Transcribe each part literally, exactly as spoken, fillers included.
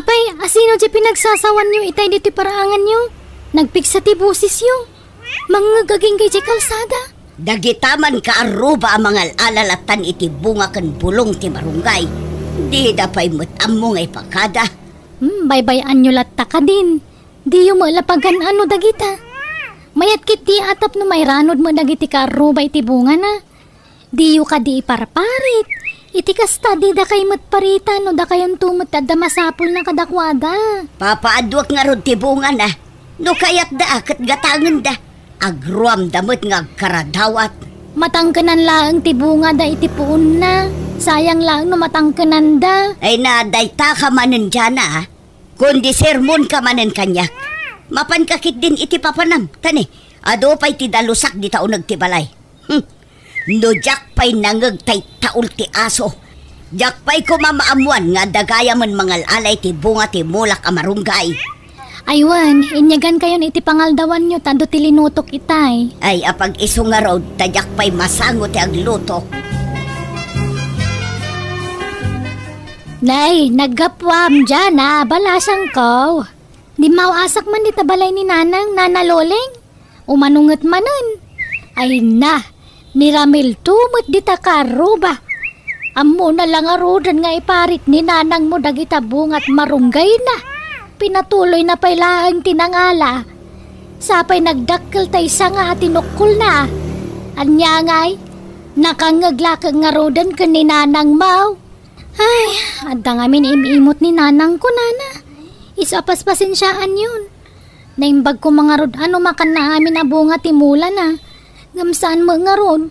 Pay, asino ti pinagsasawanyo itay ditoy paraanganyo? Nagpigsa ti bosesyo. Mangngeg agingga idiay kalsada. Dagita man kaarruba a mangal-ala lattan iti bunga ken bulong ti marunggay. Dida pay met ammo nga ipakada. Hmm, baybay-anyo latta kadin. Diyo met la pagan-ano dagita. Mayat ketdi a tapno mairanod met dagiti kaarruba iti bungana. Diyo kadi iparparit. Iti kasta, didakay met paritan no dakayonto met adda masapulna kadakuada. Papaaduak ngarud ti bungana. No kayatda, ket gatangenda. Agruamda met nga agkaradawat. Matangkenan laeng ti bungada iti puonna. Sayang laeng no matangkenanda. Ay na, dayta ka manen, Jana, a? Kundi sermonka manen kaniak. Mapanka ketdin iti papanam, ta ne, adu pay ti dalusak dita uneg ti balay. Hmm. No diak pay nangngeg ta ittaul ti aso, diak pay koma maammuan nga adda gayamen mangal-ala iti bunga ti mulak a marunggay. Ay wen, inyagankayon iti pangaldawanyo ta adu ti linutok itay. Ay, apag-isu ngarud, ta diak pay masango ti agluto. Nay, naggapuam, Jana, balasangko. Dimmaw-asak man dita balay ni Nanang, Nana Loleng. Umano nget manen? Ay na, ni Ramil to met dita kaarruba. Ammona la ngaruden nga iparit ni Nanangmo dagita bungat marunggayna. Pinatuloyna pay laeng ti nangala. Sapay nagdakkel tay sanga a tinukkolna. Ania ngay? Nakangngeg la ket ngaruden ken ni Nanangmo. Ay, adda ngamin im-imot ni Nanangko, Nana. Isu a paspasensiaanyon. Naimbag koma ngarud a no makanna amin a bunga ti mulana. Ngem saan met ngarud.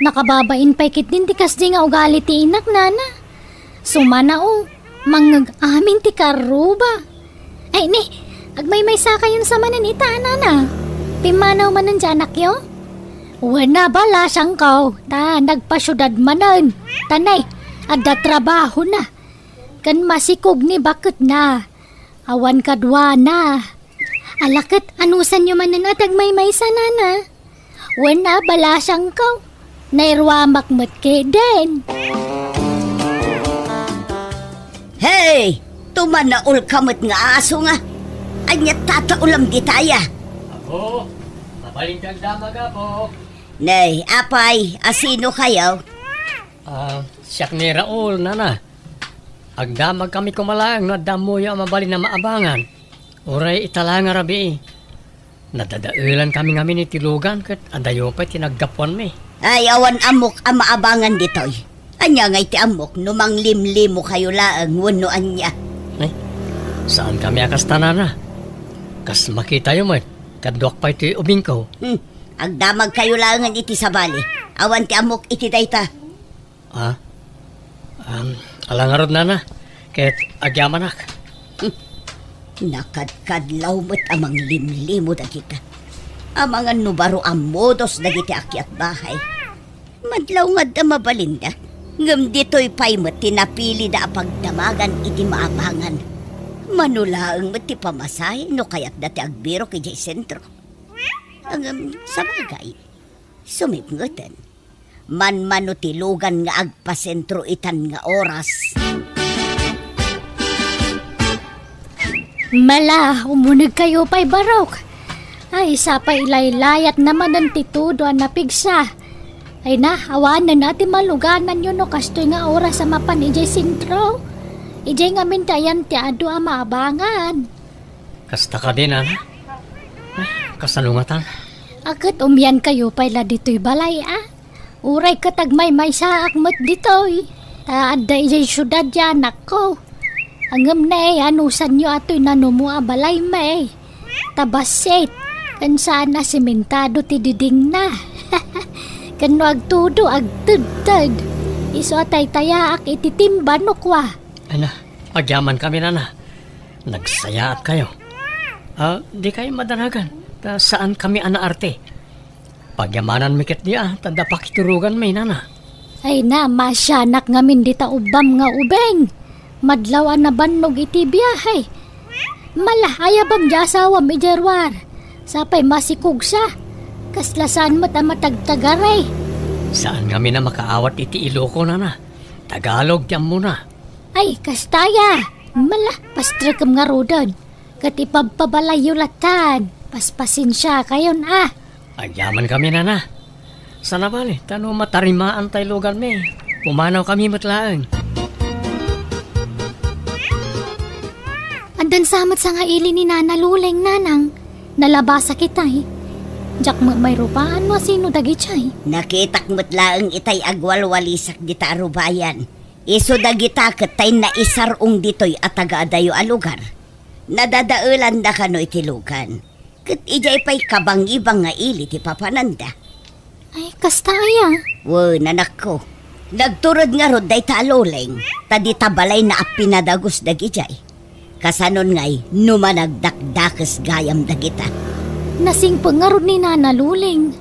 Nakababain pay ketdin ti kasdi nga ugali ti inak, Nana. Sumana, o, mangngeg amin ti kaarruba. Ay, ni, agmaymaysakayon sa manen ita, Nana. Pimmanaw manen ti anakyo? Wen a, balasangko, ta nagpasiudad manen. Ta ne, adda trabahona. Ken masikog ni baketna. Awan kaduana. Ala ket, anusanyo manen a ti agmaymaysa, Nana? Wen a, balasangko. Nairuamak met ketdin. Hey! Tumanaol ka met nga aso nga. Ania tataolam ditaya? Apo, mabalin ti agdamag, Apo. Nay, apay, asino kayo? Ah, siak ni Raul, Nana. Agdamag kami koma laeng no adda ammoyo a mabalin a maabangan. Uray ita la nga rabii. Nadadaelan kami ngamin iti lugan ket adayo pay ti naggapuanmi. Ay, awan ammok a maabangan ditoy. Ania ngay ti ammok no manglimlimo kayo laeng wenno ania? Ay, saan kami a kasta, Nana. Kas makitayo met, kaduak pay ti ubingko. Hmm, agdamag kayo laengen iti sabali. Awan ti ammok iti dayta. Ah? Um, ala ngarud, Nana. Ket agyamanak. Hmm. Nakadkadlaw met a manglimlimo dagita. Amangan no baro a modos dagiti akiat bahay. Madlaw nga adda mabalinda. Ngem ditoy pay met ti napilida a pagdamagan iti maabangan. Mano laeng met ti pamasahe no kayatda ti agbirok idiay sentro. Ngem sabagay, sumipngeten. Manmano ti lugan nga agpasentro itan nga oras. Mala, umunegkayo pay barok. Ay, sapay ilaylayat na manen ti tudo a napigsa. Ay na, awanen a ti malugananyo no kastoy nga oras a mapan idiay sentro. Idiay ngamin ti ayan ti adu a maabangan. Kasta kadi, Nana? Ay, kasano ngatan? Aket umiankayo pay la ditoy balay, a? Uray ket agmaymaysaak met ditoy. Ta adda idiay siudad ti anakko. Ngem ne, anusanyo atoy nanumo a balay met. Ta bassit, ken saan a simentado ti didingna. Ken no agtudo, agtedted. Isu a taytayaak iti timba no kua. Ana, agyaman kami, Nana. Nagsayaat kayo. Ah, di kayo madanagan, ta saan kami a naarte. Pagyamananmi ketdi a, ta adda pakituroganmi, Nana. Ay na, masianak ngamin dita ubbam nga ubing. Madlaw a nabannog iti biahe. Mala, ayabam di asawam idiay ruar. Sapay masikogsa. Kasla saan met a matagtagari. Saan ngamin a makaawat iti Iloko, Nana. Tagalog ti ammona. Ay, kasta ya. Mala, pastrekem ngaruden. Ket ipabpabalayyo latan. Paspasensiakayon, a. Agyaman kami, nana. Saan a bale, ta no matarimaan tay lugarmi, pumanaw kami met laeng. Addan sa met sangaili ni Nana Luleng, nanang. Nalabasa kitay. Diak met mairupaan no asino dagitay. Nakitak met laeng itay agwalwalisak dita a rubayan. Isu dagita ket tay naisar-ong ditoy a tagaadayo a lugar. Nadadaelanda kano iti lugan. Ket idiay pay kabangibang nga ili ti papananda. Ay, kasta aya? Wen, anakko. Nagtured ngarud dayta a Luleng, ta dita balayna a pinadagus dagidiay. Kasanon ngay no managdakdakes gayam dagita. Nasingpet ngarud ni Nana Luleng.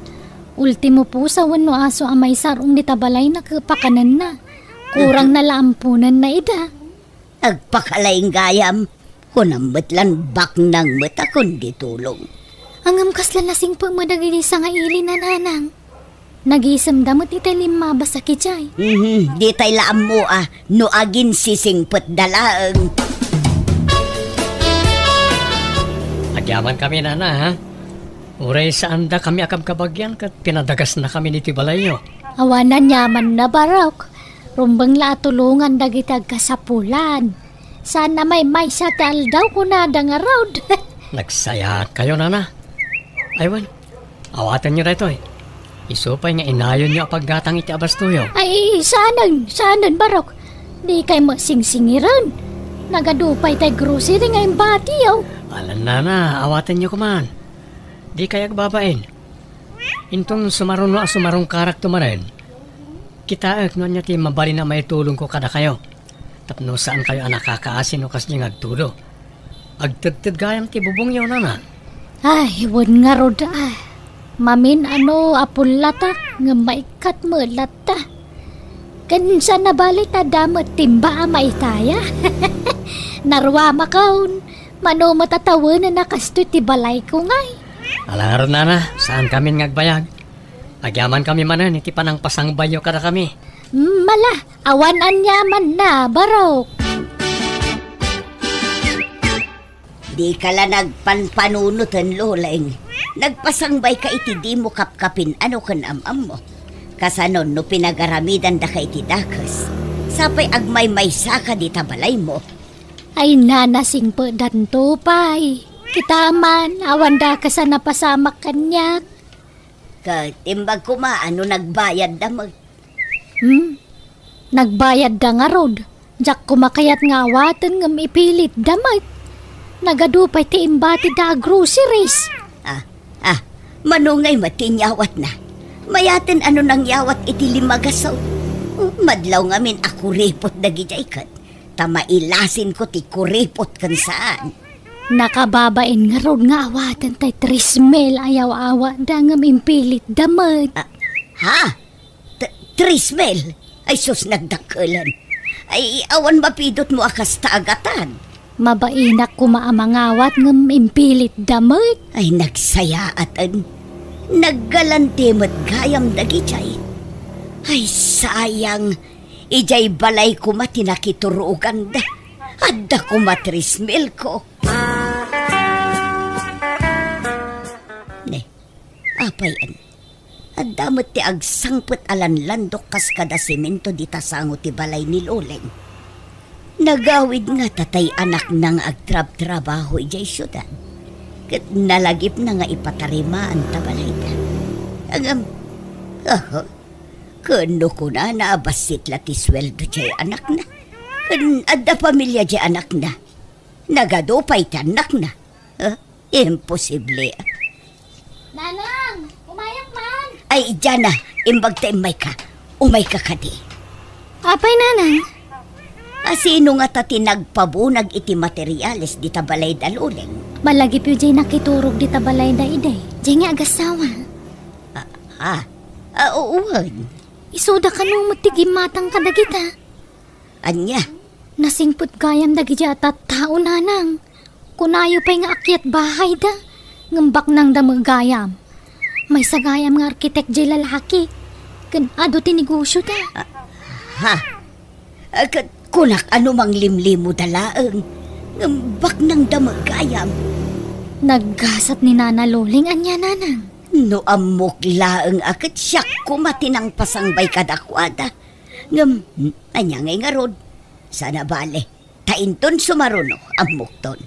Ultimo pusa wenno aso a maisar-ong dita balayna ket pakanenna. Kurangna la amponenna ida. Agpakalaing gayam, kunam met lan baknang met a kundi tulong. Ngem kasla nasingpet met dagiti sangaili, nanang. Nagisemda met iti limmabas a kidiay. Mhm, ditay la ammo a no aginsisingpetda laeng. Agyaman kami, nana, ha? Uray saanda kami a kabkabagian ket pinadagasna kami iti balayyo. Awan aniamanna, Barok. Rumbeng la a tulongan dagiti agkasapulan. Saan a maymaysa ti aldaw, kunada ngarud. Nagsayaat kayo, nana. Ay, wen, awatenyo daytoy. Isu pay nga inayonyo a paggatang iti abastoyo. Ay, saanen, saanen, Barok. Dikay met singsingiren. Nagadu pay tay grocery nga imbatiyo. Alan, nana, awatenyo koman. Dikay agbabain. Inton sumaruno a sumarungkarakto manen, kitaek no ania ti mabalin a maitulongko kadakayo. Tapno saankayo a nakakaasi no kasdiay nga agtudo. Agtedted gayam ti bubongyo, nana. Ay, wen ngarud, a. Mamin-ano a pullatak, ngem maikkat met latta. Ken saan a bale ta adda met timba a maitaya. Naruamakon, mano met a tawenenna kastoy ti balayko ngay. Ala ngarud, nana, saan kamin nga agbayag. Agyaman kami manen iti panangpasangbayyo kadakami. Mala, awan aniamanna, Barok. Dika la nagpanpanunoten, Luleng. Nagpasangbayka iti dimo kapkapin-ano ken am-ammo. Kasanon no pinagaramidandaka iti dakes, sapay agmaymaysaka dita balaymo. Ay, nana, singpetdanto pay. Kita man, awan dakes a napasamak kaniak. Ket imbag koma a no nagbayadda met. Hmm? Nagbayadda ngarud. Diak koma kayat nga awaten ngem ipilitda met. Nagadu pay ti imbatida a groceries. Ah, ah, mano ngay met ti inyawatna? Mayaten a no nangyawat iti lima gasut. Madlaw ngamin a kuripot dagidiay ket ta mailasinko ti kuripot ken saan. Nakababain ngarud nga awaten tay trismil a yaw-awatda ngem impilitda met. Ah, ha? T-, trismil? Ay sus, nagdakkelen. Ay, awan mapidutmo a kasta a gatad. Mabainak koma a mangawat ngem impilitda met. Ay, nagsayaaten. Naggalanti met gayam dagidiay. Ay, sayang. Idiay balay koma ti nakituroganda. Adda koma trismilko. Ne, apay, an-, adda met ti agsangpet a lanlandok kas kada semento dita sango ti balay ni Luleng. Nagawid ngata tay anakna nga agtrabtrabaho idiay siudad, ket nalagipna nga ipatarimaan ta balayda. Ngem, aha, ken no kunana a bassit la ti sueldo diay anakna, ken adda pamilia diay anakna, nagadu pay ti annakna. Huh? Imposible. Nanang, umayak man! Ay, Diana, imbag ta immayka. Umayka kadi. Apay, Nanang? Asino ngata ti nagpabunag iti materiales dita balayda, Luleng? Malagipyo diay nakiturog dita balayda idi. Diay nga agasawa. Ah, ah. Ah, wen. Isuda kano met ti gimmatang kadagita? Ania? Nasingpet gayam dagiti a tattao, Nanang. Kunayo pay nga akyat bahayda, ngem baknangda met gayam. Maysa gayam nga arkitek diay lalaki, ken adu ti negosioda. Ah, ha? Ah, ket Kunak a no manglimlimuda laeng, ngem baknangda met gayam. Naggasat ni Nana Loleng ania, Nanang? No ammok laeng a ket siak koma ti nangpasangbay kadakuada. Ngem, ania ngay ngarud? Saan a bale, ta inton sumaruno, ammokton.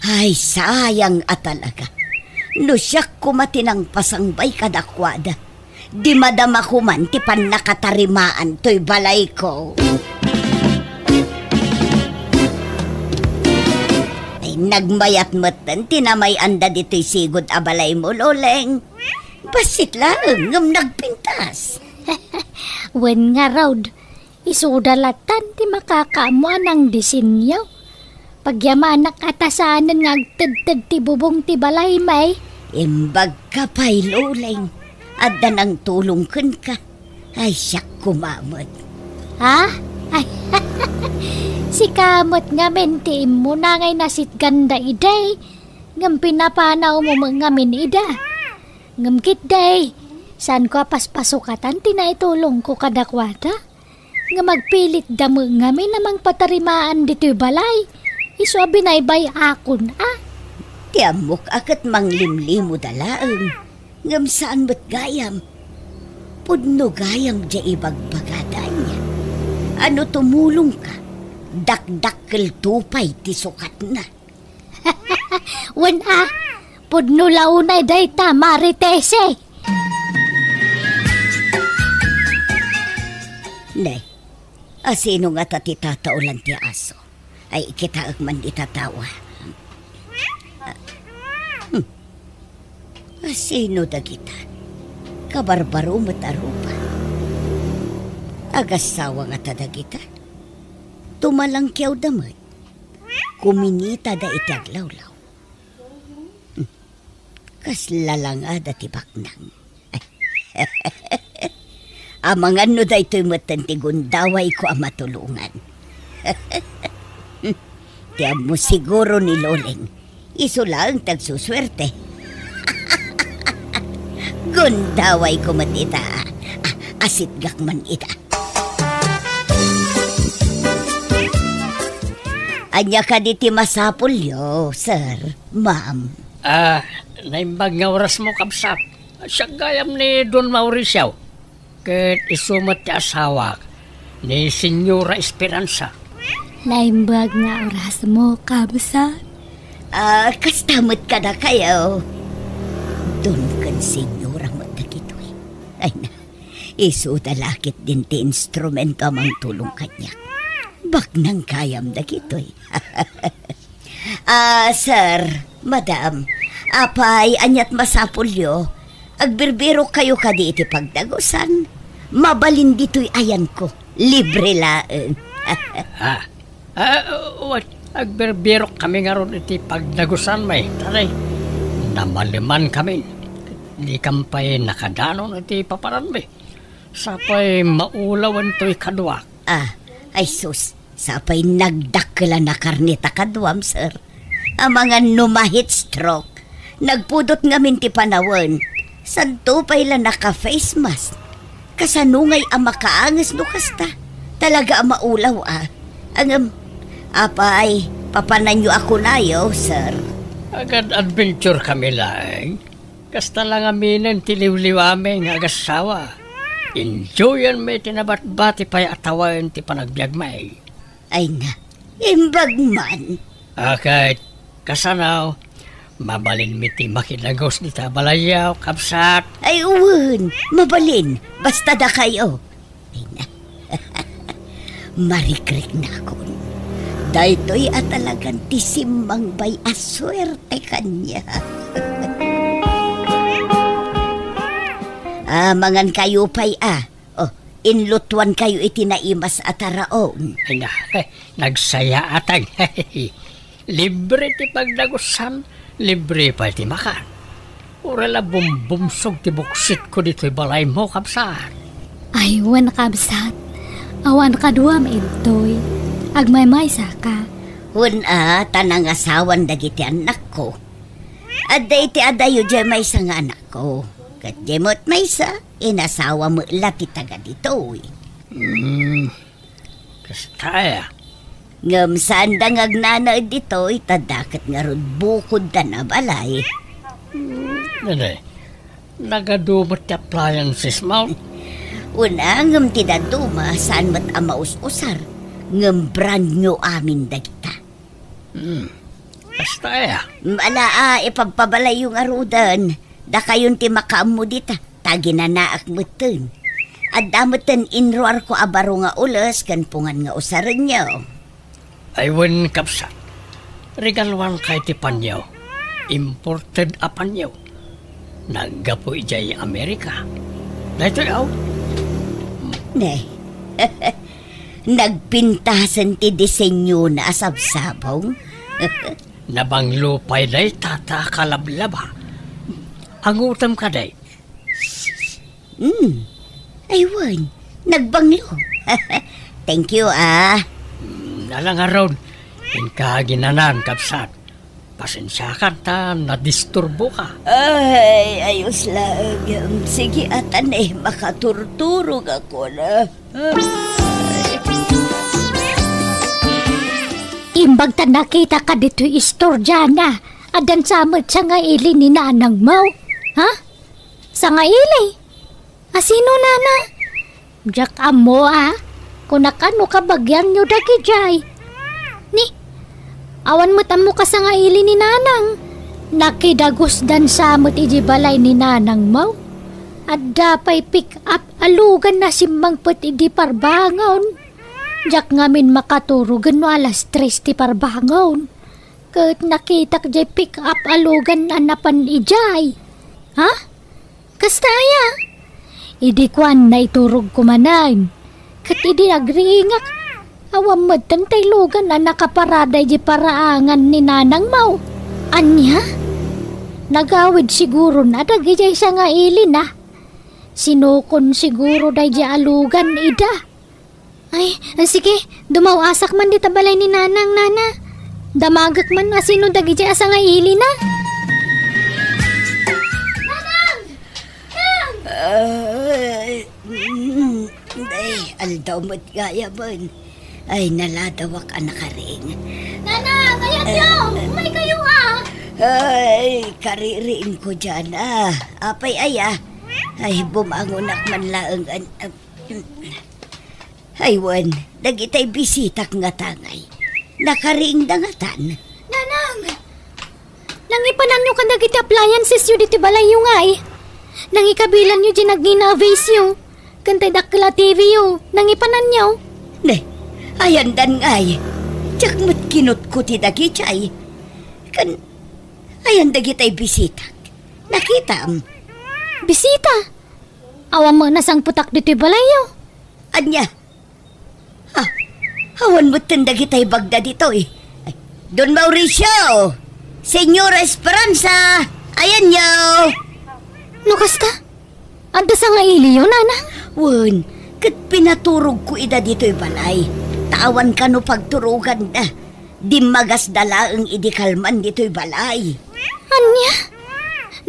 Ay, sayang a talaga. No siak koma ti nangpasangbay kadakuada, di madamako man ti pannakatarimaan toy balayko. Ay, nagmayat metten ti namay-anda ditoy sigud a balaymo, Loleng. Bassit laeng ngem nagpintas. Wen ngarud, isuda lattan ti makakaammo a nangdisenyo. Pagyamanak a ta saanen nga agtedted ti bubong ti balaymi. Imbagka pay, Loleng. Adda nangtulong kenka. Ay, siak koma met. Ha? Ay, sika met ngamin ti immuna ngay nasitganda idi. Ngem pinapanawmo met ngamin ida. Ngem ketdi, saanko a paspasukatan ti naitulongko kadakuada. Ngem agpilitda met ngamin a mangpatarimaan ditoy balay. Isu a binaybay-akon a. Ti ammok a ket manglimlimuda laeng. Ngem saan met gayam. Pudno gayam diay ibagbagada ania. A no tumulongka, dakdakkelto pay ti sukatna. Wen a, pudno la unay dayta, Maritese. Ne, asino ngata ti tataolan ti aso? Ay, ikitaek man ita tawa. Hmm. Asino dagita? Kabarbaro met a rupa. Agassawa ngata dagita? Tumalangkiawda met. Kuminitada iti aglawlaw. Hmm. Kasla langada ti baknang. Amangan no daytoy metten ti gundawayko a matulongan. Ti ammo siguro ni Loleng, isu laeng ti agsusuerte. Gundawayko met ita. A-, asitgak man ita. Ania kadi ti masapulyo, sir, ma'am? Ah, naimbag nga orasmo, kabsat. Siak gayam ni Don Mauricio. Ket isu met ti asawak, ni Señora Esperanza. Naimbag nga orasmo, kabsat. Ah, kasta met kadakayo. Don ken Señora met dagitoy. Ay na, isuda la ketdin ti instrumento a mangtulong kaniak. Baknang gayam dagitoy. Ah, sir, madam, apay, aniat masapulyo? Agbirbirokkayo kadi iti pagdagusan? Mabalin ditoy ayanko. Libre laeng. Ah, ah, wen, agbirbirok kami ngarud iti pagdagusanmi, taray. Namaleman kami. Dikam pay nakadanon iti papananmi. Sapay maulawen toy kaduak. Ah, ay sus, sapay nagdakkel a nakarne ta kaduam, sir. Amangan no ma-heat stroke. Nagpudot ngamin ti panawen. Santo pay la naka-face mask. Kasano ngay a makaanges no kasta? Talaga a maulaw a. Ngem, apay, papananyo a kunayo, sir. Agad-adventure kami laeng. Kasta la ngaminen ti liwliwami nga agassawa. Enjoyanmi ti nabatbati pay a tawen ti panagbiagmi. Ay na, imbag man. Akat, kasano? Mabalinmi ti makidagus dita balayyo, kabsat? Ay, wen, mabalin. Basta dakayo. Ay na. Marikriknakon. Daytoy a talagan ti simmangbay a suerte kaniak. Ah, mangankayo pay, ah. Oh, inlutuankayo iti naimas a taraon. Ay na, nagsayaatan. Libre ti pagdagusan, libre pay ti makan. Uray la bumbumsog ti buksitko ditoy balaymo, kabsat. Ay, wen, kabsat. Awan kaduam intoy. Agmaymaysa ka. Wen a, ta nangasawan dagiti annakko. Adda iti adayo diay maysa nga anakko. Ket diay met maysa, inasawa met la ti taga ditoy. Hmm. Kasta aya? Ngem saanda nga agnanaed ditoy, ta dakket ngarud bukoddan a balay. Hmm, nene, nagadu met ti appliances mo? Una, ngem ti dadduma, saan met a maus-usar. Ngem brand new amin dagita. Hmm, kasta aya? Ala a, ipabpabalayyo ngaruden. Dakayon ti makaammo dita, ta ginanaak metten. Adda metten inruarko a baro nga ules ken pungan nga usarenyo. Ay wen, kabsat, regaluanka iti panyo. Imported a panyo. Naggapu idiay Amerika. Daytoy, aw. Ne. Nagpintasen ti disenyona a sabsabong. Nabanglo pay dayta ta kalablaba. Angutem kadi? Hmm. Ay wen, nagbanglo. Thank you, ah. Hmm, ala ngarud, inka aginanan, kabsat. Pasensiakan ta nadisturboka. Ay, ayos laeng. Sige, atan, eh, makaturturog ako na. Imbag ta nakitaka ditoy istoriana, addan sa met sangaili ni nanangmo? Ha? Sangaili? Asino, nana? Diak ammo, a. Kunak, no kabagianyo dagidiay. Ni, awan met ammo kasangaili ni nanang. Nakidagusdan sa met iti balay ni nanangmo. Adda pay pick up a lugan a simmangpet idi parbangon. Diak ngamin makaturogen no alas tres ti parbangon. Ket nakitak diay pick up a lugan a napan idiay. Ha? Kasta aya? Idi kuan, naiturogko manen. Ket idi agriingak, awan metten tay lugan a nakaparada iti paraangan ni nanangmo. Ania? Nagawid sigurona dagidiay sangailina. Sinukon siguro daydiay a lugan ida. Ay, ah, sige, dumaw-asak man dita balay ni nanang, nana. Damagek man asino dagidiay a sangailina. Nanang! Nang! Ay, mm, ay, aldaw met gayamen. Ay, naladawak a nakaring. Nanang, ayanyo! Umaykayo, a! Ay, kaririingko diay, a. Apay aya? Ay, bumangonak man laeng, an-, Ay wen, dagitay bisitak ngata ngay. Nakariingda ngatan. Nanang! Nangipananyo kadagiti appliancesyo ditoy balayyo ngay. Nangikabilanyo diay nagngina a vaseyo. Ken tay dakkel a T V yo. Nangipananyo. Ne, ayandan ngay. Diak met kinutko ti dagidiay. Ken, ayan dagitay bisitak. Nakitam? Bisita? Awan met nasangpetak ditoy balayyo. Ania? Ah, awan metten dagitay bagda ditoy. Ay, Don Mauricio! Señora Esperanza! Ayanyo! No kasta, adda sangailiyo, nanang? Wen, ket pinaturogko ida ditoy balay. Ta awan kano pagturoganda. Dimmagasda laeng idi kalman ditoy balay. Ania?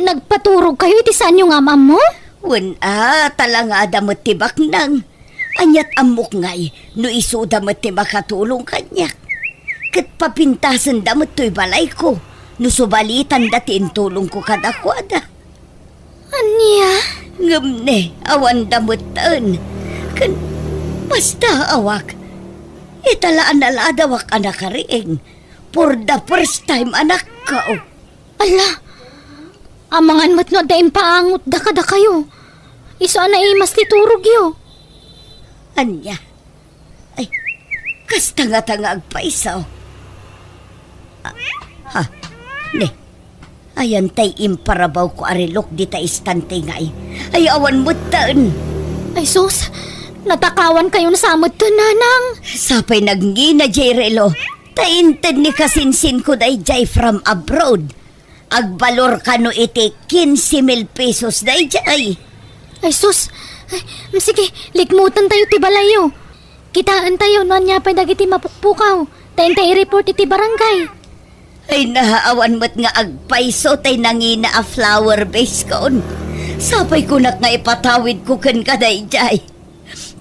Nagpaturogkayo iti saanyo nga am-ammo? Wen a, talangada met ti baknang. Aniat ammok ngay no isuda met ti makatulong kaniak. Ket papintasenda met toy balayko no subalitanda ti intulongko kadakuada. Ania? Ngem ne, awanda metten. Ken basta awak. Ita la a naladawak a nakariing. For the first time, anakko. Ala! Amangan met no adda impaangotda kadakayo. Isu a naimas ti turogyo. Ania? Ay, kasta ngata nga agpaiso. Ah, ha? Ne. Ayan tay imparabawko a relok dita istante ngay. Ay, awan metten. Ay, sus! Natakawankayon sa metten, nanang! Sapay nagngina diay relo. Ta inted ni kasinsinko daydiay from abroad. Agbalor kano iti quince mil pesos daydiay. Ay, sus! Ay, mm, sige, likmutentayo ti balayyo. Kitaentayo no ania pay dagiti mapukpukaw. Ta intay i-report iti barangay. Ay, naawan met nga agpaiso tay nangina a flower vase kon. Sapay kunak nga ipatawidko kenka daydiay.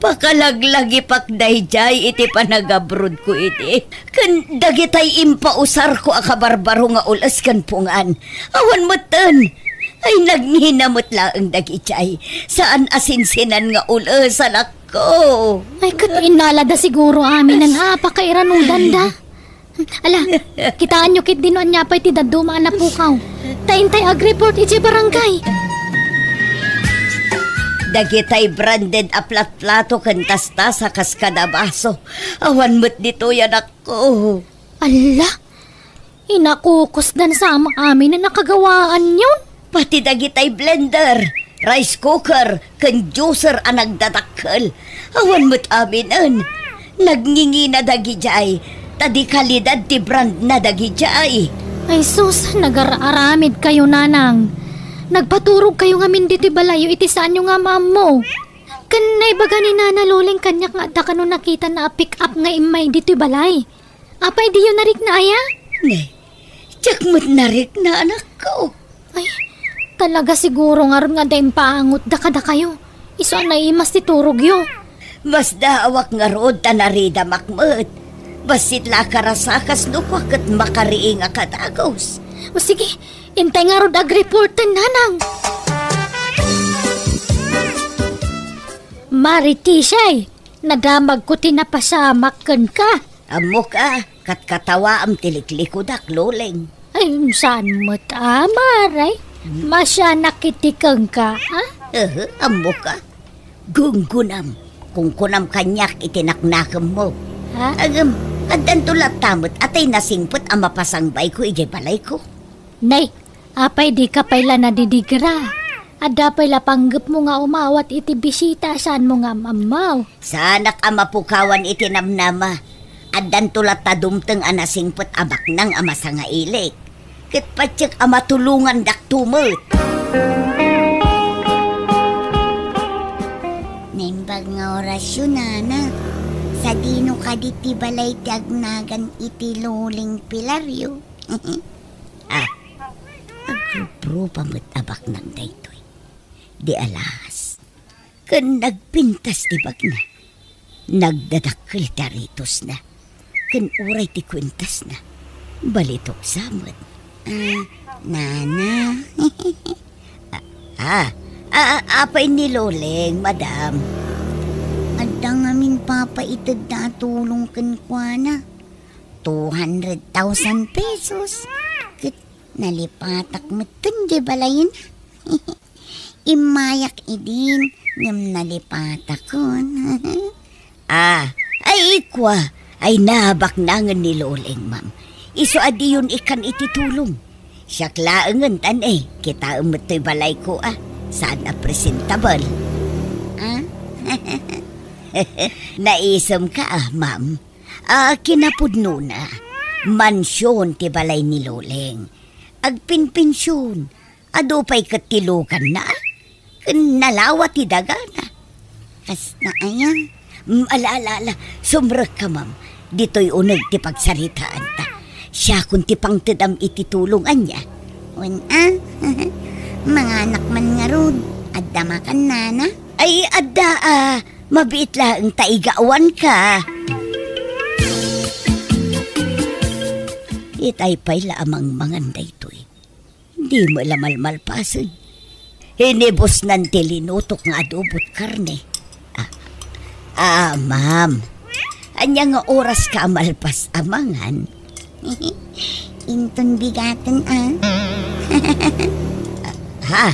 Pakalaglagipak daydiay iti panagabrodko idi ken dagitay impausarko a kabarbaro nga ul-es ken pungan. Awan metten. Ay, nagngina met laeng dagidiay. Saan a sinsinan nga ul-es, anakko. Ay, ket innalada siguro aminen a pakairanudanda. Ala, kitaenyo ketdi no ania pay ti dadduma a napukaw. Ta intay agreport idiay barangay. Dagitay branded a platplato ken tastasa kas kada baso. Awan met ditoy, anakko. Ala, inakukusdan sa am-, aminen a kagawaanyo. Pati dagitay blender, rice cooker, ken juicer a nagdadakkel. Awan met aminen. Nagngingina dagidiay, ta di kalidad ti brandna dagidiay. Ay sus, nagar-aramidkayo, nanang. Nagpaturogkayo ngamin ditoy balayyo iti saanyo nga am-ammo. Ken naibaga ni Nana Loleng kaniak nga adda kano nakitana a pick-up nga immay ditoy balay. Apay diyo narikna aya? Ne, diak met narikna, anakko. Ay, talaga siguro ngarud nga adda impaangotda kadakayo. Isu a naimas ti turogyo. Masdaawak ngarud ta naridamak met. Bassit la a karasakas no kua ket makariing a kadagus. O sige, intay ngarud agreporten, nanang. Maritisay, nadamagko ti napasamak kenka. Ammok a, katkatawaem ti liklikudak, Loleng. Ay, saan met a, Mare? Masianak iti kenka, a? Ehe, ammok a. Gunggunam, kunkunam kaniak iti naknakemmo. Ha? Agem, addanto latta met a tay nasingpet a mapasangbayko idiay balayko. Nay, apay dika pay la nadidigra? Adda pay la panggepmo nga umawat iti bisita a saanmo nga am-ammaw. Saanak a mapukawan iti namnama. Addanto latta dumteng a nasingpet a baknang a masangailik. Ket patiek a matulongandakto met. Naimbag nga orasyo, nana. Sadino kadi ti balay ti agnagan iti Loleng Pilario? Ah, agrubruba met a baknang daytoy. Di alas. Ken nagpintas ti bagna. Nagdadakkel ti aritosna. Ken uray ti kuentasna, balitok sa met. Ah, nana. Ah, ah, ah, apay ni Loleng, madam? Adda ngamin papaitedda a tulong kenkuana. Two hundred thousand pesos. Ket nalipatak met ken di balayen. Immayak idin, ngem nalipatakon. Ah, ay, ikua, ay, nabaknangen ni Loleng, ma'am. Isu a diyon ikkan iti tulong. Siak laengen, tan, eh, kitaem met toy balayko, ah. Saan a presentable. Ah? Naisemka, ah, ma'am. Ah, kinapudnona, mansion ti balay ni Loleng. Agpinpension, adu pay ket ti luganna, ken nalawa ti dagana. Kasta aya? Mm, ala, ala, ala, sumrekka, ma'am. Ditoy uneg ti pagsaritaanta. Siakon ti pangtedam iti tulong, ania? Wen a, manganak man ngarud, adda makan, nana? Ay, adda, ah, mabiit laeng ta igawanka. Itay pay la a mangmangan daytoy. Di met la malmalpasen. Inibusnan ti linutok nga adobot karne. Ah, ah, ma'am. Ania nga oraska a malpas a mangan? Inton bigaten, ah. Ha?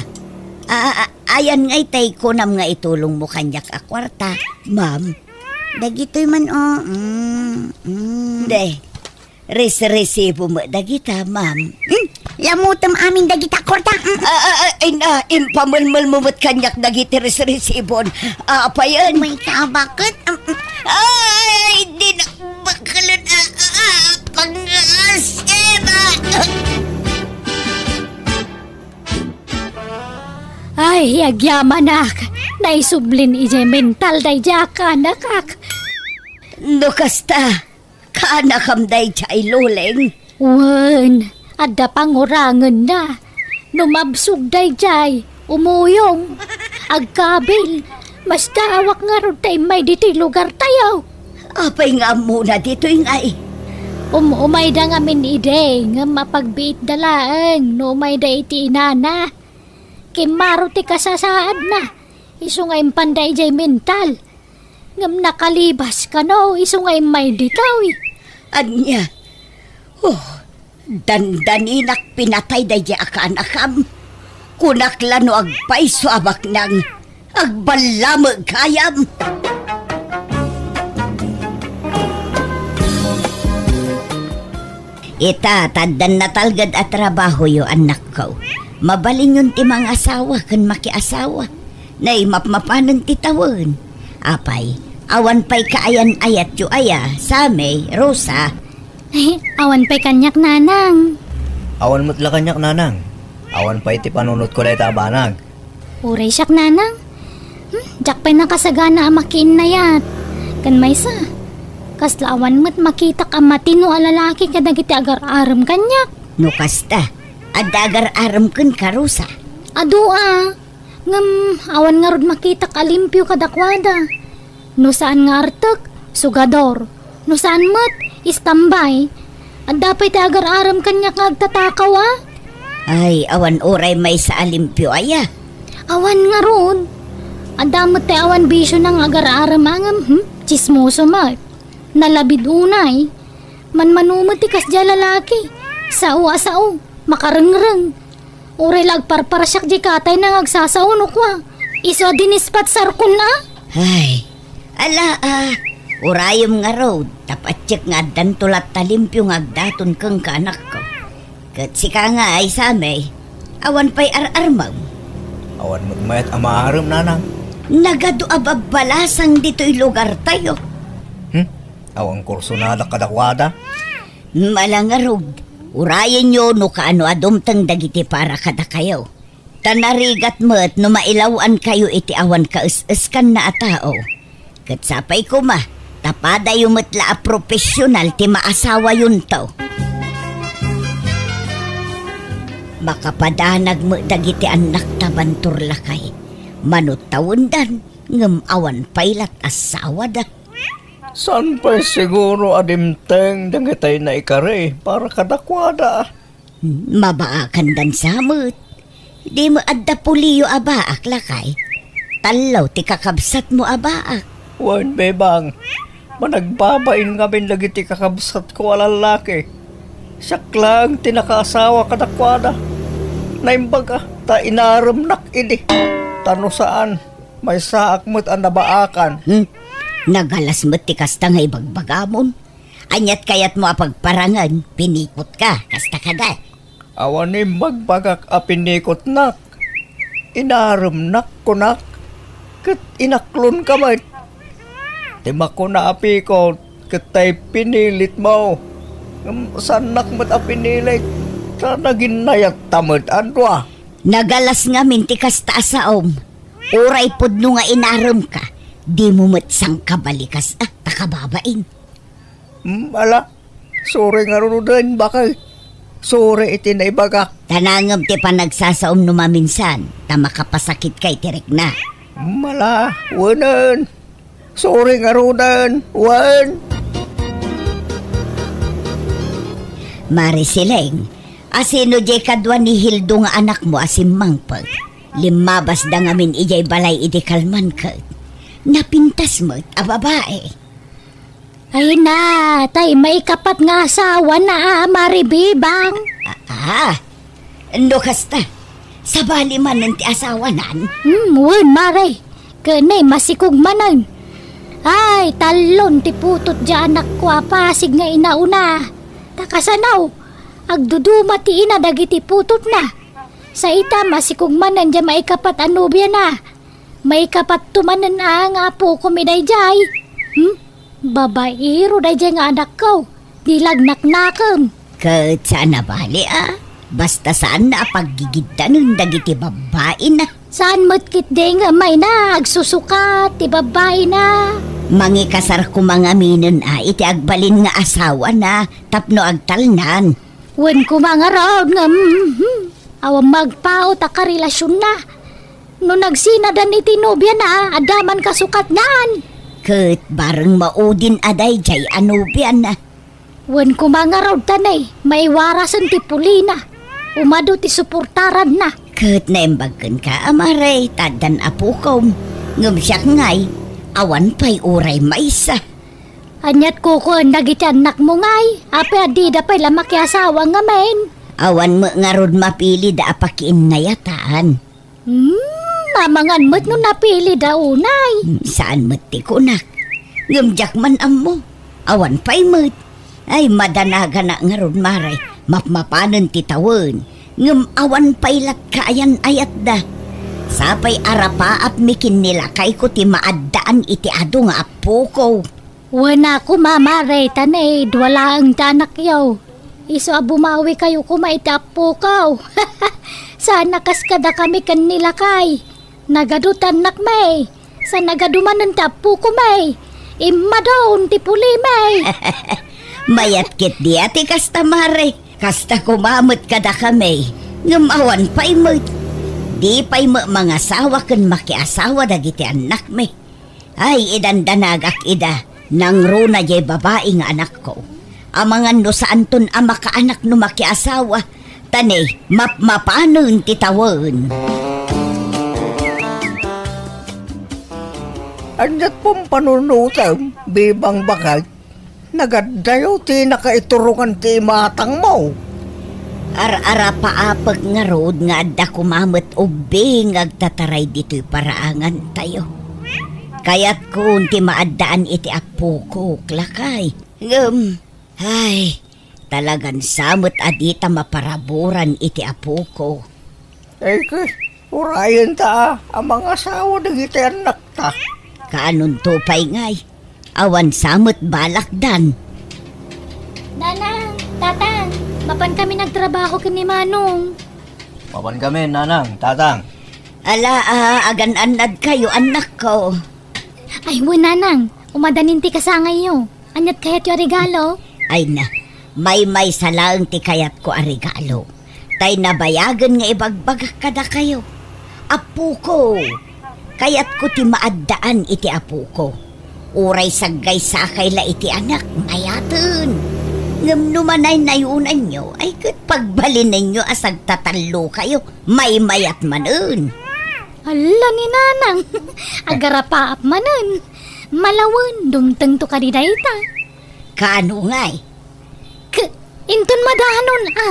Ah, ah, ayan ngay tay kunam nga itulongmo kaniak a kuarta, ma'am. Dagitoy man, oh. Mm, mm. De, res-resibo met dagita, ma'am. Hmm? Lamutem amin dagita kuarta. Mm. Ah, ah, ah, in, ah, impamelmelmo met kaniak dagiti res-resibon. Ah, apayen? May kabaket? Mm, mm. Ay, di na bakelen, ah, ah, ah, pangasira. Ay, agyamanak, naisublin idiay mental daydiay a kaanakak. No kasta, kaanakam daydiay, Loleng? Wen, adda pangurangenna. No mabsog daydiay, umuyong, agkabil, Mastaawak ngarud ta immay ditoy lugartayo. Apay nga ammona ditoy ngay? Um-umayda ngamin idi, ngem apagbiitda laeng no umayda iti inana. Kimmaro ti kasasaadna, isu nga impanda idiay mental. Ngem nakalibas kano, isu nga immay ditoy. Ania? Oh, dandaninak pinatay daydiay a kaanakam. Kunak la no agpayso a baknang, agballamek gayam. Ita, ta addan natalged a trabahoyo, annakko. Mabalinyon ti mangasawa ken makiasawa. Nay, mapmapanen ti tawen. Apay, awan pay kaayan-ayatyo aya, Sammy, Rosa? Ay, awan pay kaniak, nanang. Awan met la kaniak, nanang. Awan pay ti panunotko dayta a banag. Uray siak, nanang. Hmm, diak pay nakasagana a makiinnayat. Ken maysa, kasla awan met makitak a matino a lalaki kadagiti agar-arem kaniak. No kasta, adda agar-arem kenka, Rosa? Adu a. Ngem awan ngarud makitak a limpio kadakuada. No saan nga artek, sugador. No saan met, istambay. Adda pay ti agar-arem kaniak nga agtatakaw a? Ay, awan uray maysa a limpio aya? Awan ngarud. Adda met ti awan bisiona nga agar-arem a ngem, hmm? Tsismoso met. Nalabid unay. Manmano met ti kasdiay a lalaki. Sao a sao. Makarengreng. Uray la agparparsiak diay katayna nga agsasao no kua, isu a dinispatsarkon a? Ay, ala a, urayem ngarud, ta patiek nga addanto latta limpio nga agdaton kenka, anakko. Ket sika nga, ay Sammy, awan pay ar-armem? Awan met mayat a maarem, nanang. Nagadu a babbalasang ditoy lugartayo. Hmm? Awan kursonadak kadakuada? Ala ngarud, urayenyo no kaano a dumteng dagiti para kadakayo. Ta narigat met no mailaw-ankayo iti awan kaes-eskanna a tao. Ket sapay koma, ta padayo met la a profesional ti maasawayonto. Makapadanag met dagiti annakta bantor lakay. Manutawendan, ngem awan pay lat asawada. Saan pay siguro a dimteng dagitay naikari para kadakuada? Mabaakandan sa met. Dimo adda puliyo a baak, lakay? Tallo ti kakabsatmo a baak. Wen, bebang. Managbabain ngamin dagiti kakabsatko a lallaki. Siak laeng ti nakaasawa kadakuada. Naimbag a, ta inaremnak idi. Ta no saan, maysaak met a nabaakan. Hmm? Nagalas met ti kasta nga ibagbagamon. Aniat kayatmo a pagparangen? Pinikotka, kasta kadi? Awan imbagbagak a pinikotnak. Inaremnak, kunak, ket inaklonka met. Ti makuna a pikot, ket tay pinilitmo. Ngem saannak met a pinilit, ta naginnayatta met a dua. Nagalas ngamin ti kasta a saom. Uray pudno nga inaremka, dimo met sangkabalikas a ta kababain. Hmm, ala, suri ngaruden, bakay. Suri iti naibagak. Ta nangem ti panagsasaom no maminsan, ta makapasakitka iti rikna. Hmm, ala, wenen. Suri ngaruden, wen. Mari Sileng, asino diay kadua ni Hildo nga anakmo a simmangpet? Limmabasda ngamin idiay balay idi kalman ket napintas met a babai. Ay na, tay maikapat nga asawana a, Mari Bebang. Ah, ah. No kasta, sabali manen ti asawanan? Hmm, wen, Mari. Ken nay masikog manen. Ay, tallon ti putot diay anakko a pasig nga inauna. Ta kasano, agduduma ti ina dagiti putotna. Sa ita, masikog manen diay maikapat a nobiana. Maikapatto manen a nga apokom daydiay. Hmm? Babaero daydiay nga anakko. Di lagnaknakem. Ket saan a bali a. Basta saanna a paggigiddanen dagiti babbaina. Saan met ketdi nga mayna agsusukat ti babbaina. Mangikasar koma ngaminen a iti agbalin nga asawana tapno agtalnan. Wen koma ngarud nga, mhm, awan magpaut a karelasionna. No nagsinadan iti nobiana, adda man kasukatnan. Ket bareng maudin a daydiay a nobiana. Wen koma ngarud ta ne, maiwarasen ti pulina. Umadu ti suportaranna. Ket naimbag kenka, a Mare, ta addan apokom. Ngem siak ngay, awan pay uray maysa. Aniat kukuan dagiti annakmo ngay? Apay a dida pay la makiasawa ngamin? Awan met ngarud mapilida a pakiinnayatan. Hmm, amangan met no napilida unay. Hmm, saan met ti kunak. Ngem diak man ammo. Awan pay met. Ay, madanaganak ngarud, Mare. Mapmapanen ti tawen. Ngem awan pay latta a yan-ayatda. Sapay arapaapmi ken ni lakayko ti maaddaan iti adu nga appoko. Wen a koma, Mare, ta ne, dua laeng ti anakyo. Isu a bumawikayo koma iti appokaw. Saan a kas kadakami ken ni lakay. Nagadu ti annakmi. Sa nagadu manen ti appoko, may. Immadon ti puli, may. Mayat ketdi a ti kasta, Mare. Kasta koma met kadakami. Ngem awan pay met. Di pay met mangasawa ken makiasawa dagiti annakmi. Ay, idandanagak ida, nangruna diay babai nga anakko. Amangan no saanton a makaanak no makiasawa, ta ne, mapmapanen ti tawen. Aniat pampanunutem, bibang baket? Nagaddayo ti nakaiturongan ti imatangmo. Ar-arapaapek ngarud nga adda koma met ubing nga agtataray ditoy paraangantayo. Kayatkon ti maaddaan iti appokok, lakay. Ngem, ay, talagan sa met a dita maparaburan iti appoko. Ay, ket, urayenta a mangasawa dagiti annakta. Kaanonto pay ngay? Awan sa met balakdan. Nanang, Tatang, mapan kami nagtrabaho ken ni Manong. Mapan kami, Nanang, Tatang. Ala, a, agan-annadkayo, annakko. Ay, wen, Nanang, umadanin ti kasangayyo. Aniat kayatyo a regalo? Ay na, maymaysa laeng ti kayatko a regalo. Tay nabayagen nga ibagbagak kadakayo. Appoko, kayatko ti maaddaan iti appoko. Uray saggaysakay la iti anak, mayaten. Ngem no manaynayonanyo, ay ket pagbalinenyo a sagtatallokayo, maymayat manen. Alla ni Nanang, agarapaap manen. Malawen, dumtengto kadi dayta. Kaano ngay? K-, inton madanon, a.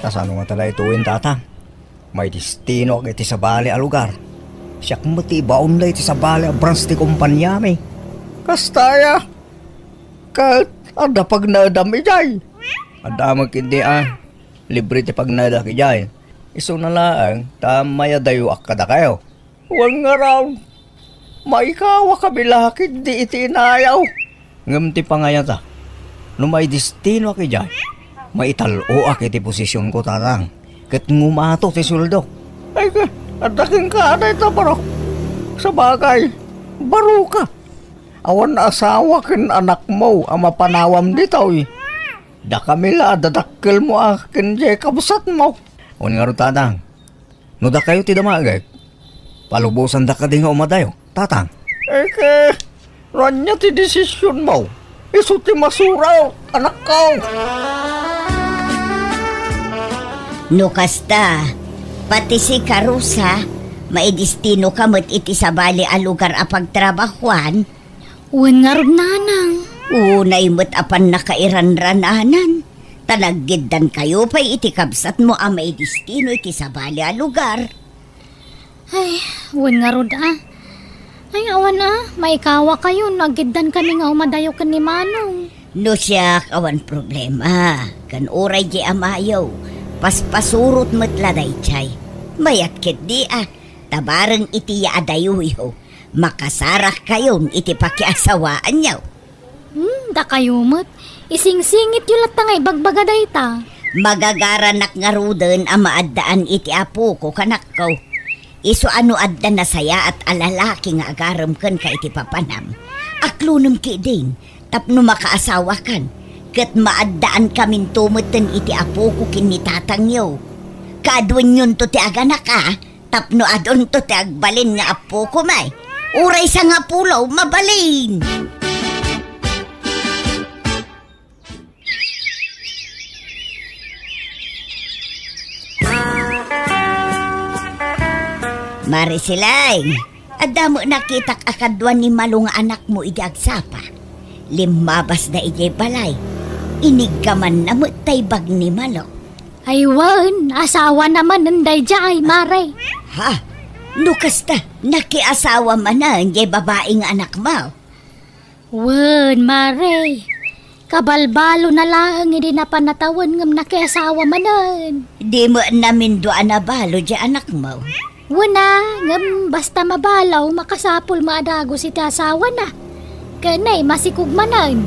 Kasano nga tala ituin, Tatang? Maidestinoak iti sabali a lugar. Siak met ti ibaon la iti sabali a branch ti kompaniami. Kasta aya? Ket adda pagnaedam idiay? Adda met ketdi a. Libre ti pagnaedak idiay. Isuna laeng ta mayadayoak kadakayo. Wen ngarud, maikawakami la ketdi iti inayaw. Ngem ti pangayata, no maidestinoak idiay, maital-oak iti posisionko, Tatang, ket ngumato ti sueldok. Ay, ka-, adda kenka dayta, baro. Sabagay, baroka. Awan asawa ken anakmo a mapanawam ditoy. Dakami la a dadakkelmo a ken diay kabsatmo. Wen ngarud, Tatang, no dakayo ti damagek, palubosanda kadi nga umadayo, Tatang. Eke, no ania ti desisionmo, isu ti masurak, anakko. No kasta, pati sika, Rosa, maidestinoka met iti sabali a lugar a pagtrabahuan, Wen ngarud, Nanang. Unay met a pannakairanrananan, ta naggiddankayo pay iti kabsatmo a maidestino iti sabali a lugar. Ay, wen ngarud a. Ay, awan a, maikawakayo no aggiddankami nga umadayo ken ni Manong. No siak, awan problema. Ken uray di amayo, paspasurot met la daydiay. Mayat ketdi a, ta bareng iti yaadayoyo. Makasarakkayon iti pakiasawaanyo. Hmm, dakayo met. Isingsingityo latta nga ibagbaga dayta. Magagaranak ngaruden a maaddaan iti apoko, kanakko. Isu a no adda nasayaat a lalaki nga agarem kenka iti papanam, aklonem ketdin tapno makaasawakan, ket maaddaan kaminto metten iti apoko ken ni tatangyo. Kaaduenyonto ti aganak a, tapno adunto ti agbalin nga appokom ay. Uray sangapulo, mabalin. Mare Silay, adda met nakitak a kadua ni Malo nga anakmo idi agsapa. Limmabasda idiay balay. Iniggamanna met tay bag ni Malo. Ay wen, asawana manen daydiay, mare. Ha? No kasta, nakiasawa manen diay babai nga anakmo? Wen, mare. Kabalbalona laeng idi napan a tawen ngem nakiasawa manen. Di met namindua a nabalo diay anakmo? Wen a, ngem basta mabalo, makasapul maadagus iti asawana. Ken ay, masikog manen.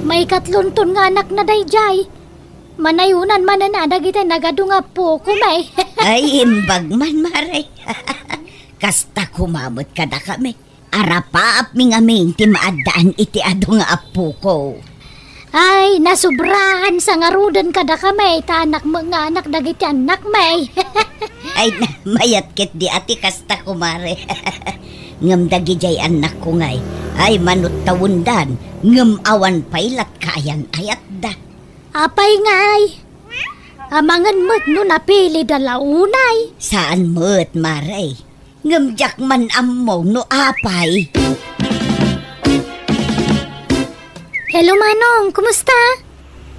Maikatlonton nga anakna daydiay. Manayonan manen a dagiti nagadu nga appokom ay. Ay, imbag man, mare. Kasta koma met kadakami. Arapaapmi ngamin ti maaddaan iti adu nga appoko. Ay, nasobraan sa ngaruden kadakami, ta anak met nga anak dagiti annakmi. Ay, na, mayat ketdi a ti kasta, kumare. Ngem dagidiay annakko ngay, ay, manuttawendan, ngem awan pay la't kaayan-ayatda. Apay ngay? Amangan met no napilida la unay. Saan met, mare. Ngem diak man ammo no apay. Hello, Manong. Kumusta?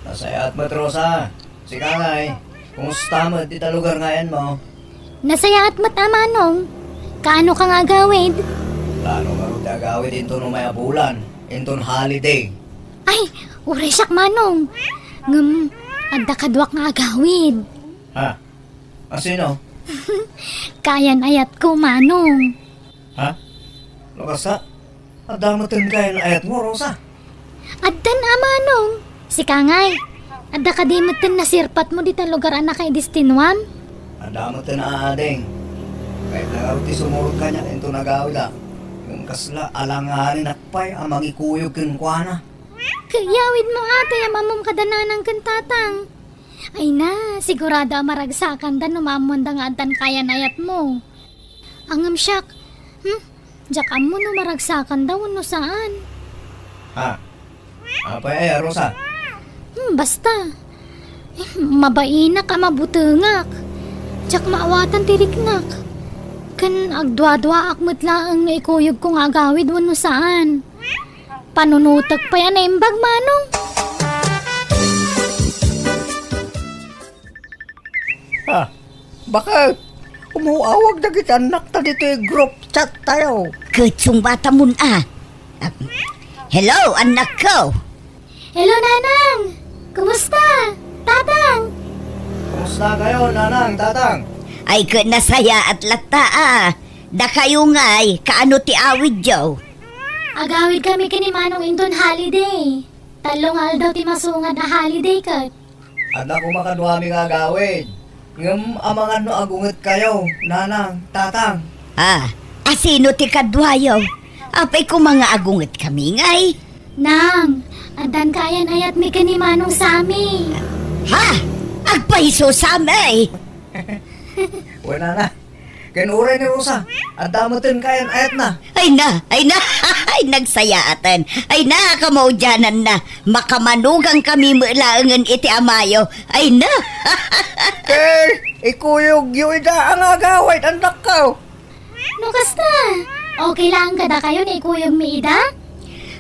Nasayaat met, Rosa. Sika ngay, kumusta met dita lugar nga ayanmo? Nasayaat met a, Manong. Kaano ka nga agawid? Plano ngarud ti agawid inton umay a bulan, inton holiday. Ay, uray siak, Manong. Ngem, adda kaduak nga agawid. Ha? A sino? Kaayan-ayatko, Manong. Ha? No kasta, adda metten kaayan-ayatmo, Rosa? Addan a, Manong. Sika ngay, adda kadi metten nasirpatmo dita lugar a nakaidestinuam? Adda metten a, ading. Kayatna ngarud ti sumurot kaniak inton agawid a. Ngem kasla, alanganin pay a mangikuyog kenkuana. Ket iyawidmo a tay am-ammom kada nanang ken tatang. Ay na, sigurado a maragsakanda no maammoanda nga addan kaayan-ayatmo. Ngem siak, hmm, diak ammo no maragsakanda wenno saan. Ha? Apay aya, Rosa? Hmm, basta. Eh, mabainak a mabutengak. Diak maawatan ti riknak. Ken agduaduaak met laeng nga ikuyogko nga agawid wenno saan. Panunotek pay a naimbag, Manong. Ah, bakit? Umuawag dagiti annakta ditoy group chat tayo. Ket sungbatamon a. Hello, annakko. Hello, Nanang. Kumusta? Tatang. Kumusta kayo, Nanang, Tatang? Ay, ket nasayaat latta a. Dakayo ngay, kaano ti awidyo? Agawid kami ken ni Manong inton holiday. Tallo nga aldaw ti masungad a holiday ket. Adda koma kaduami nga agawid. Ngem amangan no agunget kayo, Nanang, Tatang. Ah, asino ti kaduayo? Apay koma nga agunget kami ngay? Nang, addan kaayan-ayatmi ken ni Manong Sami. Ha? Agpayso, Sami! Wala na. Ken uray ni Rosa, adda metten kaayan-ayatna. Ay na, ay na, ay nagsayaaten. Ay na, kamaudiananna. Makamanugang kami met laengen iti amayo. Ay na. Ken ikuyogyo ida a nga agawid, annakko. No kasta, okay laeng kadakayo no ikuyogmi ida?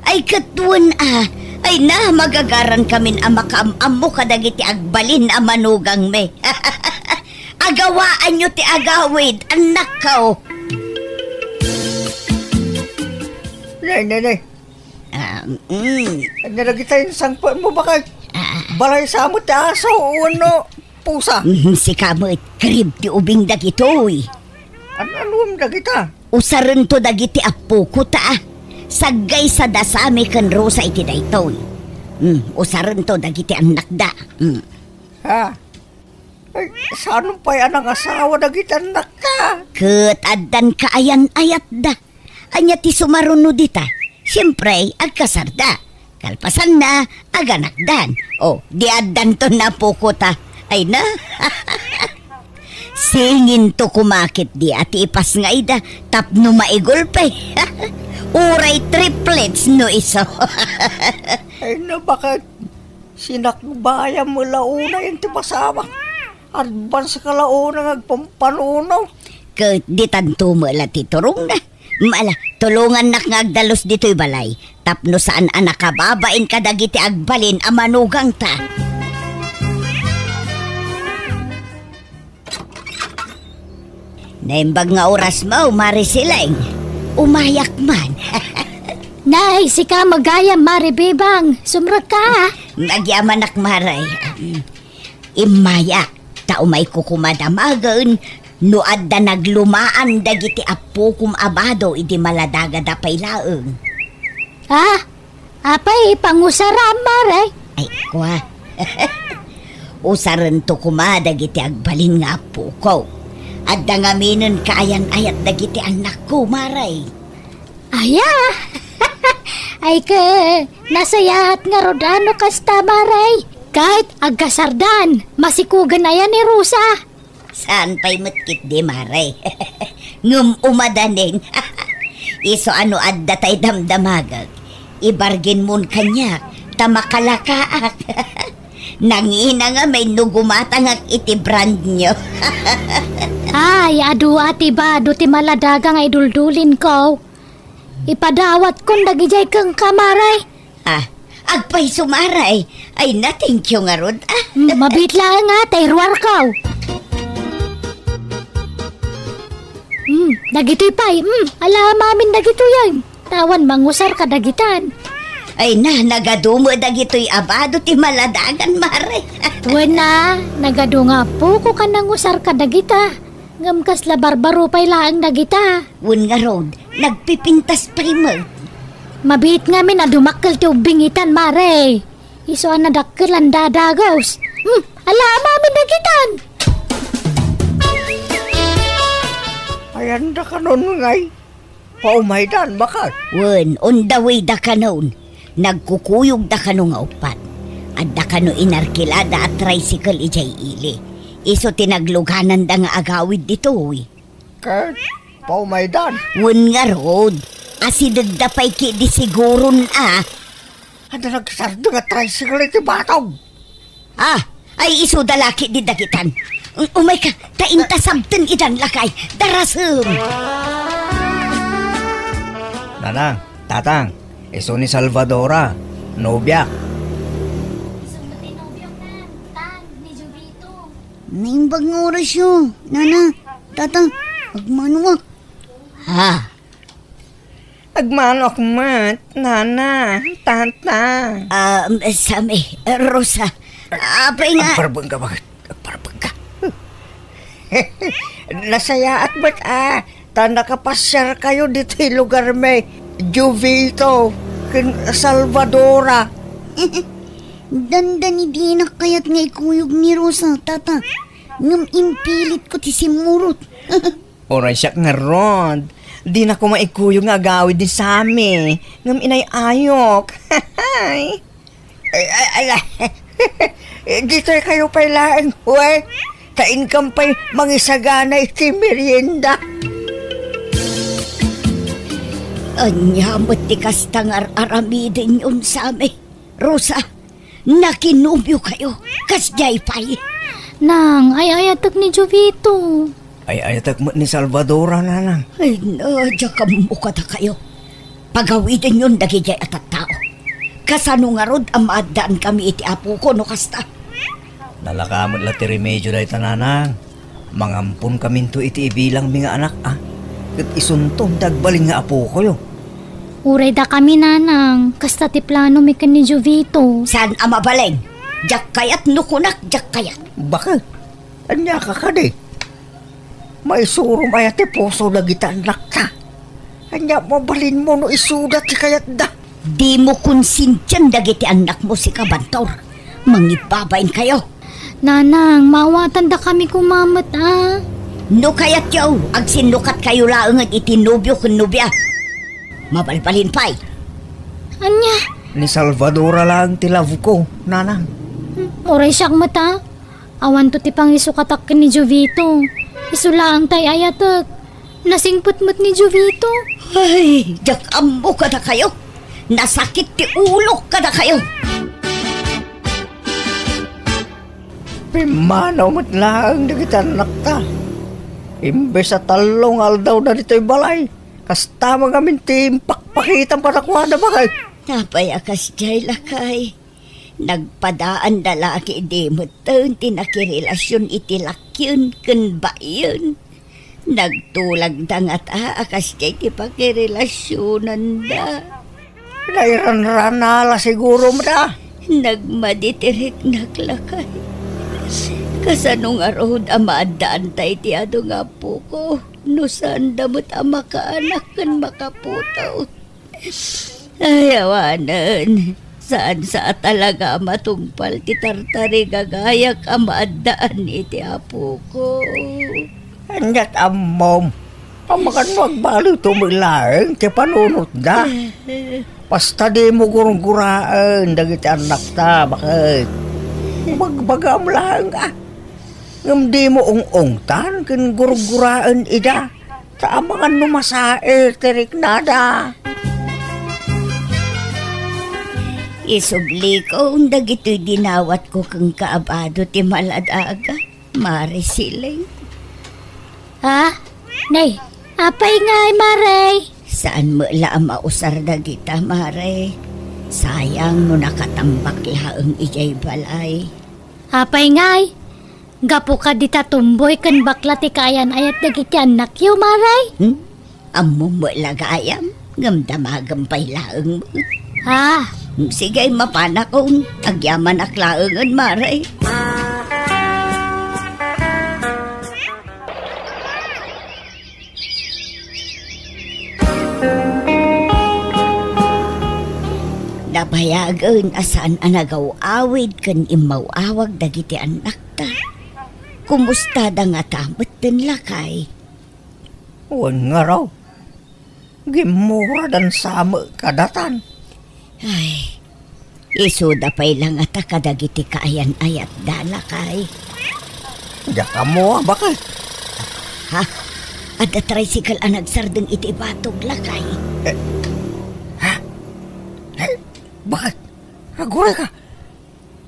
Ay, ket wen a. Ay na, magagaran kamin a makaam-ammo kadagiti agbalin a manugangmi. Agawaanyo ti agawid, annakko. Nay, nay, nay. Ah, mm. Ania dagita insangpetmo, bakit? Ah. Balay sa met ti aso, wenno pusa? Mm, sika met, karib ti ubing dagitoy. An-anuem dagita? Usarento dagiti appoko ta, ah. Saggaysada Sami ken Rosa iti daytoy. Mm, usarento dagiti annakda. Mm. Ha? Ay, saan pay a nangasawa dagiti annakta? Ket addan kaayan-ayatda. Ania ti sumaruno dita? Siempre, agkasarda. Kalpasanna, aganakdan. O, di addanton napuko ta. Ay na. Singinto koma ketdi a ti ipasngayda tapno maigulpe. Uray triplets no isu. Ay, no, baket sinakbayam met la unay ti pasamak. Advance ka la unay nga agpampanuno. Ket ditanto met la ti turongna. Ala, tulongannak nga agdalus ditoy balay, tapno saan a nakababain kadagiti agbalin a manugangta. Naimbag nga orasmo, Mare Sileng. Umayak man. Nay, sika met gayam, Mare Bebang. Sumrekka, a. Agyamanak, Mare. Immayak, ta umayko koma damagen no adda naglumaan dagiti appokom a bado idi maladagada pay laeng. Ah, apay, pangusaram, Mare? Ay, kua. Usarento koma dagiti agbalin nga appoko. Adda ngaminen kaayan-ayat dagiti annakko, Mare. Aya! Ay, ket nasayaat ngarud a no kasta, Mare. Ket agkasardan, masikogen aya ni Rosa? Saan pay met ketdi, Mare. Ngem umadanen. Isu a no adda tay damdamagek, ibargenmon kaniak ta makalakaak. Nangina ngamin no gumatangak iti brand new. Ay, adu a ti bado ti maladaga nga iduldulinko. Ipadawatkon dagidiay kenka, Mare. Ah, agpayso, Mare. Ay, na, thank you ngarud, ah. Mm, mabiit laeng, a, ta iruarko. Mm, dagitoy pay, mm, ala amin dagitoy, ay. Awan mangusar kadagitan. Ay na, nagadu met dagitoy a bado ti maladagan, Mare. Wen a, nagadu nga appoko ken nangusar kadagita. Ngem kasla barbaro pay laeng dagita. Wen ngarud, nagpipintas pay met. Mabiit ngamin a dumakkel ti ubbing itan, Mare. Isu a nadakkel a nadadagus. Hmm, ala amin dagitan. Ayan da kanon ngay. Paumaydan, baket. Wen, on the way da kanon. Nagkukuyogda kano nga uppat. Adda kano inarkilada a tricycle idiay ili. Isu ti naglugananda nga agawid ditoy. Ket paumaydan. Wen ngarud, asidegda pay ketdi siguron a. Adda nagsardeng a tricycle iti batog. Ah, ay, isu da la ketdi dagitan. Um-, umayka, ta inta sabten idan lakay. Darasem. Nanang, tatang, isu ni Salvadora, nobiak. Isu met ti nobiok, Nang, Tang, ni Jovito. Naimbag nga orasyo, nana, tata, agmanoak. Ha? Agmanoak met, nana, tata. Ah, Sami, Rosa, apay nga. Agparbeng ka, baket? Agparbeng ka. Nasayaat met a, ta nakapasiar kayo ditoy lugar mi, Jovito, ken Salvadora. Dandani dinak kayat nga ikuyog ni Rosa, tata. Ngem impilitko ti simmurot. Uray siak ngarud, dina koma ikuyog nga agawid ni Sami, ngem inay-ayok. Ay, ay, ay, ay. Ditoy kayo pay laeng, we. Ta inkam pay mangisagana iti merienda. Ania met ti kasta nga ar-aramidenyon, Sami? Rosa, nakinobio kayo, kasdiay pay. Nang, ay-ayatek ni Jovito. Ay-ayatek met ni Salvadora, nanang. Ay, na, diak ammo kadakayo. Pagawidenyon dagidiay a tattao. Kasano ngarud a maaddaankami iti apoko no kasta? Nalaka met la ti remedio dayta, nanang. Mangamponkaminto iti ibilangmi nga anak, a. Ket isunto ti agbalin nga apokoyo. Uray dakami, nanang, kasta ti planomi ken ni Jovito. Saan a mabalin? Diak kayat no kunak, diak kayat. Baket? Ania ka kadi? Maisurom aya ti puso dagiti annakta? Ania mabalinmo no isuda ti kayatda? Dimo konsintian dagiti annakmo, sika, Bantor. Mangibbabain kayo. Nanang, maawatandakami koma met, a. No kayatyo, agsinnukat kayo laengen iti nobio ken nobia. Mabalbalin pay. Ania? Ni Salvadora laeng ti love ko, nanang. Hmm, uray siak met, a. Awanto ti pangisukatak ken ni Jovito. Isu laeng tay ayatek. Nasingpet met ni Jovito. Ay, diak ammo kadakayo. Nasakit ti ulok kadakayo. Pimmanaw met laeng dagiti annakta. Imbes a tallo nga aldawda ditoy balay, kasta met ngamin ti impakpakitam kadakuada, baket. Apay a kasdiay, lakay? Nagpadaanda la ketdi metten ti nakirelasion iti lakien ken baien. Nagtulagda ngata a kasdiay ti pakirelasionanda. Nairanrana la siguro met a. Nagmadi ti riknak, lakay. Kasano ngarud a maaddaanta iti adu nga apoko no saanda met a makaanak ken makaputot? Ay, awanen. Saan sa a talaga a matungpal ti tartarigagayak a maaddaan iti apoko. Aniat ammom? Amangan no agbaliwto met laeng ti panunotda. Basta dimo gurguraen dagiti annakta, baket. Bagbagam laeng a. Ngem dimo ung-ungtan ken gurguraen ida. Ta amangan no masaer ti riknada. Isublikon dagitoy dinawatko kenka a bado ti maladaga, Mare Siling. Ha? Nay, apay ngay, Mare? Saan met la a mausar dagita, Mare? Sayang no nakatambak laeng idiay balay. Apay ngay? Gapu kadi ta tumboy ken bakla ti kaayan-ayat dagiti annakyo, Mare? Hmm? Ammom met la gayam, ngem damagem pay laeng met. Ah. Hmm, sige, mapanakon. Agyamanak laengen, Mare. Nabayagen a saan a nagaw-awid ken immaw-awag dagiti annakta. Kumustada ngata metten, lakay? Wen ngarud, gimmuradan sa met kadatan. Ay, isuda pay la ngata kadagiti kaayan-ayatda, lakay. Diak ammo a baket. Ha? Adda tricycle a nagsardeng iti ibatog, lakay. Eh, ha? Eh, baket? Agurayka?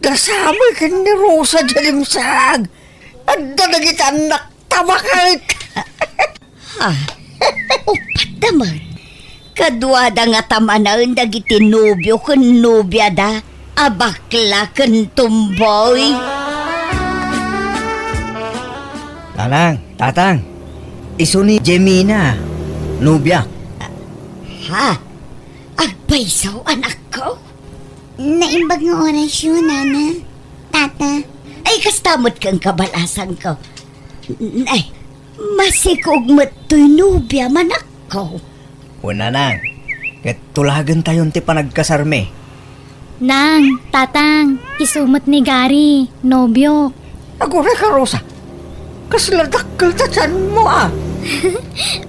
Dasami ken ni Rosa diay dimsag. Adda dagiti annakta, baket. Ha? Uppat da met. Kaduada ngata manen dagiti nobio ken nobiada a bakla ken tumboy. Nanang, tatang, isu ni Jemina, nobiak. Ha? Agpayso, anakko? Naimbag nga orasyo, nana, tata. Ay, kasta met ken kabalasangko. N-, ay, masikog met toy nobia, manakko. Wen, nanang, ket tulagentayon ti panagkasarmi. Nang, tatang, isu met ni Gary, nobiok. Agurayka, Rosa. Kasla dakkel ta tianmo, a.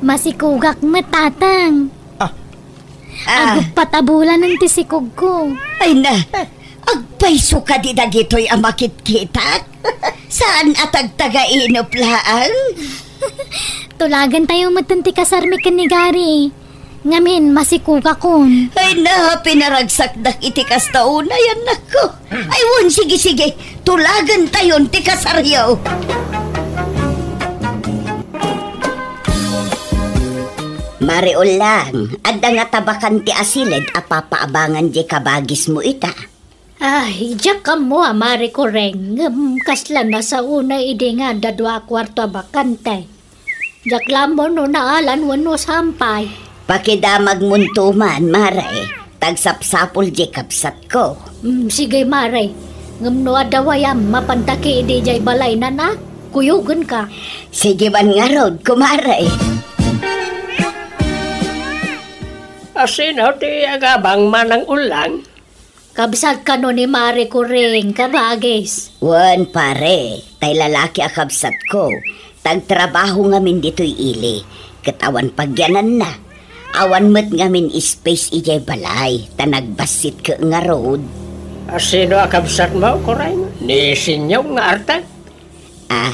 Masikogak met, tatang. Ah, Ah. Aguppat a bulanen ti sikogko. Ay na, agpayso kadi dagitoy a makitkitak? Saan a tagtagainep laeng? Tulagentayo metten ti kasarmi ken ni Gary. Ngamin, masikogakon. Ay na, pinaragsakdak iti kasta unay, annakko. Ay, wen, sige, sige. Tulagentayon ti kasaryo. Mare Ulang, adda ngata bakan ti asiled a papaabangan diay kabagismo ita? Ay, diak ammo a, Mare Kureng, ngem kasla nasaona idi nga adda dua a kuarto a bakante. Diak la ammo no naalan wenno saan pay. Pakidamagmonto man, Mare. Tagsapsapul diay kabsatko. Mm, sige, Mare. Ngem no adda wayam, mapanta ketdi idiay balaynan, a? Kuyogenka. Sige man ngarud, kumare. A, sino ti agabang, Manang Ulang? Kabsat kano ni Mare Kureng, kabagis. Wen, pare, tay lalaki a kabsatko, tagtrabaho ngamin ditoy ili, ket awan pagyananna. Awan met ngamin space idiay balay, ta nagbassit ket ngarud. A, sino a kabsatmo, Kureng? Ni Sinyong nga Arta? A,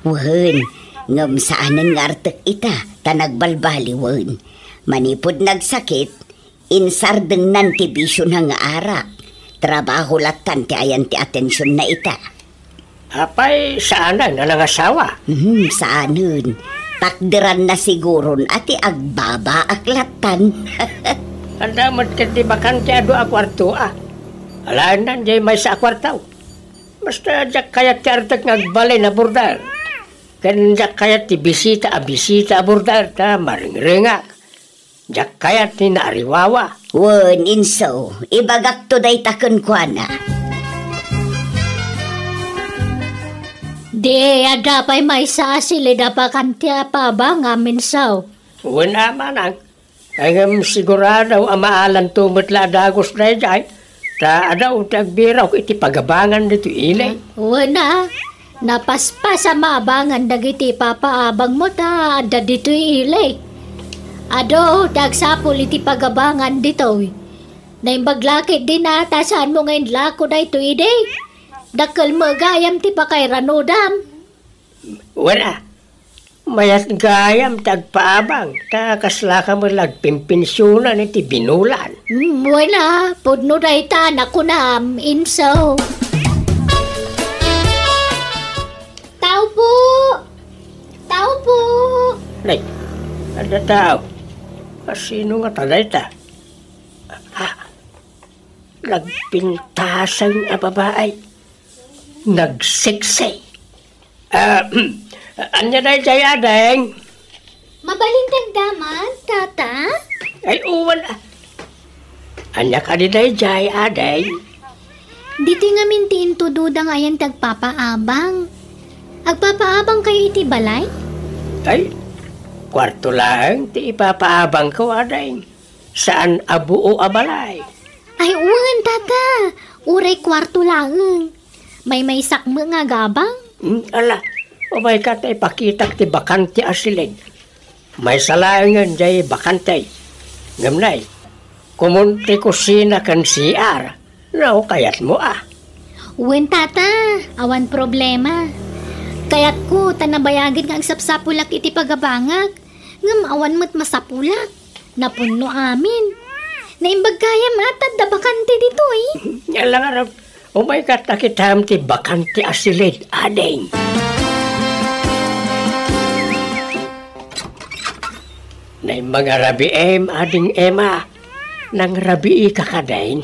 Wen, ngem saanen nga artek ita, ta nagbalbaliwen. Manipud nagsakit, insardengnan ti bisiona nga arak. Trabaho lattan ti ayan ti atensionna ita. Apay, saanen a nangasawa? Hmm, saanen. Takderanna siguron a ti agbabaak lattan. Ania met ket ti bakante a dua a kuarto a. Alaennan diay maysa a kuarto. Basta diak kayat ti artek nga agbalin a border. Ken diak kayat ti bisita a bisita a border ta maringrengak. Diak kayat ti naariwawa. Wen, inso, ibagakto dayta kenkuana. Di, adda pay maysa a silid a bakante a paabangam, inso. Wen a, manang. Ngem sigurado a maalanto met la a dagus daydiay, ta adu ti agbirok iti pagabangan ditoy ili. Wen a, napaspas a maabangan dagiti papaabangmo ta adda ditoy ili. Adu ti agsapul iti pagabangan ditoy. Naimbag la ketdin a ta saanmo nga inlako daytoy idi. Dakkel met gayam ti pakairanudam. Wen a, mayat gayam ti agpaabang, ta kaslaka met la agpinpensionan iti binulan. Mm, wen a, pudno dayta a nakunam, inso. Tao po! Tao po! Nay, adda tao. Asino ngata dayta? Ah, nagpintaseng a babai. Nagseksi. Ah, ania daydiay, ading? Mabalin ti agdamag, tata? Ay, wen a. Ania kadi daydiay, ading? Ditoy ngamin ti intudodang ayan ti agpapaabang. Agpapaabangkayo iti balay? Ay, kuarto laeng ti ipapaabangko, ading. Saan a buo a balay. Ay, wen, tata. Uray kuarto laeng. Maymaysak met nga agabang. Hmm, ala, umayka ta ipakitak ti bakante a silid. Maysa laengen diay bakante. Ngem nay, komon ti kusina ken C R. No kayatmo a. Wen, tata, awan problema. Kayatko ta nabayagen nga agsapsapulak iti pagabangak. Ngem awan met masapulak. Napunno amin. Naimbag gayam a ta adda bakante ditoy. Ala ngarud, umayka ta kitam ti bakante a silid, ading. Naimbag a rabiim, ading Emma. Nangrabiika kadin?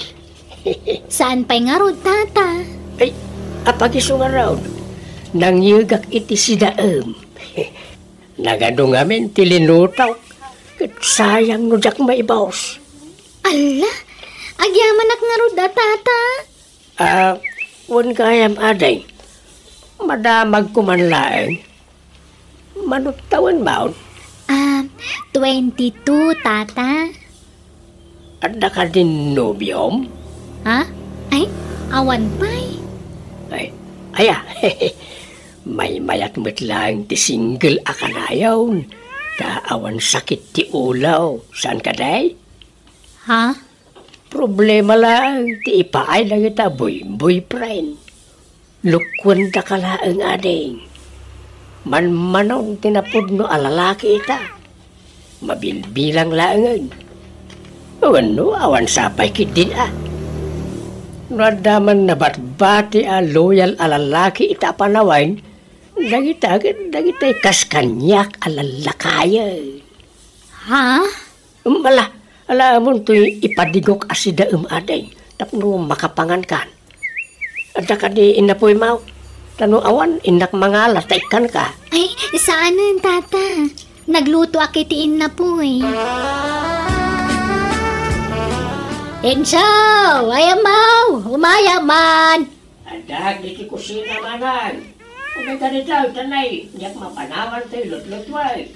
Saan pay ngarud, tata? Ay, apag-isu ngarud. Nangyegak iti sidaem. Nagadu ngamin ti linutok, ket sayang no diak maibus. Alla, agyamanak ngarud a, tata. Ah, wen gayam, ading. Madamagko man laeng. Mano tawenmon? Ah, twenty-two, tata. Adda kadin nobiom? Ha? Ay, awan pay. Ay, aya. Maymayat met laeng ti single a kanayon. Ta awan sakit ti ulo. Saan kadi? Ha? Problema laeng ti ipaay dagita boy-, boyfriend. Lukkuendaka laeng, ading. Manmanon ti napudno a lalaki ita. Mabilbilang laengen. Wenno, awan sapay ketdin a. No adda man nabatbati a loyal a lalaki ita a panawen, dagita ket dagitay kas kaniak a lallakayen. Ha? Ala, ala, amontoy ipadigok a sidaem, ading, tapno makapangankan. Adda kadi innapuy, Maw? Ta no awan, innak mangala ta ikkanka. Ay, saanen, tata. Naglutoak iti innapuy. Enzo! Ay, Maw! Umayam man! Adda iti kusina, manang. Umayka dita, tanay, diak mapanawan ti lutlutuan.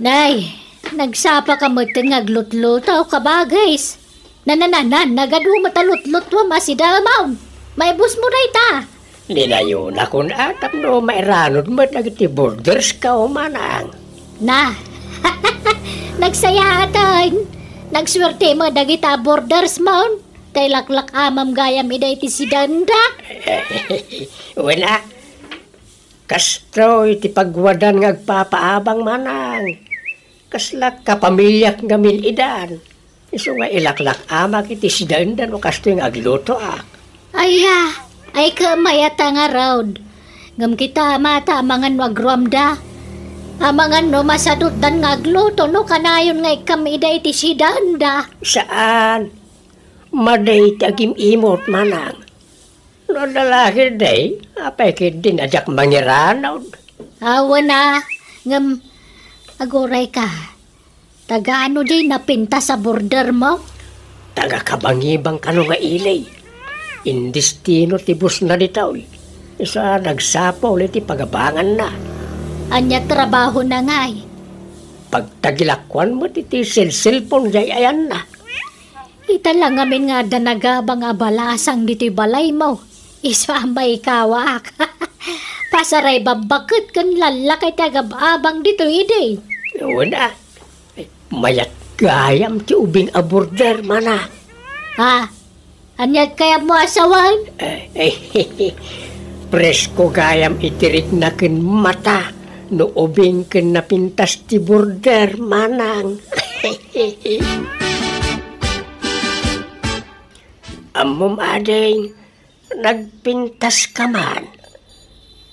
Nay, nagsapaka metten nga aglutluto, kabagis. Nanananan, nagadu met a lutlutuam a sidaem. Maibusmo dayta. Dinayonakon a tapno mairanod met dagiti borderska, manang. Na, nagsayaatan. Nagsuerte met dagita bordersmon. Tay laklak-amam gayam ida iti sidaenda. Wen a, Kastoy ti pagwadan nga agpapaabang, manang. Kasla kapamiliak ngamin idan. Isu nga ilaklak-amak iti sidaenda no kastoy nga aglutoak. Aya, ay ka mayat a ngarud. Ngem kita, mata, amangan no agruamda. Amangan no masadutdan nga agluto no kanayon nga ikkam ida iti sidaenda. Saan. Madi ti agim-imot, manang. No adda lakay, apay ketdin a diak mangiranud? Awan a, ngem aguray ka. Taga ano diay napintas a border mo? Taga Kabangibang kano nga ili. Indestino ti busna ditoy. Isu a nagsapul iti pagabanganna. Ania trabahona ngay? Pagtagilakuan met iti selselpon diay ayanna. Ita la ngamin nga adda nagabang a balasang ditoy balaymo. Isu a maikawak. Pasaray babbaket ken lallakay ti agab-abang ditoy idi. Wen a. Mayat gayam ti ubing a border, mana. Ha? Aniat kayatmo a sawen? Eh, eh, presko gayam iti rikna ken mata no ubing ken napintas ti border, manang. Ammom, ading, nagpintas ka man.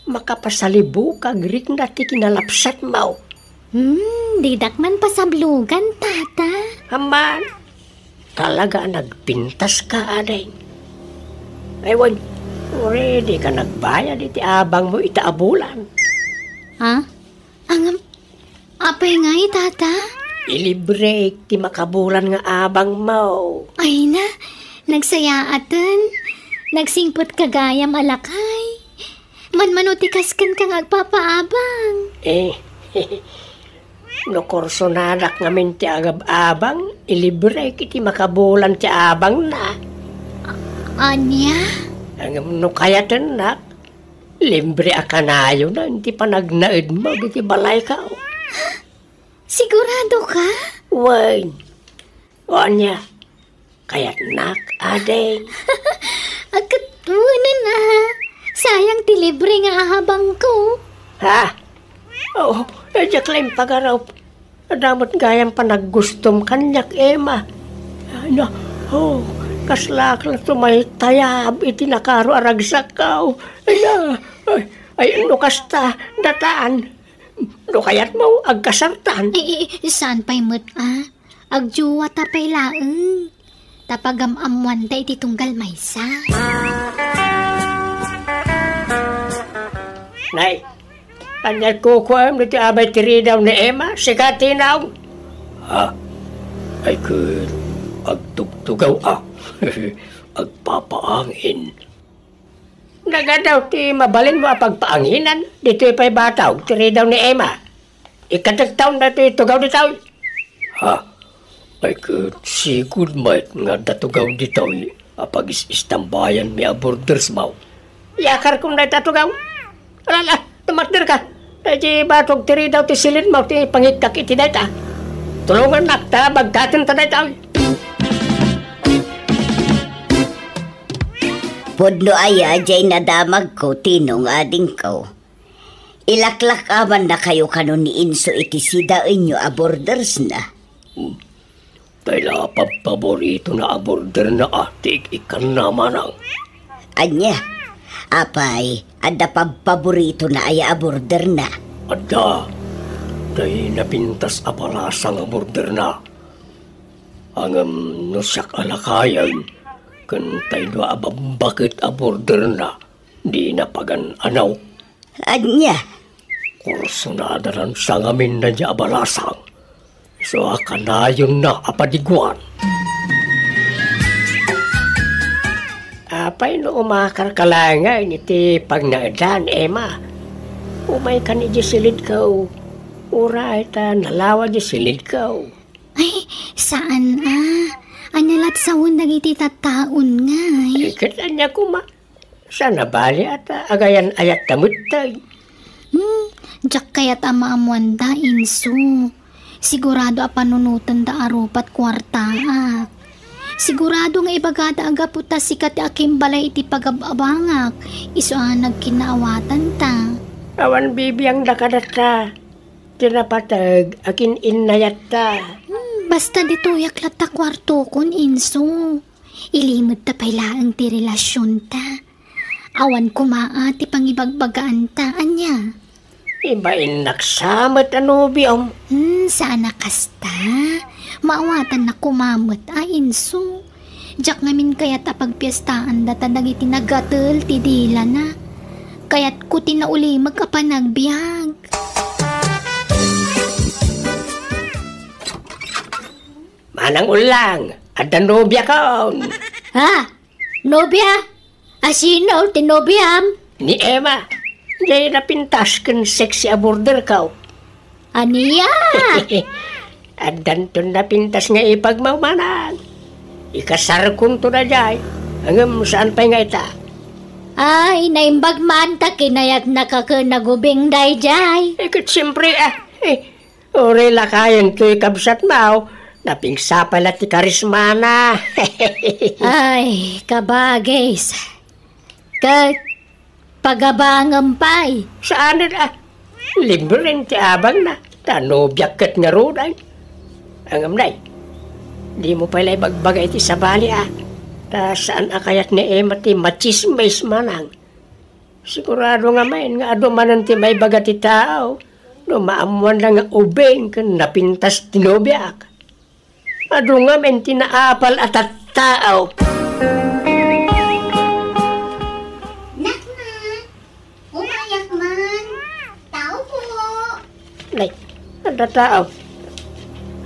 Makapasalibukag rikna ti kinalapsatmo. Hmm, didak man pasablugan, tata. Amman, talaga a nagpintas ka, ading. Ay, wen, ready ka nagbayad iti abangmo ita a bulan. Ha? Ngem, apay ngay, tata? Ilibrek ti makabulan nga abangmo. Ay na, nagsayaaten. Nagsingpet ka gayam a lakay. Manmano ti kasken ka nga agpapaabang? Eh, no kursonadak ngamin ti agab-abang, ilibrek iti makabulan ti abangna. Ania? Ngem no kayatennak, libre a kanayonan ti panagnaedmo iti balayko. Sigurado ka? Wen. O ania, kayatnak, ading? Agkatwenen a. Sayang ti libre nga ahabangko. Ha? Oo, eh, diak la impagarup. Adda met gayam panaggustom kaniak, Emma. Ay na, oh, kaslak la tumaytayab iti nakaro a ragsakko. Ay na, ay, ay, no kasta, datan. No kayatmo, agkasartan. Eh, eh, saan pay met, a? Agjuwata pay laeng. Ta pagam-ammoanta iti tunggal maysa. Nay, ania kukuam ditoy abay ti ridaw ni Emma? Sika ti naong. Ha? Ay ket, agtugtugaw a. Agpapaangin. Nagadaw ti mabalinmo a pagpaanginan, ditoy pay batog ti ridaw ni Emma. Ikkatektaon daytoy tugaw ditoy. Ha? Ay ket, sigud met nga adda tugaw ditoy a pagis-istambayanmi a bordersmo. Iyakarkon dayta tugaw. Alala, tumakder ka. Daydi batog ti ridaw ti silidmo ti pangikkak iti dayta. Tulongannak ta bagkaten ta dayta. Pudno aya diay nadamagko, Tinong, adingko. Ilaklak-amannakayo kano ni Inso iti sidaenyo a bordersna? Hmm. Tay la pabpaboritona a borderna a ti ik-ikkanna, manang. Ania? Apay, adda pabpaboritona aya a borderna? Adda. Tay napintas a balasang a borderna. Ngem no siak a lakayen, ken tay dua a babbaket a borderna, dina pagan-anaw. Ania? Kursonada lansa ngamin daydi a balasang. Isu a kanayonna a padiguan. Apay no umakarka laengen iti pagnaedan, Emma? Umaykan idiay silidko. Uray ta nalawa diay silidko. Ay, saan a. Ania lat sawen dagiti tattaon ngay? Ay, ket ania koma? Saan a bali a ta agayan-ayatta metten. Hmm, diak kayat a maammoanda, Inso. Sigurado a panunotenda a rupat kuartaak. Sigurado nga ibagada a gapu ta sika ti akimbalay iti pagab-abangak, isu a nagkinnaawatanta. Awan bibiangda kadatta. Ti napateg, akin-innayatta. Hmm, basta ditoyak latta kuartokon, Inso. Ilimedta pay laeng ti relasionta. Awan koma a ti pangibagbagaanta, ania? Ibainnak sa met a nobiom. Hmm, saan a kasta. Maawatannak koma met a, Inso. Diak ngamin kayat a pagpiestaanda ta dagiti nagatel ti dilana. Kayatko ti naulimek a panagbiag. Manang Ullang, adda nobiakon. Ha? Nobia? A sino ti nobiam? Ni Emma. Jay napintas ken sexy a borderko. Ania? Addanton napintas nga ipagmawmanan. Ikasarkonto dayjay. Ngem saan pay nga ita? Ay, naimbag man ta kinayatnaka ken nagubing dayjay. Eh, ket siyempre, ah, eh, uray lakayen toy kabsatmo, napigsa pay la ti karismana. Ay, kabagis. Ket pagabangem pay. Saanen a, libren ti abangna, ta nobiak ket ngaruden. Ngem nay, dimo pay la ibagbaga iti sabali a, ta saan a kayat ni Emma ti matsismis manang. Sigurado ngamin nga adu manen ti maibaga ti tao no maammoanna nga ubing ken napintas ti nobiak. Adu ngamin ti naapal a tattao. Naknak, umayak man. Tao po. Nay, adda tao.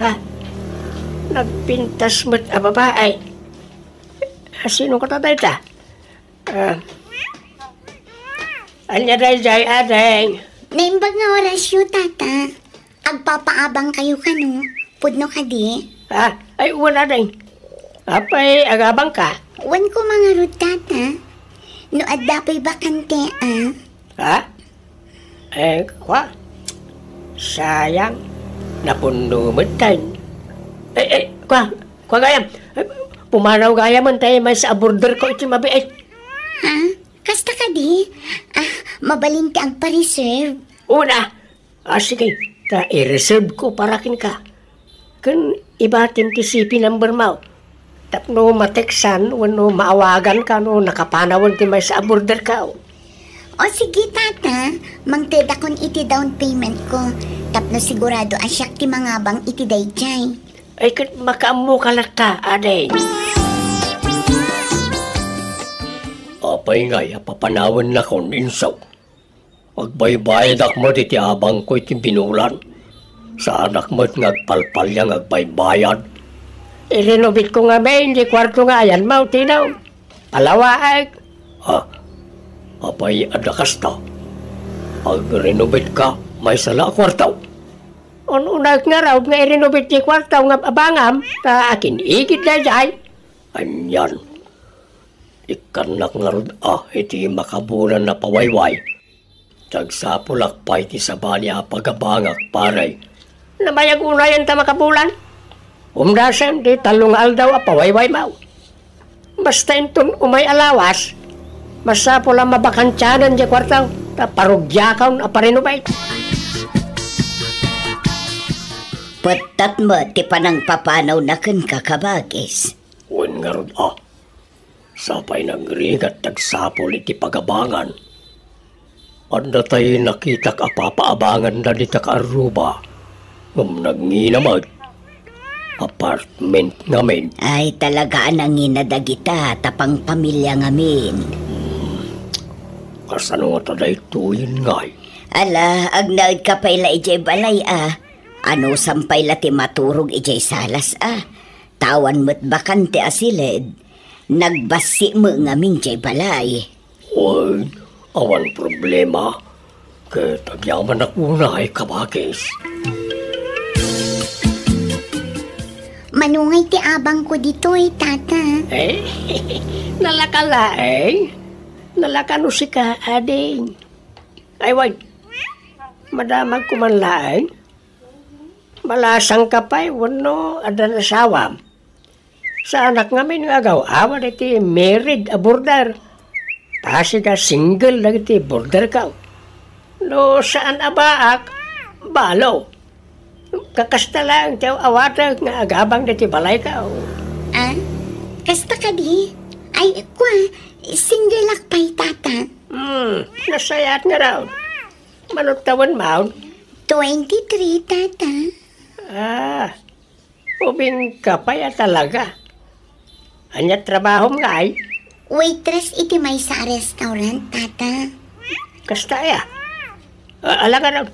Ha? Nagpintas met a babae. A, sino kata dayta? Ah. Ania dayjay, ading? Naimbag nga orasyo, tata. Agpapaabang kayo kano? Pudno kadi? Ah, ay, wen, ading. Apay, agabangka? Wen koma ngarud, tata. No adda pay bakante, ah. Ha? Eh, kwa? Sayang. Napunno met tayo. Eh, eh, kwa? Kwa gayam? Eh, pumanaw gayamen tayo maysa a borderko iti mabiit. Ha? Kasta kadi? Ah, mabalin ti agpa-reserve? Una, ah, sige, ta i-reserve ko para kenka. Ken ibatim ti C P number mo. Tapno ma-textan wenno maawaganka no nakapanawen ti maysa a borderko. O sige, tata, mangtedakon iti down payment ko. Tapno sigurado a siak ti mangabang iti dayjay. Ay, ket makaammoka latta, ading. Apay ngay a papanawennakon, inso? Agbaybayadak met iti abangko iti binulan. Saanak met nga agpalpalian nga agbaybayad. Irinobitko ngamin ti kuarto nga ayanmo, Tino. Palawaek. Ah, apay adda kasta? Agrinovate ka, maysa la a kuarto? Un-unaek ngarud nga irenovate ti kuarto nga abangam, ta akin-igid dayjay. Anian? Ikkannak ngarud a iti makabulan a pawayway. Agsapulak pay ti sabali a pagabangak, pare. Nabayag unayen ta makabulan. Umdasen ti tallo nga aldaw a pawaywaymo. Basta inton umay a lawas, masapul a mabakantianan diay kuarto ta parugiakon a parinubay. Pettat met ti panangpapanawna kenka, kabagis. Wen ngarud a, sapay nagrigat ti agsapul iti pagabangan. Adda tay nakitak a papaabanganda dita kaarruba, ngem nangina met. Apartment ngamin. Ay, talaga a nangina dagita ta pangpamilia ngamin. Kasano ngata daytoyen ngay? Ala, agnaedka pay la idiay balay a. Anusam pay la ti maturog idiay salas a. Ta awan met bakante a siled. Nagbassi met ngamin diay balay. Wen, awan problema. Ket agyamanak unay, kabagis. Mano ngay ti abangko ditoy, tata? Eh, nalaka laeng. Nalaka no sika, ading. Ay, wen. Madamagko man laeng. Malasangka pay wenno addan asawam? Saanak ngamin nga agaw-awat iti married a border. Pasig a single dagiti borderko. No saan a baak, balo. Kakasta laeng ti aw-awatek nga agabang ditoy balayko. Ah? Kasta kadi? Ay, kua, single ak pay, Tata. Hmm, nasayaat ngarud. Mano tawenmo? Twenty-three, Tata. Ah, ubing ka pay a talaga. Ania trabahom ngay? Waitress iti maysa a restaurant, Tata. Kasta aya? A-, ala ngarud,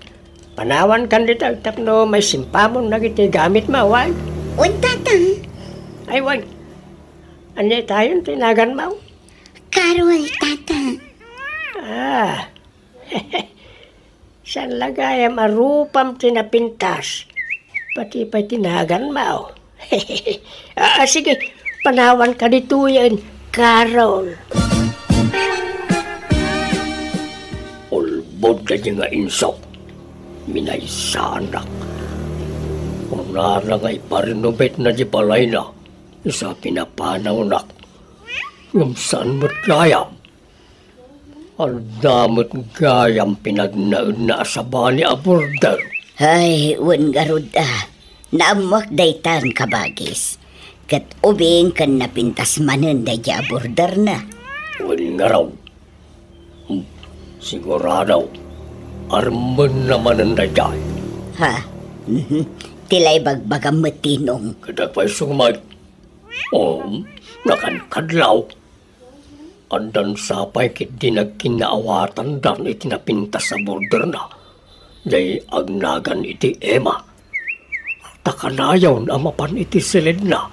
panawankan dita tapno maisimpamon dagiti gamitmo, wen? Wen, Tata. Ay, wen. Ania itayon ti naganmo? Carol, Tata. Ah. Saan la gayam a rupam ti napintas? Pati pay ti naganmo. Ah, sige, panawanka ditoyen, Carol. Ulbod daydi nga inso. Minaysaanak. Kunana nga iparenovate na di balayna. Isu a pinapanawnak. Ngem saan met gayam? Adda met gayam pinagnaedna a sabali a border. Ay, wen ngarud a. Naammoak daytan, kabagis. Ket ubing ken napintas manen daydiay a borderna. Wen ngarud. Hmm, sigurado. Armenna manen daydiay. Ha? Mhm. Ti la ibagbagam met, Ninong. Ket agpayso met. Um, nakankadlaw. Addan sapay ketdi nagkinnaawatan dan iti napintas a borderna. Jay agnagan iti Emma. Ta kanayon a mapan iti siledna.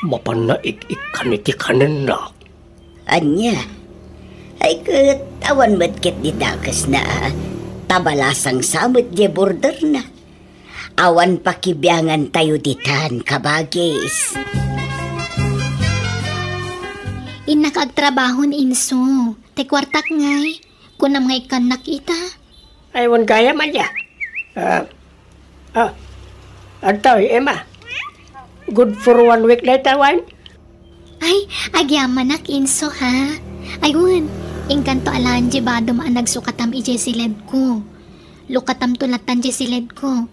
Mapanna ik-ikkan iti kanenna. Ania? Ay ket awan met ketdi dakesna a ta balasangsa met diay borderna. Awan pakibiangantayo ditan, kabagis. Innak agtrabaho ni Inso. Ti kuartak ngay, kunam nga ikkannak ita. Ay, wen gayam aya. Ah, ah, adtoy, Emma. Good for one week dayta, wen? Ay, agyamanak, Inso, ha? Ay, wen, inkanto alaen diay badom a nagsukatam idiay siledko. Lukatamto lattan diay siledko.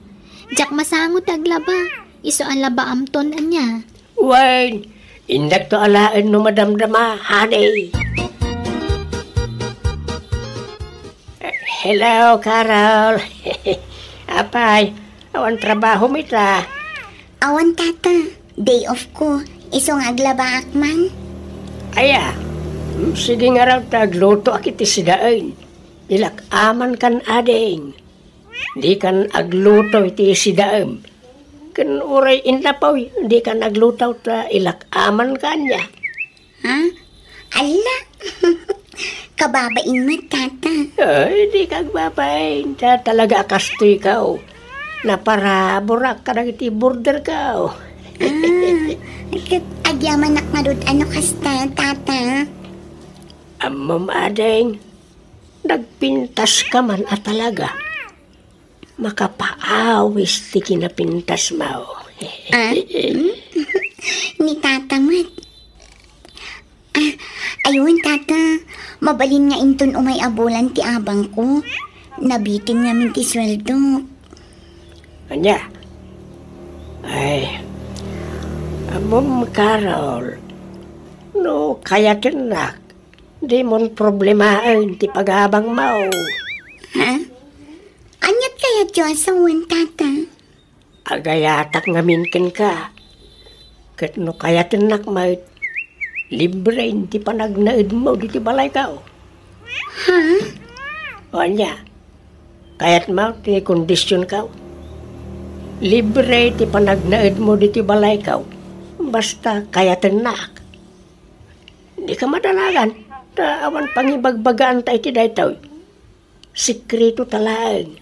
Diak masango ti aglaba. Isu a labaamton, ania? Wen, indakto alaen no madamdama, honey. Hello, Carol. Apay, awan trabahom ita? Awan, Tata. Day off ko. Isu nga aglabaak man. Aya, mm, sige ngarud ta aglutoak iti sidaem. Ilak amankan, ading. Dikan agluto iti sidaem. Ken uray innapoy, dikan agluto ta ilak amankan, ania? Ha? Alla! Kababain met, Tata. Ay, dika agbabain. Ta talaga a kastoyka, o. Naparaburak kadagiti borderko. Ah, ket agyamanak ngarud a no kasta, Tata. Ammom, ading, nagpintaska man a talaga. Makapaawis ti kinapintasmo. Ah? Hmm? Ni Tata met. Ah, aywan, Tata. Mabalin nga inton umay a bulan ti abangko. Nabitin ngamin ti sueldok. Ania? Ay, ammom, Carol, no kayatennak, dimon problemaen ti pagabangmo. Ha? Aniat kayatyo a sawen, Tata? Agayatak ngamin kenka. Ket no kayatennak met, libre ti panagnaedmo ditoy balayko. Ha? O ania, kayatmo ti kondisionko? Libre ti panagnaedmo ditoy balayko, basta kayatennak. Dika madanagan, ta awan pangibagbagaanta iti daytoy. Sekreto ta laeng.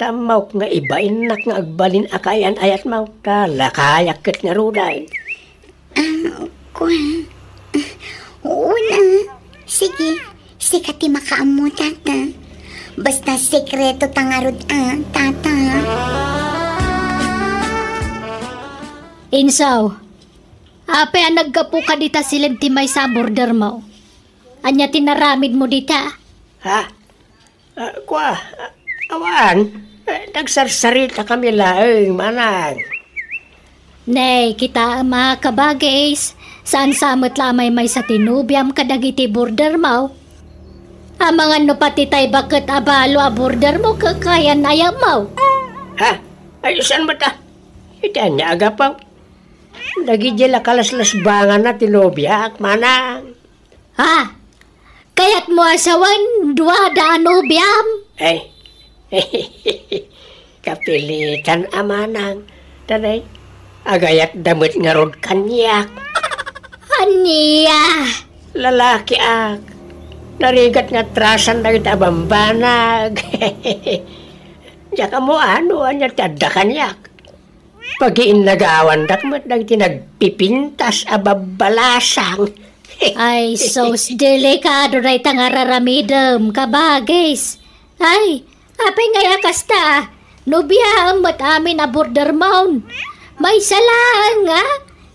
Ta ammok nga ibainnak nga agbalin a kaayan-ayatmo, ta lakayak ket ngaruden. Ah, kua. Una, sige, sika ti makaammo, Tata. Basta sekreto ta ngarud a, Tata. Insaw, apay a naggapuka dita siled ti maysa a bordermo? Ania ti naramidmo dita? Ha? Ah, kua, ah, awan. Eh, nagsarsaritakami laeng, manang. Nay, kitaem a kabagis, saan sa met la a maymaysa ti nobiam kadagiti bordermo? Amangan no pati tay baket a balo a bordermo kakayan ayammo. Ha? Ay, saan met a? Iti ania a gapu? Dagidi la kalaslasbanganna ti nobiak, manang. Ha? Kayatmo a sawen, dua da a nobiam? Ay. Kapilitan a manang. Tanay, agayatda met ngarud kaniak. Ania? Lalakiak. Narigat nga atrasan dagiti a bambanag. Diak ammo no ania ti adda kaniak. Pagiinnagawandak met dagiti nagpipintas a babbalasang. Ay, sus, delikado dayta nga ar-aramidem, kabagis. Ay, apay ngay a kasta? Nobiaem met amin a bordermon. Maysa laeng nga,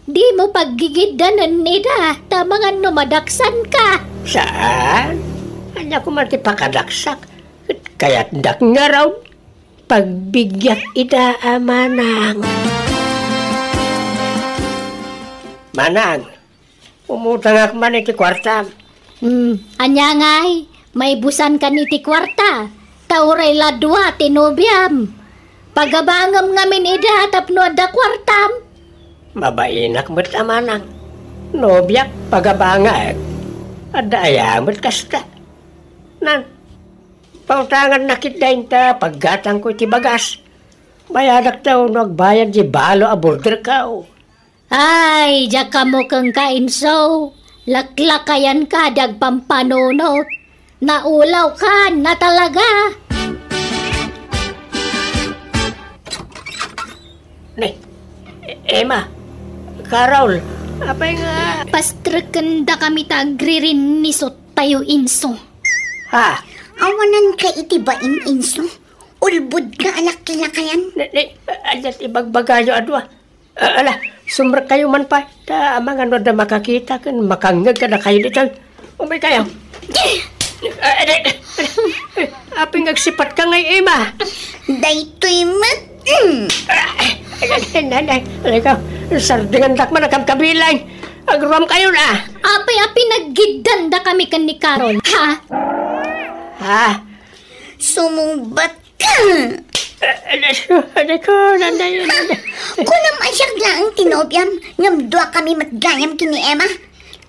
dimo paggigiddanen ida, ta amangan no madaksanka. Saan? Ania koma ti pakadaksak? Ket kayatdak ngarud. Pagbigyak ida a manang. Manang, umutangak man iti kuartam. Hmm, ania ngay? Maibusankan iti kuarta, ta uray la dua ti nobiam. Pagabangem ngamin ida tapno adda kuartam. Mabainak met a manang. Nobiak, pagabangek. Adda aya met kasta? Nan, pautangannak iti dainta, paggatangko iti bagas. Bayadakto no agbayad ti balo a borderko. Ay, diak ammo kenka, Inso. Laklakayanka di agpampanunot. Naulawkan a talaga. Ne, Emma, Carol, apay nga? Pastreken dakami ta agririnnisot tayo, Inso. Ha? Awanan ka iti bain, Inso. Ulbod ka, alaklakayan. Ne, ne, ania ti ibagbagayo a dua? Ah, ala, sumrek kayo man pay. Ta amangan no adda makakita ken makangngeg kadakayo ditoy. Umay kayo. Ah, adi, adi. Apay nga agsipat ka ngay, Emma? Daytoy met. Mm. Ah, adi, adi, adi. Adi ka, sardengandak man a kabkabilang. Agruam kayo na. Apay a pinaggiddan dakami ken ni Carol, ha? Ha? Sumungbat ka. Adi ko, adi ko, nanay, nanay. Kunam a siak laeng ti nobiam, ngem dua kami met gayam ken ni Emma.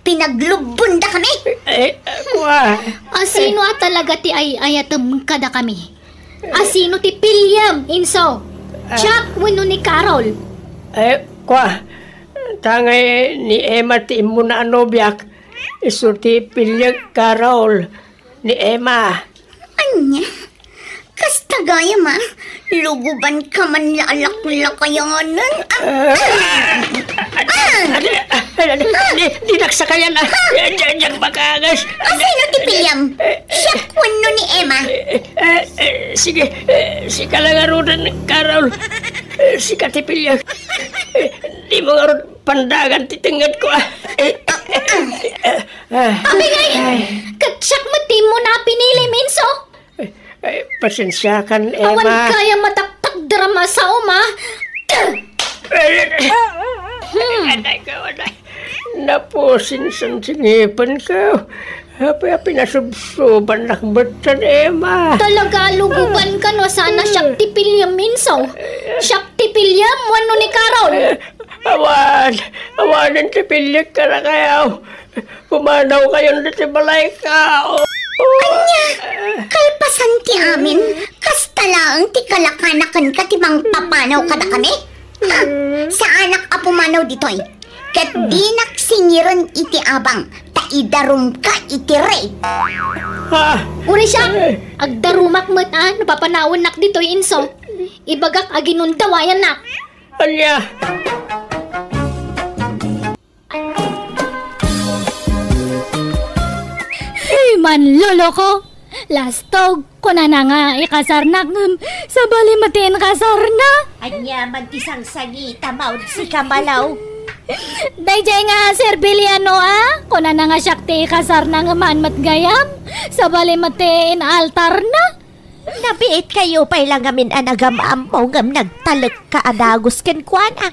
Pinaglubbon dakami. Eh, kua. Asino a talaga ti ay-ayatem kadakami? Asino ti piliem, Inso? Ah. Siak wenno ni Carol? Eh, kua. Ta ngay ni Emma ti immuna a nobiak. Isu ti piliek, Carol. Ni Emma. Ania? Kasta gayam a? Luguban ka man la alaklakayanen. Ah! Ah! Adi, adi, adi, di, di nagsakayan, ah. Di, di, di, makaangas. Asino ti piliam? Siak wenno ni Emma? Eh, eh, eh, sige, eh, sika la ngaruden, Carol. Eh, sika ti piliak. Eh, dimo ngarud pandagan ti tengngedko, ah. Eh, eh, eh, ah. Apay ngay, ket siak met ti immuna a pinilim, Inso. Ay, ay, pasensiakan, Emma. Awan gayam a taktakderam a saom, a. Ay, ay, ay. Hmm. Ay, ay, ay, ay. Napusinsan ti ngipenko. Apay a pinasubsobannak metten, Emma. Talaga, luguban ka no saan a siak ti piliem, Inso. Siak ti piliem wenno ni Carol. Awan, awanen ti piliek kadakayo. Pumanaw kayon ditoy balayko. Ania? Kalpasan ti amin, kasta laeng ti kalakanakanka ti mangpapanaw kadakami? Ha? Saanak a pumanaw ditoy. Ket dinak singiren iti abang, ta idarumka iti rey. Ha? Uray siak, agdarumak met a no papanawennak ditoy, Inso. Ibagak a ginundawayannak. Ania? Hey, manloloko! Lastog, kunana nga ikasarnak ngem sabali met ti inkasarna. Ania man ti sangsangitmo, sika malaw? Daydiay nga serbiliano a, kunana nga siak ti ikasarna ngem haan met gayam, sabali met ti inaltarna. Nabiit kayo pay la ngamin a nagam-ammo ngem nagtalekka a dagus kenkuana.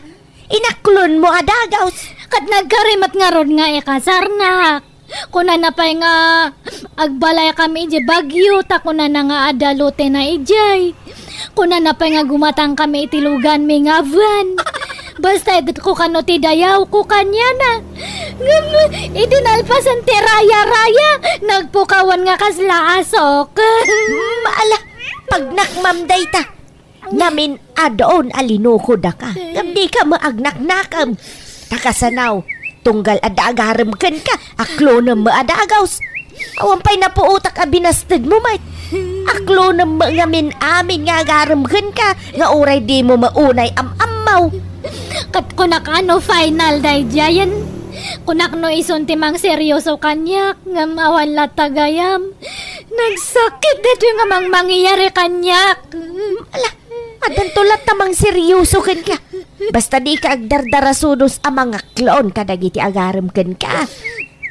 Inaklonmo a dagus. Ket nagkarimet ngarud nga ikasarnak. Kunana pay nga agbalaykami idiay Baguio, ta kunana nga adda lotena idiay. Kunana pay nga gumatangkami iti luganmi nga van. Basta itedko kano ti dayawko kaniana. Ngem, idi nalpasen ti raya-raya, nagpukawan nga kasla asok. Mm, ala, pagnakmam dayta. Namin-adon a linukodaka. Ngem dika met agnaknakem. Ta kasano, tunggal adda agarem kenka, aklonem met a dagus. Awan pay napuotak a binastedmo met. Aklonem met ngamin amin nga agarem kenka, nga uray dimo met unay am-ammaw. Ket kunak a no final daydiayen. Kunak no isun ti mangseryoso kaniak, ngem awan latta gayam. Nagsakit daytoy nga mangmangiyari kaniak. Ala, addanto latta mangseryoso kenka. Basta dika agdardarasudos a mangaklon kadagiti agarem kenka.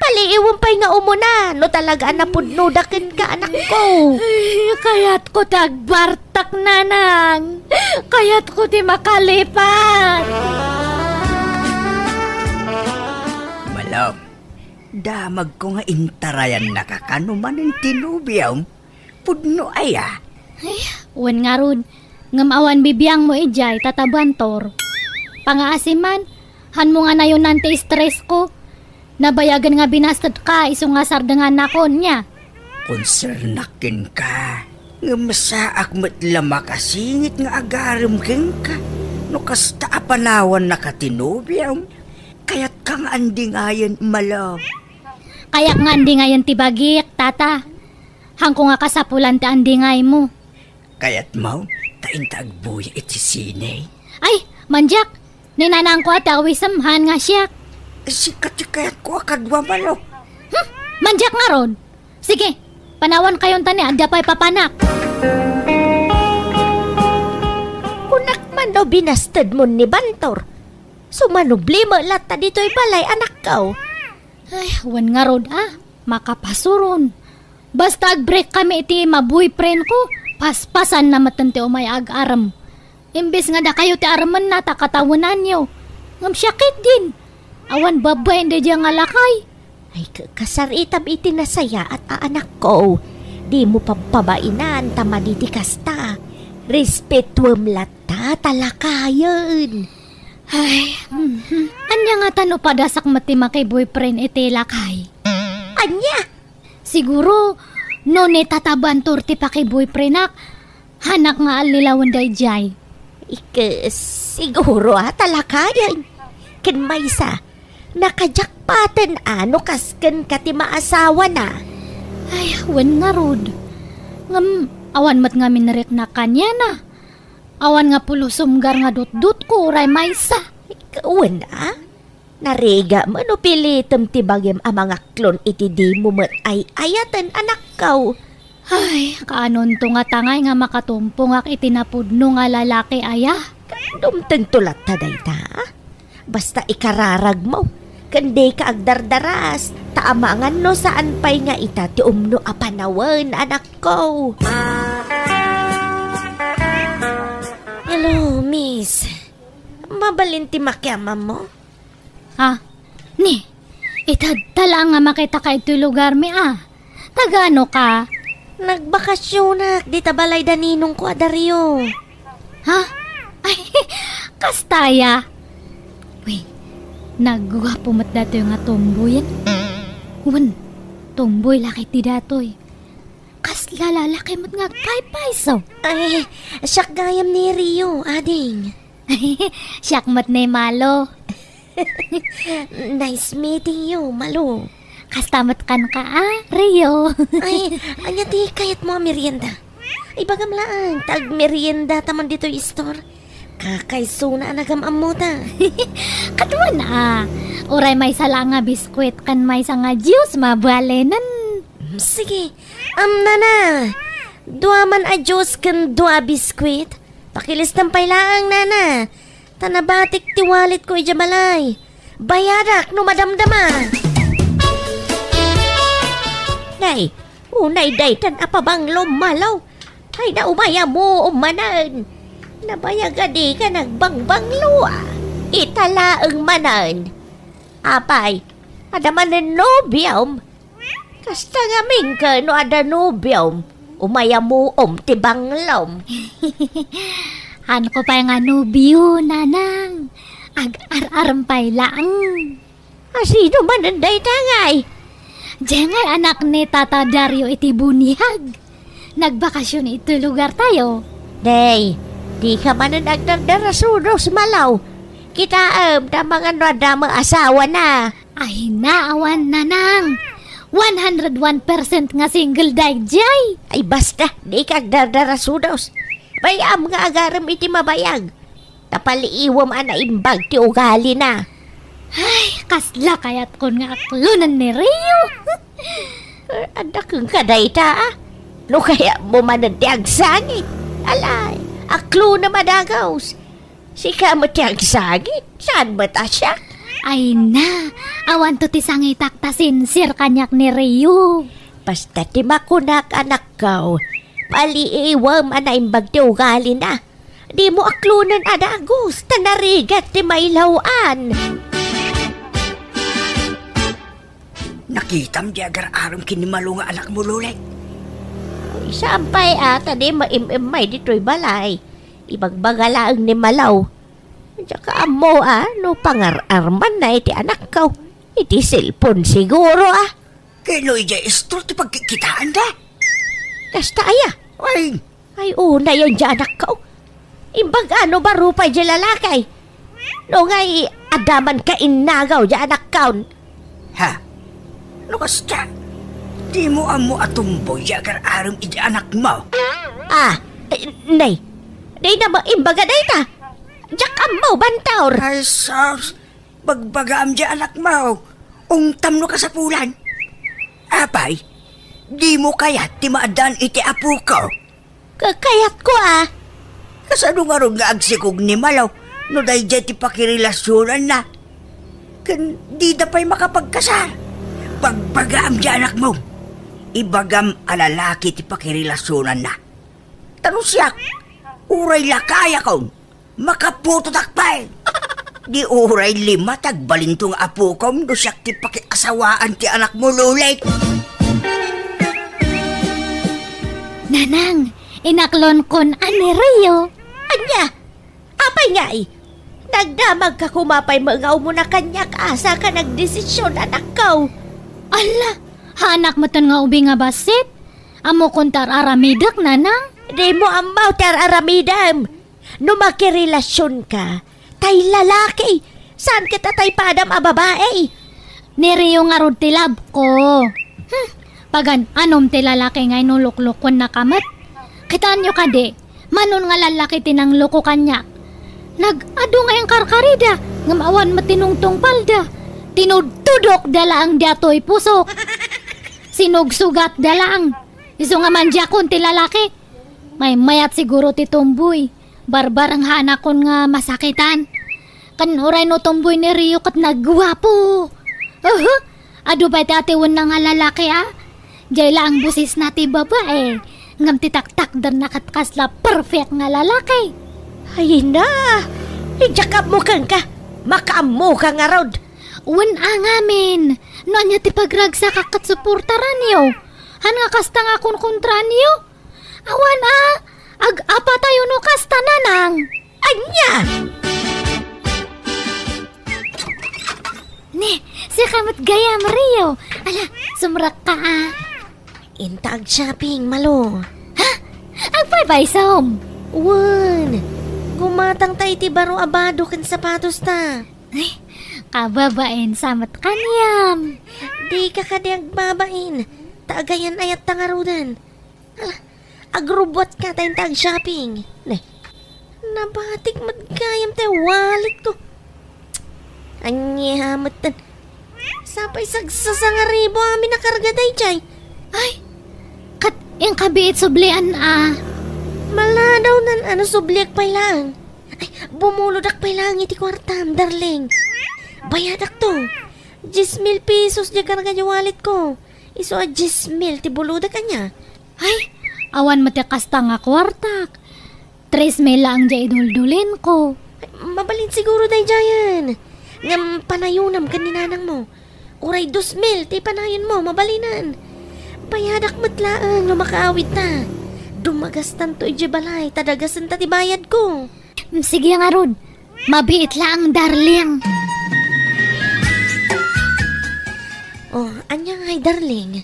Paliiwem pay nga umuna no talaga a napudnoda kenka, anakko. Ay, kayatko ti agbartak, nanang. Kayatko ti makalipat. Malem, damagko nga intarayannaka kano manen ti nobiom. Pudno aya? Ay, wen ngarud. Ngem awan bibiangmo idiay, Tata Bantor. Pangaasiman, hanmo nga nayonan ti stress ko. Nabayagen nga binastedka isu nga sardengannakon, nia? Konsernak kenka. Ngem saak met la makasingit nga agarem kenka no kasta a panawannaka ti nobiom. Kayatka nga andingayen, malem. Kayak nga andingayen ti bagik, Tata. Hanko nga kasapulan ti andingaymo. Kayatmo, ta inta agbuya iti sine? Ay, mandiak! Ni nanangko a ti awisem, haan nga siak. Sika ti kayatko a kadua, malem. Hmm, mandiak ngarud. Sige, panawankayon ta ni adda pay papanak. Kunak man no binastedmon ni Bantor. Sumanubli met latta ditoy balay, anakko. Ay, wen ngarud a, makapasuron. Basta agbreak kami iti ma-boyfriend ko, paspasanna metten ti umay agarem. Imbes nga dakayo ti aremenna ta katawenanyo. Ngem siak ketdin. Awan babbain daydiay nga lakay. Ay, ka-, kasaritam iti nasayaat a anakko. Dimo pabpabainan ta madi ti kasta. Respetuem latta ta lakayen. Ay, mhm. Ania ngata no padasak met ti maki-boyfriend iti lakay? Ania? Siguro, no ni Tata Bantor ti pakiboyfriendak, hanak nga allilawen daydiay. Ike, siguro a ta lakayen. Ken maysa, nakajakpaten a no kas kenka ti maasawana. Ay, wen ngarud. Ngem, awan met ngamin nariknak kaniana. Awan nga pulos sumgar nga dutdotko uray maysa. Wen a? Narigat met no pilitem ti bagim a mangaklon iti dimo met ay-ayaten, anakko. Ay, kaanonto nga tangay nga makatumpongak iti napudno nga lalaki aya? Dumtengto latta dayta. Basta ikararagmo, ken dika agdardaras, ta amangan no saan pay nga ita ti umno a panawen, anakko. Hello, miss. Mabalin ti makiamammo? Ha? Ni, itedta laeng nga makitaka itoy lugarmi a. Tagano ka? Nagbakasionak dita balay da ninongko a Dario. Ha? Ay, kasta aya. Uy, nagguapo met datoy nga tomboyen. Wen, tomboy la ketdi datoy. Kasla lalaki met nga agpaypayso. Ay, siak gayam ni Rio, ading. Siak met ni Malo. Nice meeting you, Malo. Kasta met kenka a, Rio. Ay, ania ti kayatmo a merienda? Ibagam laeng, ta agmeriendata man ditoy store. Kakaisuna a nagam-ammota. Kaduana a. Uray maysa laeng nga biskuit ken maysa nga juice, mabalinen. Mm, sige. Am, nana, dua man a juice ken dua a biskuit. Pakilistam pay laeng, nana. Ta nabatik ti walletko idiay balay. Bayadak no madamdama. Nay, unay daytan a pabanglo, Malo. Ay, naumay a muom manen. Nabayag a dika nagbangbanglo, a. Ita laeng manen. Apay, adda manen nobiom? Kasta ngamin ket no adda nobiom, umay a muom ti banglom. Haanko pay nga nobio, nanang. Ag-ar-arem pay laeng. A, sino manen dayta ngay? Diay ngay anak ni Tata Dario iti buniag. Nagbakasyon iti lugartayo. Nay, dika manen agdardarasudos, Malaw. Kitaem, ta mangan no adda met asawana. Ay, naawan, nanang. One hundred one percent nga single daydiay. Ay, basta, dika agdardarasudos. Bay-am nga agarem iti mabayag. Ta paliiwem a naimbag ti ugalina. Ay, kasla kayatkon nga aklonen ni Rio. Adda kenka dayta, a. No kayatmo manen ti agsangit. Alay, aklonem a dagus. Sika met ti agsangit, saan met a siak? Ay na, awanto ti sangitak ta sinsir kaniak ni Rio. Basta ti makunak, anakko, paliiwem a naimbag ti ugalina. Dimo aklonen a dagus, ta narigat ti mailaw-an. Nakitam di agar-arem ken ni Malo nga anakmo, Lolet? Saan pay a, ta di maim-immay ditoy balay. Ibagbaga laeng ni Malaw. Diak ammo a, no pangar-armanna iti anakko. Iti cellphone siguro, a. Ken no idiay istro ti pagkikkitaanda? Kasta aya? Ay. Ay, unayen diay anakko. Imbag a no baro pay diay lalaki. No ngay, adda man kainnagaw diay anakko. Ha? No kasta, dimo ammo a tomboy diay agar-arem iti anakmo? A, eh, nay. Dayta met imbaga dayta. Diak ammo, Bantor. Ay, sus. Bagbagaam diay anakmo, ungtam no kasapulan. Apay, dimo kayat ti maaddaan iti apoko? Ka-, kayatko, a. Kasano ngarud nga agsikog ni Malo no daydiay ti pakirelasionanna? Ken dida pay makapagkasar. Bagbagaam diay anakmo. Ibagam a lalaki ti pakirelasionanna. Ta no siak, uray lakayakon, makaputotak pay. Di uray lima ti agbalinto nga apokom no siak ti pakiasawaan ti anakmo, Lolet. Nanang, inaklonkon a ni Rio. Ania? Apay ngay? Nagdamagka koma pay met nga umuna kaniak, asa ka nagdesisyon, anakko? Ala, haanak metten nga ubing a bassit? Ammokon ti ar-aramidek, nanang? Dimo ammo ti ar-aramidem. No makirelasionka, tay lalaki, saan ket a tay padam a babai. Ni Rio ngarud ti love ko. Hmm, pagan-anom ti lalaki nga inuluklukuennaka met. Kitaenyo kadi, mano nga lallaki ti nangloko kaniak. Nag-adu nga inkarkarida, ngem awan met ti nungtungpalda. Tinudtudokda laeng diay pusok. Sinugsugatda laeng. Isu nga mandiakon ti lalaki. Maymayat siguro ti tomboy. Barbareng haanakon nga masakitan. Ken uray no tomboy ni Rio ket nagguapo. Uhu, adu pay ti atiwenna nga lalaki, a. Diay laeng bosesna ti babai. Ngem ti taktakderna ket kasla perfect nga lalaki. Ay na, diak ammo kenka. Makaammoka ngarud. Wen a ngamin, no ania ti pagragsakak ket suportaranyo. Han nga kasta nga kunkuntraanyo? Awan a, ag-apatayo no kasta, nanang. Ania? Ni, sika met gayam, Rio. Ala, sumrekka a. Inta ag-shopping, Malo. Ha? Agpaypaysom? Wen, gumatangta iti baro a bado ken sapatosta. Ay, kababain sa met kaniam. Dika kadi agbabain, ta agayan-ayatta ngaruden. Ala, agrubbuatka ta inta ag-shopping. Ne, nabatik met gayam ti walletko. Ania metten? Sapay sagsasangaribu amin a karga daydiay. Ay, ket inkabiit sublian a. Maladaw nan ano subliak pay laeng. Ay, bumulodak pay laeng iti kuartam, darling. Bayadakto. Dies mil pesos diay karga diay walletko. Isu a dies mil ti bulodak, ania? Ay, Awan met ti kasta nga kuartak. Tres mil laeng diay iduldulinko. Mabalin siguro daydiayen. Ngem panayonam ken ni nanangmo. Uray dos mil ti panayonmo, mabalinen. Bayadak met laeng no makaawidta. Dumagastanto idiay balay, ta dagasenta ti bayadko. Mm, sige ngarud. Mabiit laeng, darling. Oh, ania ngay, darling?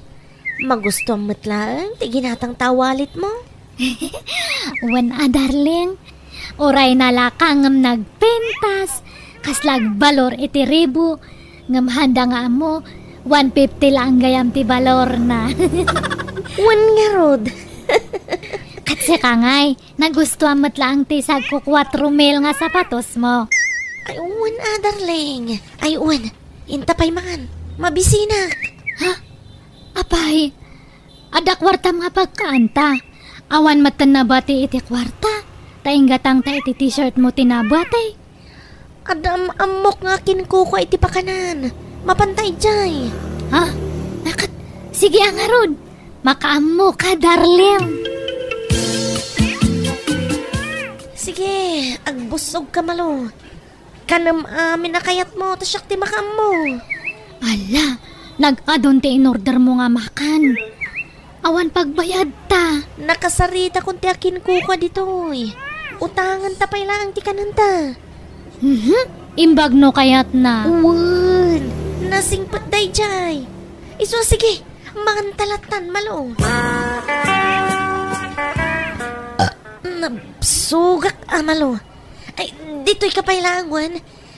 Magustuam met laeng ti ginatang ta walletmo? Wen a, darling. Uray nalaka ngem nagpintas, kasla agbalor iti ribu, ngem haanda nga ammo, one fifty laeng gayam ti balorna. Wen ngarud. Ket sika ngay, nagustuam met laeng ti sagko kuatro mil nga sapatosmo. Ay, wen a, darling. Ay, wen. Inta pay man. Mabisinak. Ha? Apay, adda kuartam nga pagkaanta. Awan metten nabati iti kuarta. Ta inggatangta iti t-shirtmo ti nabati. Adda am-ammok nga kinkukua iti pakanan. Mapanta idiay. Ha? Nakat, sige a ngarud. Makaammoka, darling. Sige, agbussogka, Malo. Kanem amin a kayatmo, ta siak ti makaammo. Ala, nag-adun ti inordermo nga makan. Awan pagbayadta. Nakasaritakon ti akinkukua ditoy. Utangenta pay laeng ti kanenta. Mhm, imbag no kayatna. Wen, nasingpet daydiay. Isu a sige, manganta lattan, Malo. Ah, nabsugak a, Malo. Ay, ditoyka pay laeng, wen.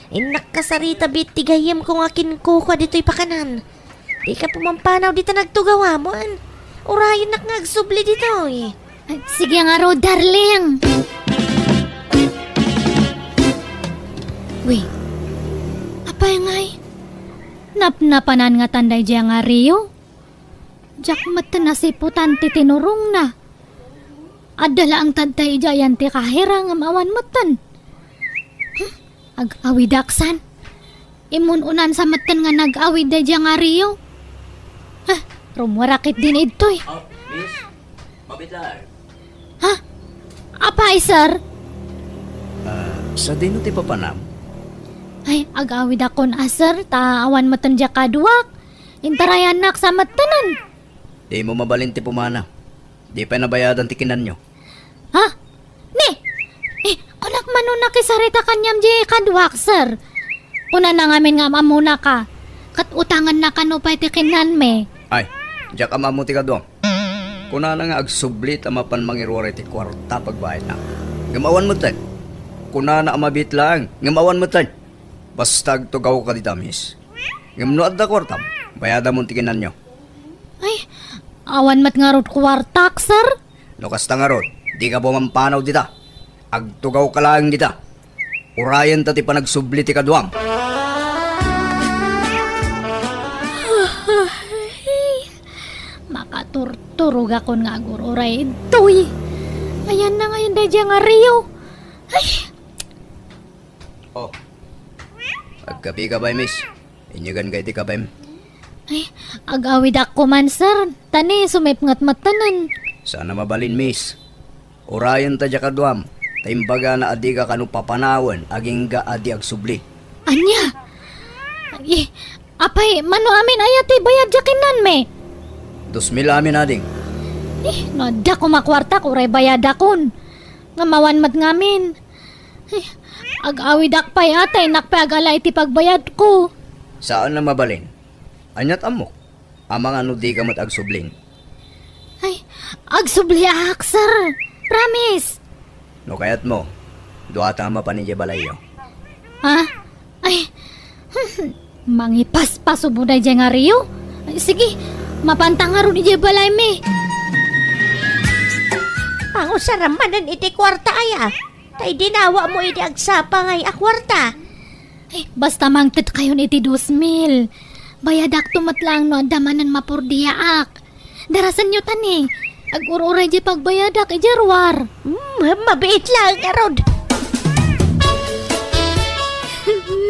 Innak kasarita bet ti gayyemko nga kinkukua ditoy pakanan. Dika pumampanaw dita nagtugawam, wen. Urayennak nga agsubli ditoy. Ay, sige ngarud, darling. Uy, apay ngay? Napnapanan ngatan daydiay nga Rio? Diak metten nasiputan ti tinurongna. Adda laeng tatta idiay ayan ti kahira ngem awan metten. Hmm, ag-awidak san. Imun-unansa metten nga nag-awid daydiay nga Rio. Ah, rummuarak ketdin idtoy. Oh, miss, mabitlar. Ha? Apay, sir? Ah, sadino ti papanam? Ay, ag-awidakon a, sir, ta awan metten diay kaduak. Intarayannak sa mettenen. Dimo mabalin ti pumanaw. Di pay nabayadan ti kinanyo. Ha? Ni? Eh, kunak mano nakisarita kaniam diay kaduak, sir. Kunana ngamin nga am-ammonaka. Ket utanganna kano pay ti kinanmi. Ay, diak am-ammo ti kaduam. Kunana nga agsubli ta mapan mangiruar iti kuarta pagbayadna. Ngem awan metten. Kunana a mabiit laeng, ngem awan metten. Basta agtugawka dita, miss. Ngem no adda kuartam, bayadamon ti kinanyo. Ay, awan met ngarud kuartak, sir. No kasta ngarud, dika pumampanaw dita. Agtugawka laeng dita. Urayenta ti panagsubli ti kaduam. Makaturturogakon nga agur-uray ditoy. Ayanna ngayen daydiay nga Rio. Ay, Oh. Agkapika pay, miss. Inyeganka iti kapem. Ay, ag-awidak koman, sir. Ta ni, sumipnget mettenen. Saan a mabalin, miss. Urayenta diay kaduam. Ta imbagana a dika kano papanawen agingga a di agsubli. Ania? Ay, apay, mano amin aya ti bayad diay kinanmi? Dos mil amin, ading. Eh, no adda koma kuartak, uray bayadakon. Ngem awan met ngamin. Ay, ag-awidak pay, a, ta innak pay agala iti pagbayadko. Saan a mabalin. Aniat ammok? Amangan no dika met agsublin. Ay, agsubliak, sir. Promise. No kayatmo, duata a mapan idiay balayyo. Ha? Ay, mangipaspasubo daydiay nga Rio? Ay, sige, mapanta ngarud idiay balaymi. Pangusaram manen iti kuarta aya. Ta idinawamo idi agsapa ngay a kuarta. Ay, basta mangtedkayon iti dos mil. Bayadakto met laeng no adda manen mapurdiaak. Darasenyo ta ni. Agur-uray diay pagbayadak idiay ruar. Hmm, mabiit laeng ngarud.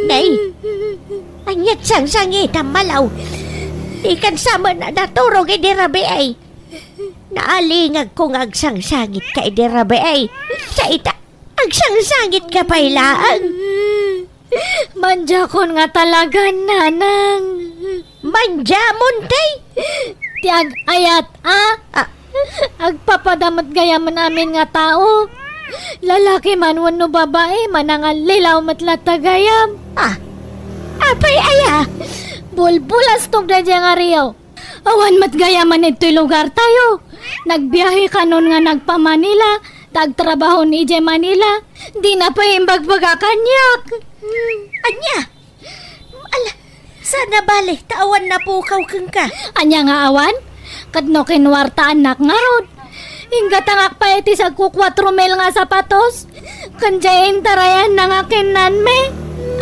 Nay, aniat sangsangitam, Malo? Dikan sa met a naturog idi rabii. Naalingagko nga agsangsangitka idi rabii. Sa ita, agsangsangitka pay laeng. Madiakon nga talaga, nanang. Madiamon, tay? Ti ag-ayat, a? Ah. Agpapada met gayam amin nga tao. Lalaki man wenno babai, manangallilaw met latta gayam. Ah. Apay aya? Bulbulastog daydiay nga riyo. Awan met gayam ditoy lugartayo. Nagbiahe kanon nga nagpa-Manila, ta agtrabaho idiay Manila. Dina pay imbagbaga kaniak. Ania? Ala, sana bale, ta awan napukaw kenka. Ania nga awan? Ket no kinuartaannak ngarud, inggatangak pay iti sagko kuatro mil nga sapatos, ken diay intarayanna nga kinnanmi.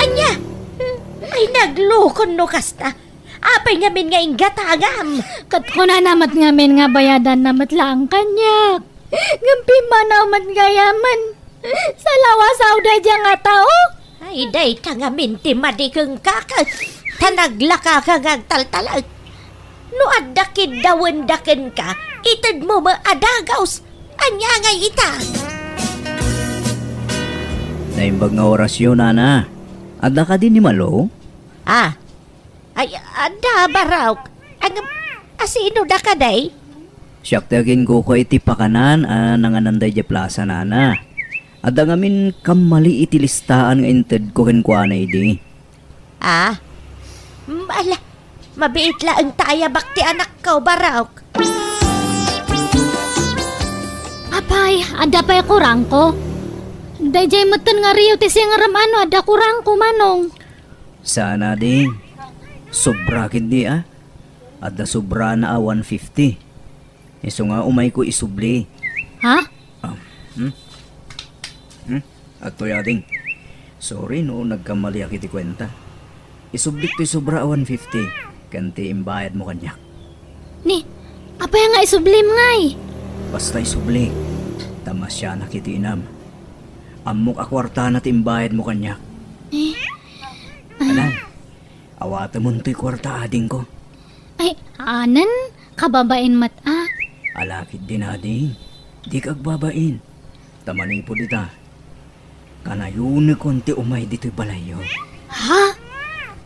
Ania? Ay, naglukon no kasta. Apay ngamin nga inggatangam? Ket kunana met ngamin nga bayadanna met laeng kaniak. Ngem pimmanaw met gayamen. Salawasaw daydiay nga tao. Ay, dayta ngamin ti madi kenka, ket ta naglakaka nga agtaltalek. No adda kiddawenda kenka, itedmo met a dagus. Ania ngay ita? Naimbag nga orasyo, nana. Adda kadi ni Malo? Ah, ay, adda, Barok. Ngem, asino daka, day? Siak ti aginkuko iti pakanan a nanganan daydiay plasa, nana. Adda ngamin kammali iti listaan nga intedko kenkuana idi. Ah? Mm, ala, mabiit laeng ta ayabak ti anakko, Barok. Apay, adda pay kurangko? Daydiay metten nga riyo ti singrem a no adda kurangko, Manong. Saan a, ding. Sobra ketdi, a. Adda sobrana a one fifty. Isu nga umayko isubli. Ha? Ah, hmm? Hmm? Adtoy, ading. Sorry no nagkamaliak iti kuenta. Isublik toy sobra a one fifty, ken ti imbayadmo kaniak. Ni, apay nga isublim ngay? Basta isublik. Ta masianak iti inam. Ammok a kuartana ti imbayadmo kaniak. Eh? Alam, awatemon toy kuarta, adingko. Ay, anen? Kababain met a. Ala ketdin, ading. Dika agbabain. Ta manipud ita, kanayonekon ti umay ditoy balayyo. Ha?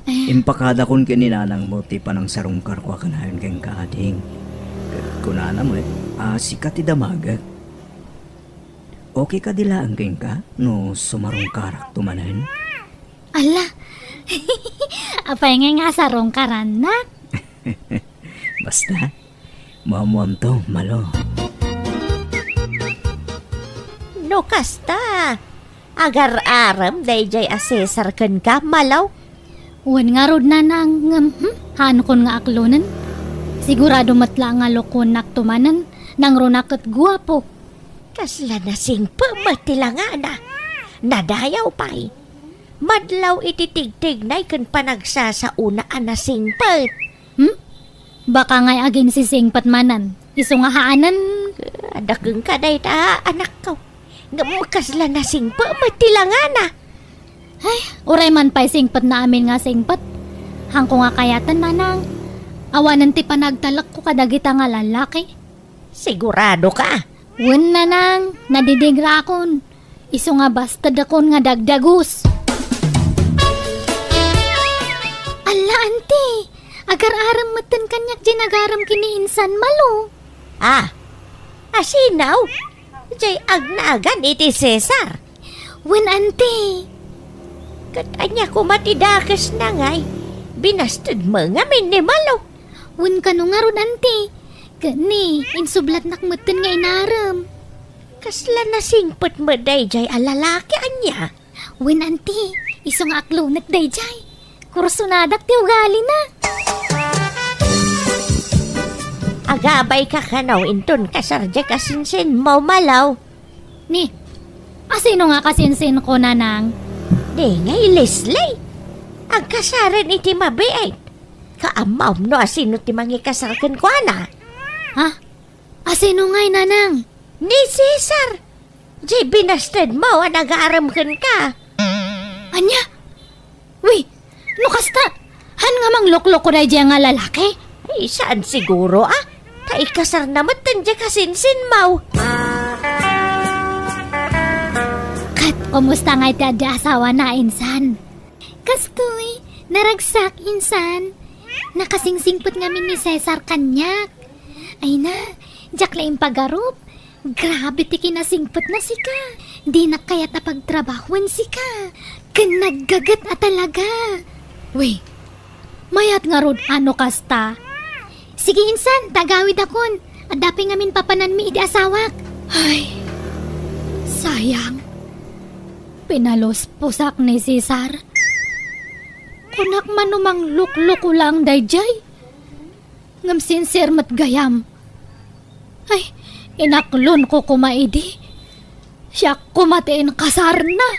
Eh. Impakadakon ken ni nanangmo ti panangsarungkarko a kanayon kenka, ading. Ket kunana met a sika ti damagek. Okay kadi laeng kenka no sumarungkarakto manen? Ala! Apay ngay nga sarungkarannak? Basta, muammuamto, Malo. No kasta, agar-arem daydiay a Cesar kenka, Malo? Wen ngarud, nanang, ngem, hmm, haankon nga aklonen. Sigurado met la nga lokonakto manen, nangruna ket guapo. Kasla nasingpet met ti langana. Nadayaw pay. Madlaw iti tigtignay ken panagsasaona a nasingpet. Hmm? Baka ngay aginsisingpet manen. Isu nga haanen. Adda kenka dayta, anakko. Ngem kasla nasingpet met ti langana. Ay, uray man pay singpetna amin nga singpet. Haanko nga kayaten, nanang. Awanen ti panagtalekko kadagita nga lalaki. Sigurado ka? Wen, nanang, nadidingrakon. Isu nga bastedakon nga dagdagus. Alla, anti, agar-arem metten kaniak diay nagarem ken ni insan, Malo. Ah, asino? Diay agnagan iti Cesar. Wen, anti. Ket ania koma ti dakesna ngay? Binastedmo ngamin ni Malo. Wen, kano ngarud, anti. Ket ni, insublatnak metten nga inarem. Kasla nasingpet met daydiay a lalaki ania? Wen, anti, isu nga aklonek daydiay. Kursonadak ti ugalina. Agabayka kano inton kasar diay kasinsinmo, Malo. Ni, asino nga kasinsinko, nanang? Di ngay Leslie. Agkasaren iti mabiit. Kaammoam no asino ti mangikasar kenkuana? Ha? Asino ngay, nanang? Ni Cesar. Diay binastedmo a nagarem kenka. Ania? Wi, no kasta, han nga manglukloko daydiay nga lalaki? Ay, saan siguro, ah? Ta Ikasarna met diay kasinsinmaw. Ket kumusta ngay ti adda asawana, insan? Kastoy, naragsak, insan. Nakasingsingpet ngamin ni Cesar kaniak. Ay na, diak la impagarup. Grabe ti kinasingpetna sika. Dinak kayat a pagtrabahoen sika. Ken naggaget a talaga. Wen, mayat ngarud no kasta. Sige, insan, ta agawidakon. Adda pay ngamin papananmi idi asawak. Ay, sayang. Pinalusposak ni Cesar. Kunak man no manglukloko laeng daydiay. Ngem sincere met gayam. Ay, inaklonko koma idi. Siak koma ti inkasarna.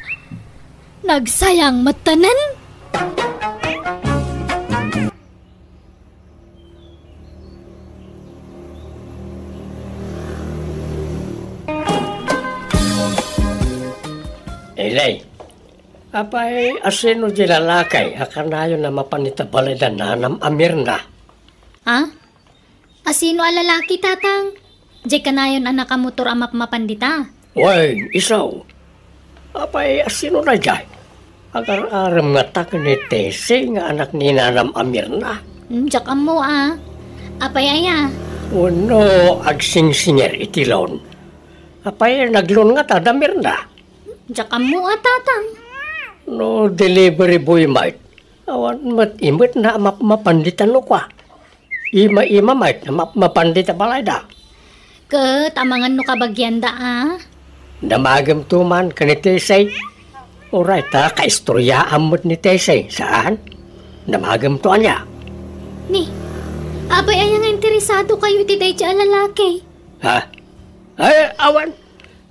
Nagsayang metten. Elay, apay, asino di lalaki a kanayon a mapan ita balay da nanam a Mirna? Ha? Asino a lalaki, Tatang? Diay kanayon a nakamotor a mapmapan dita? Wen, isu. Apay, asino daydiay? Agar-arem ngata ken ni Tessie nga anak ni nanam a Mirna? Hmm, diak ammo a. Apay aya? Wenno agsingsinger iti loan? Apay, nagloan ngata da Mirna? Diak ammo a, Tatang. No delivery boy met, awan met imetna a mapmapan dita no kua. Ima-ima met a mapmapan dita balayda. Ket amangan no kabagianda a? Damagemto man ken ni Tessie. Uray ta kaistoryaam met ni Tessie, saan? Damagemto ania? Ni, apay aya nga interesadokayo iti daydiay a lalaki? Ha? Ay, awan.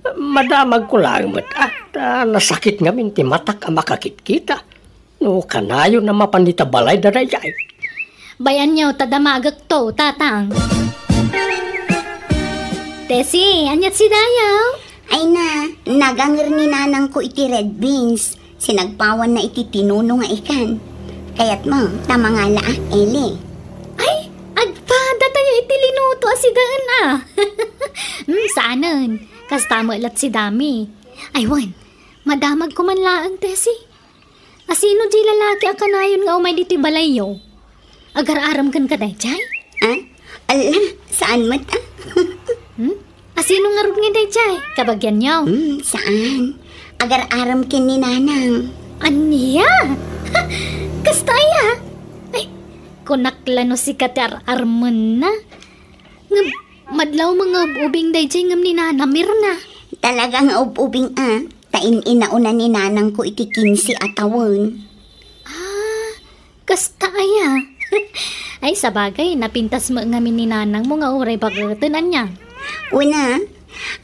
Madamagko laeng met a, ta nasakit ngamin ti matak a makakitkita. No kanayon a mapan dita balayda daydiay. Bay-anyo ta damagekto, Tatang. Tessie, aniat si Dayaw? Ay na, naganger ni nanangko iti red beans. Sinagpawanna iti tinuno nga ikan. Kayatmo ta mangalaak, Eli? Ay, agpadatayo iti linuto a sidaen a. Hmm, saanen. Kasta met la't si Dami. Ay, wen, madamagko man laeng, Tessie. Asino diay lalaki a kanayon nga umay ditoy balayyo? Agar-arem kenka daydiay? Ah? Ala, saan met a? Hmm? Asino ngarud nga daydiay? Kabagianyo? Hmm, saan. Agar-arem ken ni Nanang. Ania? Kasta aya? Ay, kunak la no sika ti ar-armenna. Ngem, madlaw nga ub-ubing daydiay ngem ni Nana Mirna. Talaga nga ub-ubing a, ta in-inauna ni nanangko iti kinse a tawen. Ah, kasta aya? Ay, sabagay, napintas met ngamin ni nanangmo nga uray baketen, ania? Una,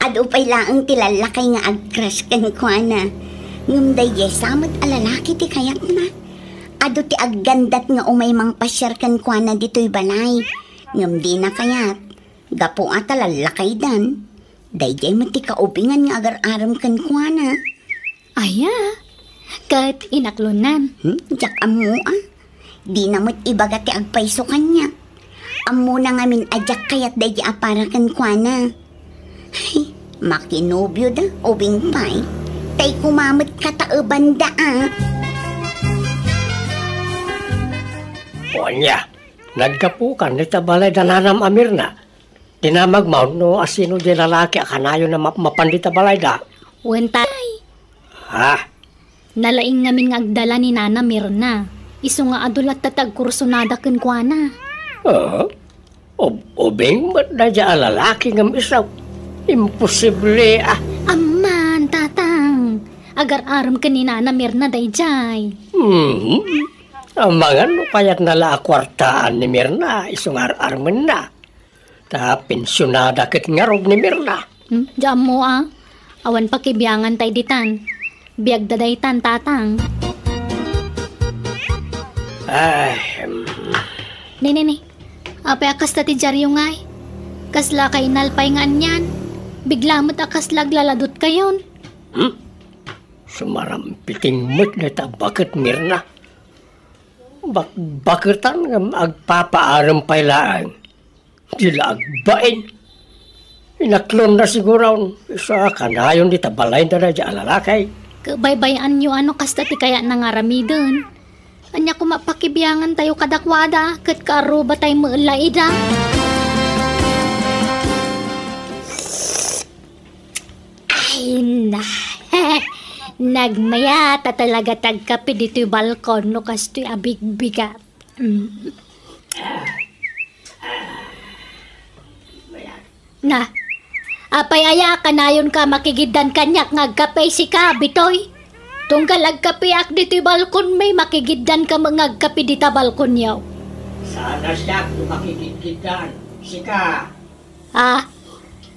adu pay laeng ti lallakay nga agcrush kenkuana. Ngem daydiay sa met a lalaki ti kayatna. Adu ti aggandat nga umay mangpasiar kenkuana ditoy balay. Ngem dina kayat. Gapu a ta lallakaydan, daydiay met ti kaubingan nga agar-arem kenkuana. Aya, ket inaklonnan. Hmm, diak ammo a. Dina met ibaga ti agpayso kaniak. Ammona ngamin a diak kayat daydiay a para kenkuana. Ay, makinobio da, ubing pay. Tay kumamet kataebanda a. O ania, naggapukan dita balay da nanam a Mirna. Dinamagmo no asino di lalaki a kanayon a mapmapan dita balayda. Wen tay. Ha? Nalaing ngamin nga agdala ni Nana Mirna. Isu nga adu latta ti agkursunada kenkuana. Ah? Ub-, ubing met daydiay a lalaki ngem isu. Imposible a. Amman, Tatang. Agar-arem ken ni Nana Mirna daydiay. Hmm. Amangan no kayatna la a kuartaan ni Mirna isu nga ar-armenna. Ta pensionada ket ngarud ni Mirna. Hmm, diak ammo a. Awan pakibiangan tay ditan. Biagda daytan, Tatang. Ay, em. Ni, ni, ni. Apay a kasta ti diaryo ngay? Kasla kainalpay nga anian? Bigla met a kasla aglaladutkayon. Hmm? Sumarampiting met dayta a baket, Mirna. Bakbaketan ngem agpapaarem pay laeng. Di la agbain. Inaklonna siguron, isu a kanayon dita balayda daydiay a lalaki. Ket baybay-anyo a no kasta ti kayatna nga aramiden. Ania koma pakibiangantayo kadakuada, ket kaarrubatay met la ida. Ay, na. Nagmayat a talaga ti agkape ditoy balkon no kastoy a bigbigat. Mm. Na, apay aya, kanayonka makigiddan kaniak nga agkape sika, Bitoy? Tunggal agkapeak ditoy balkon, may makigiddanka met nga agkape dita balkonyo. Saan a siak ti makigidgiddan, sika. Ah?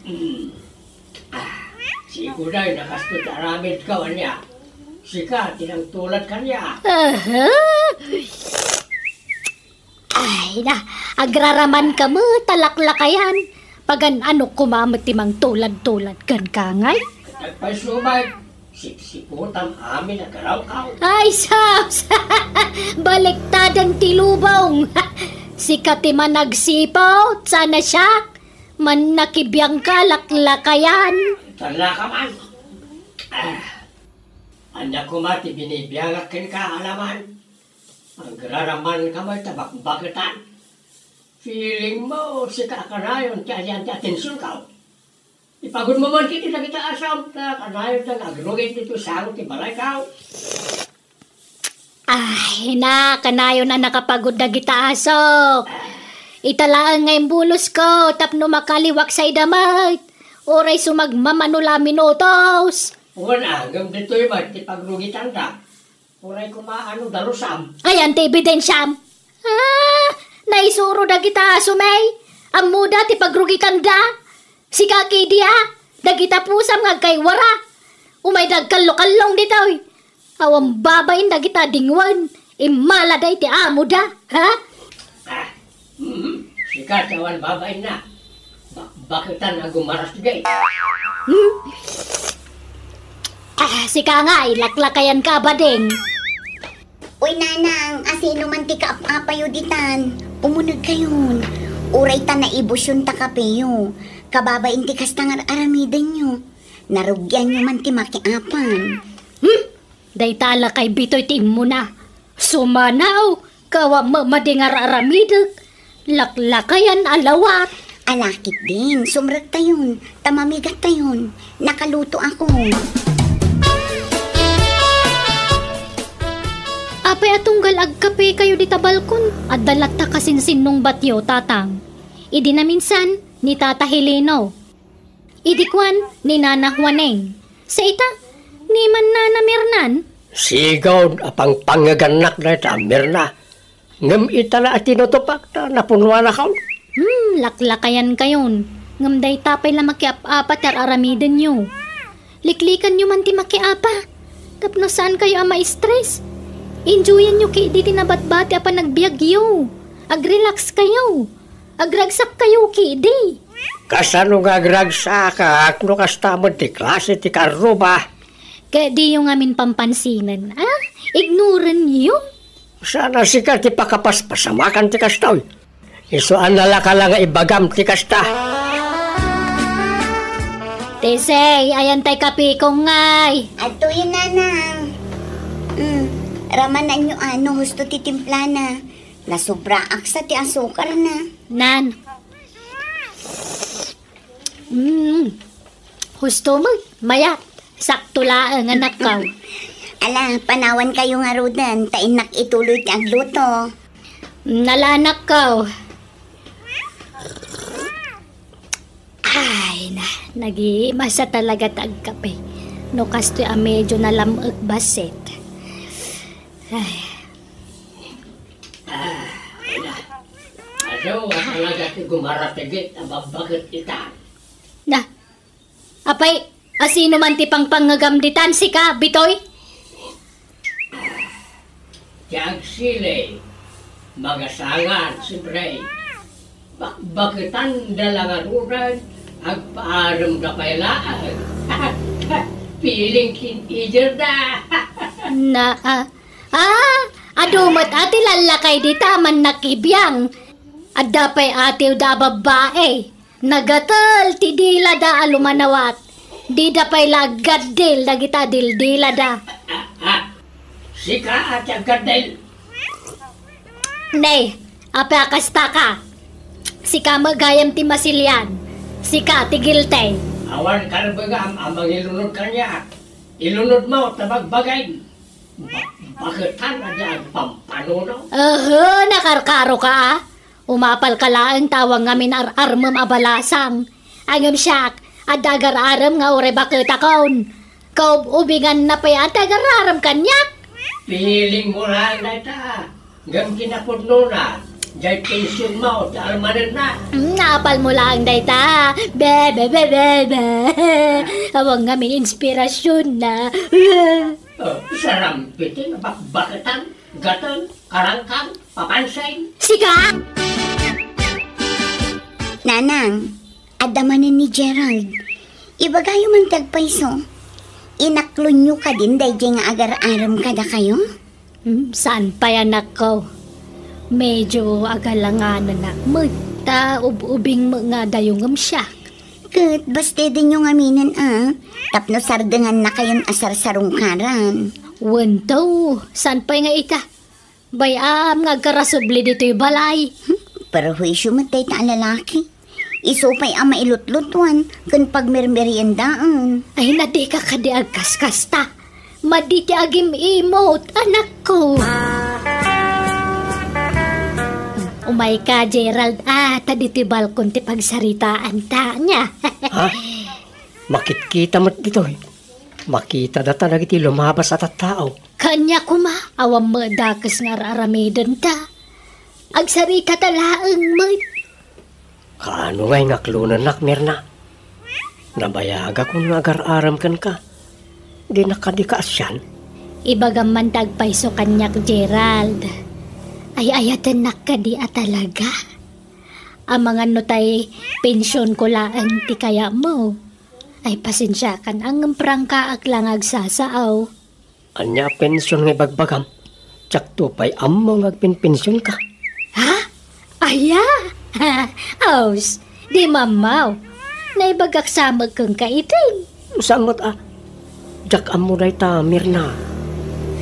Mm. Ah, siguray, nakasto ti aramidko, ania? Sika ti nangtulad kaniak. Aha. Ay, na, agraramanka met a laklakayan. Pagan-anok koma met ti mangtulad-tulad kenka ngay? Agpayso met, sipsiputam amin a garawkaw. Ay, sus! Baliktadan ti lubong! Sika ti managsiput, saan a siak? Mannakibiangka, laklakayan. Tallaka man. Ah, ania koma ti binibiangak kenka, alaman? Agraramanka met a bakbaketan. Feeling mo, sika a kanayon ti adian ti atensionkaw. Ipagudmo man ketdi dagita asam, ta kanayonda nga agrugit ditoy sango ti balaykaw. Ay, na, kanayon a nakapagud dagita asok. Ita laeng nga imbulosko tapno makaliwak sa ida met. Uray sumagmamano la a minutos. Wen a, ngem ditoy met ti pagrugitanda. Uray koma a no dalusam. Ayan ti ebidensiam. Ah, naisuro dagita asom, eh. Ammoda ti pagrugitanda. Sika ketdi a, dagita pusam nga agkaywara. Umayda agkallokallong ditoy. Awan babain dagita dingwen. Immala day ti amoda, ha? Ah, mhm. Sika ti awan babainna. Bakbaketan a gumaras dagita. Hmm? Ah, sika ngay, laklakayanka a bading. Uy, Nanang, asino man ti kaap-apayo ditan? Umunegkayon. Uray ta naibusion ta kapeyo. Kababain ti kasta nga ar-aramidenyo. Narugianyo man ti makiapan. Hmm? Dayta a lakay Bitoy ti immuna. Sumanaw, kawa mamadi nga ar-aramidek. Laklakayan a lawat. Ala ketdin, sumrektayon, ta mamigattayon. Nakalutoakon. Apay a tunggal agkapekayo dita balkon? Adda latta kasinsinnungbatyo, Tatang. Idi naminsan, ni Tata Heleno. Idi kuan, ni Nana Juaneng. Sa ita, ni man Nana Mirnan. Sigaw a pangpangngegannak dayta a Mirna. Ngem ita la a tinutupak ta napunuanakon. Hmm, laklakayankayon. Ngem dayta pay la makiap-apa ti ar-aramidenyo. Liklikanyo man ti makiapa. Tapno saankayo a ma-stress. Enjoyanyo ketdi ti nabatbati a panagbiagyo. Agrelaxkayo. Agragsakkayo ketdi. Kasano nga agragsakak no kasta met ti klase ti karruba? Ket diyo ngamin pampansinen, a? Ignoranyo? Saan a sika ti pakapaspasamakan ti kastoy. Isu a nalaka la nga ibagam ti kasta. Tesey, ayan tay kapikong ngay. Adtoyen, Nanang. Mm, ramananyo a no husto ti timplana. Nasobraak sa ti asukarna. Nan. Mm. Husto met, mayat. Sakto laeng, anakko. Ala, panawankayo ngaruden, ta innak ituloy ti agluto. Nala, anakko. Ay, na, nagimasa talaga ti agkape. No kastoy a medyo nalam-ek bassit. Ay. Ah, ay na. Adu a talaga ti gumarategit a babbaket ita. Na, apay, asino man ti pangpangngegam ditan, sika, Bitoy? Ti agsilay, magasangan, siempre. Bakbaketanda la ngaruden, agpaaremda pay laeng. Feeling teenager da. Na, ah, ah, adu met a ti lallakay dita, mannakibiang. Adda pay atiwda a babbai. Nagatel ti dilada a lumanawat. Dida pay la aggaddil dagita dildilada. Ah, ah. Sika a ti aggaddil. Nay, apay a kastaka? Sika met gayam ti masilian. Sika ti guilty. Awan karbegam a mangilunod kaniak. Ilunodmo ta bagbagim. Ba-, baketan a di agpampanunot. Aha, nakarkaroka, a? Umapalka laeng ta awan ngamin ar-armem a balasang. Ngem siak, adda agar-arem nga uray baketakon. Kaub-ubinganna pay a ti agar-arem kaniak. Pilingmo laeng dayta. Ngem kinapudnona, diay pensionmo ti armanenna. Mm, naapalmo laeng dayta. Be, be, be, be, be. Awan ngamin inspirasionna. Oh, sarampiti nga bakbaketan, gatel, karangkang, papansin. Sika! Nanang, adda manen ni Gerald. Ibagayo man ti agpayso. Inaklonyo kadin daydiay nga agar-arem kadakayo? Hmm, saan pay, anakko? Medyo agalanganan met, ta ub-ubing met nga dayongem siak. Ket bastedenyo ngaminen a, tapno sardengannakayon a sarsarungkaran. Wen to, saan pay nga ita? Bay-am nga agkarasubli ditoy balay. Hmm, perhuisio met dayta a lalaki. Isu pay a mailutlutuan ken pagmermeriendaen. Ay, na dika kadi agkaskasta. Madi ti agim-imot, anakko. Umayka, Gerald, a, ta ditoy balkon ti pagsaritaanta, ania? Ha? Makitkita met ditoy. Makita data dagiti lumabas a tattao. Kania koma, awan met dakes nga ar-aramidenta. Agsaritata laeng met. Kaano ngay nga aklonennak, Mirna? Nabayagakon nga agar-arem kenka. Dinak kadi kaasian? Ibagam man ta agpayso kaniak, Gerald. Ay-ayatennak kadi a talaga? Amangan no tay pensionko laeng ti kayatmo. Ay, pasensiakan, ngem prangkaak la nga agsasao. Ania a pension nga ibagbagam? Diakto pay ammo nga agpenpensionka. Ha? Aya? Aus, di mammaw. Naibagak sa met kenka iti. Saan met a? Diak ammo dayta, Mirna.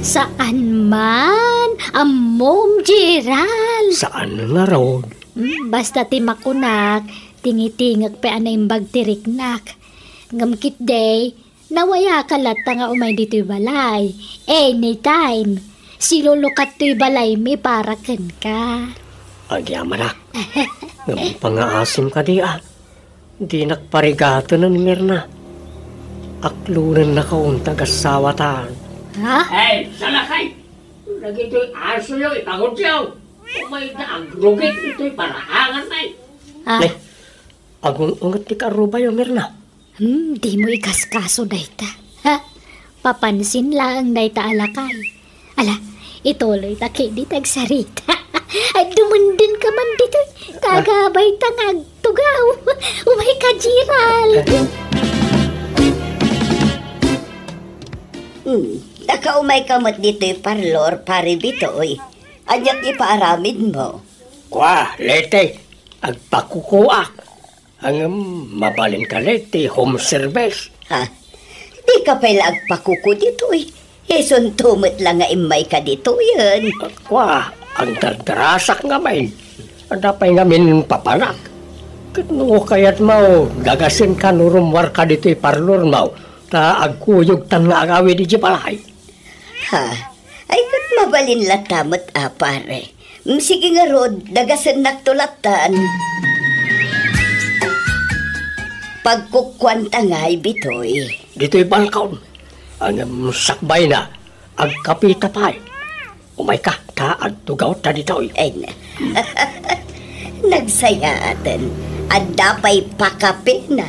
Saan man? Ammom, Gerald. Saan ngarud? Hmm, basta ti makunak, tingitingek pay a naimbag ti riknak. Ngem ketdi, nawayaka latta nga umay ditoy balay. Anytime. Silulukat toy balaymi para kenka. Agyamanak. Ngem pangaasim kadi a. Dinak parigatenen, Mirna. Aklonennaka unta agasawatan. Ha? Hey, salakay! Dagitoy asoyo, ipangutyo. Umayda agrugit itoy paraangan, ay. Ah. Eh, agung-unget ti karubayo, Mirna. Hmm, dimo ikaskaso dayta. Ha? Papansin laeng dayta a lakay. Ala, ituloyta ketdi ti agsarita. Ay, dumundun ka man ditoy. Kagabayta nga agtugaw. Umayka, Gerald. Hmm, nakaumayka met ditoy parlor, Pare Bitoy. Ania ti ipaaramidmo? Kua, Leti, agpakukuak. Ngem, mabalinka la iti home service. Ha? Dika pay la agpakuku ditoy. Isunto met la nga immayka ditoyen. Kua, agdardarasak ngamin. Adda pay ngamin papanak. Ket no kayatmo, dagasenka no rummuarka ditoy parlormo, ta agkuyogtan nga agawid idiay balay. Ha? Ay, ket mabalin latta met a, pare. Mm, sige ngarud, dagasennakto lattan. Pagkukuanta ngay, Bitoy. Ditoy balkon. Ngem sakbayna, agkapita pay. Umayka, ta agtugawta ditoy. Ay, na. Nagsayaaten. Adda pay pakapina.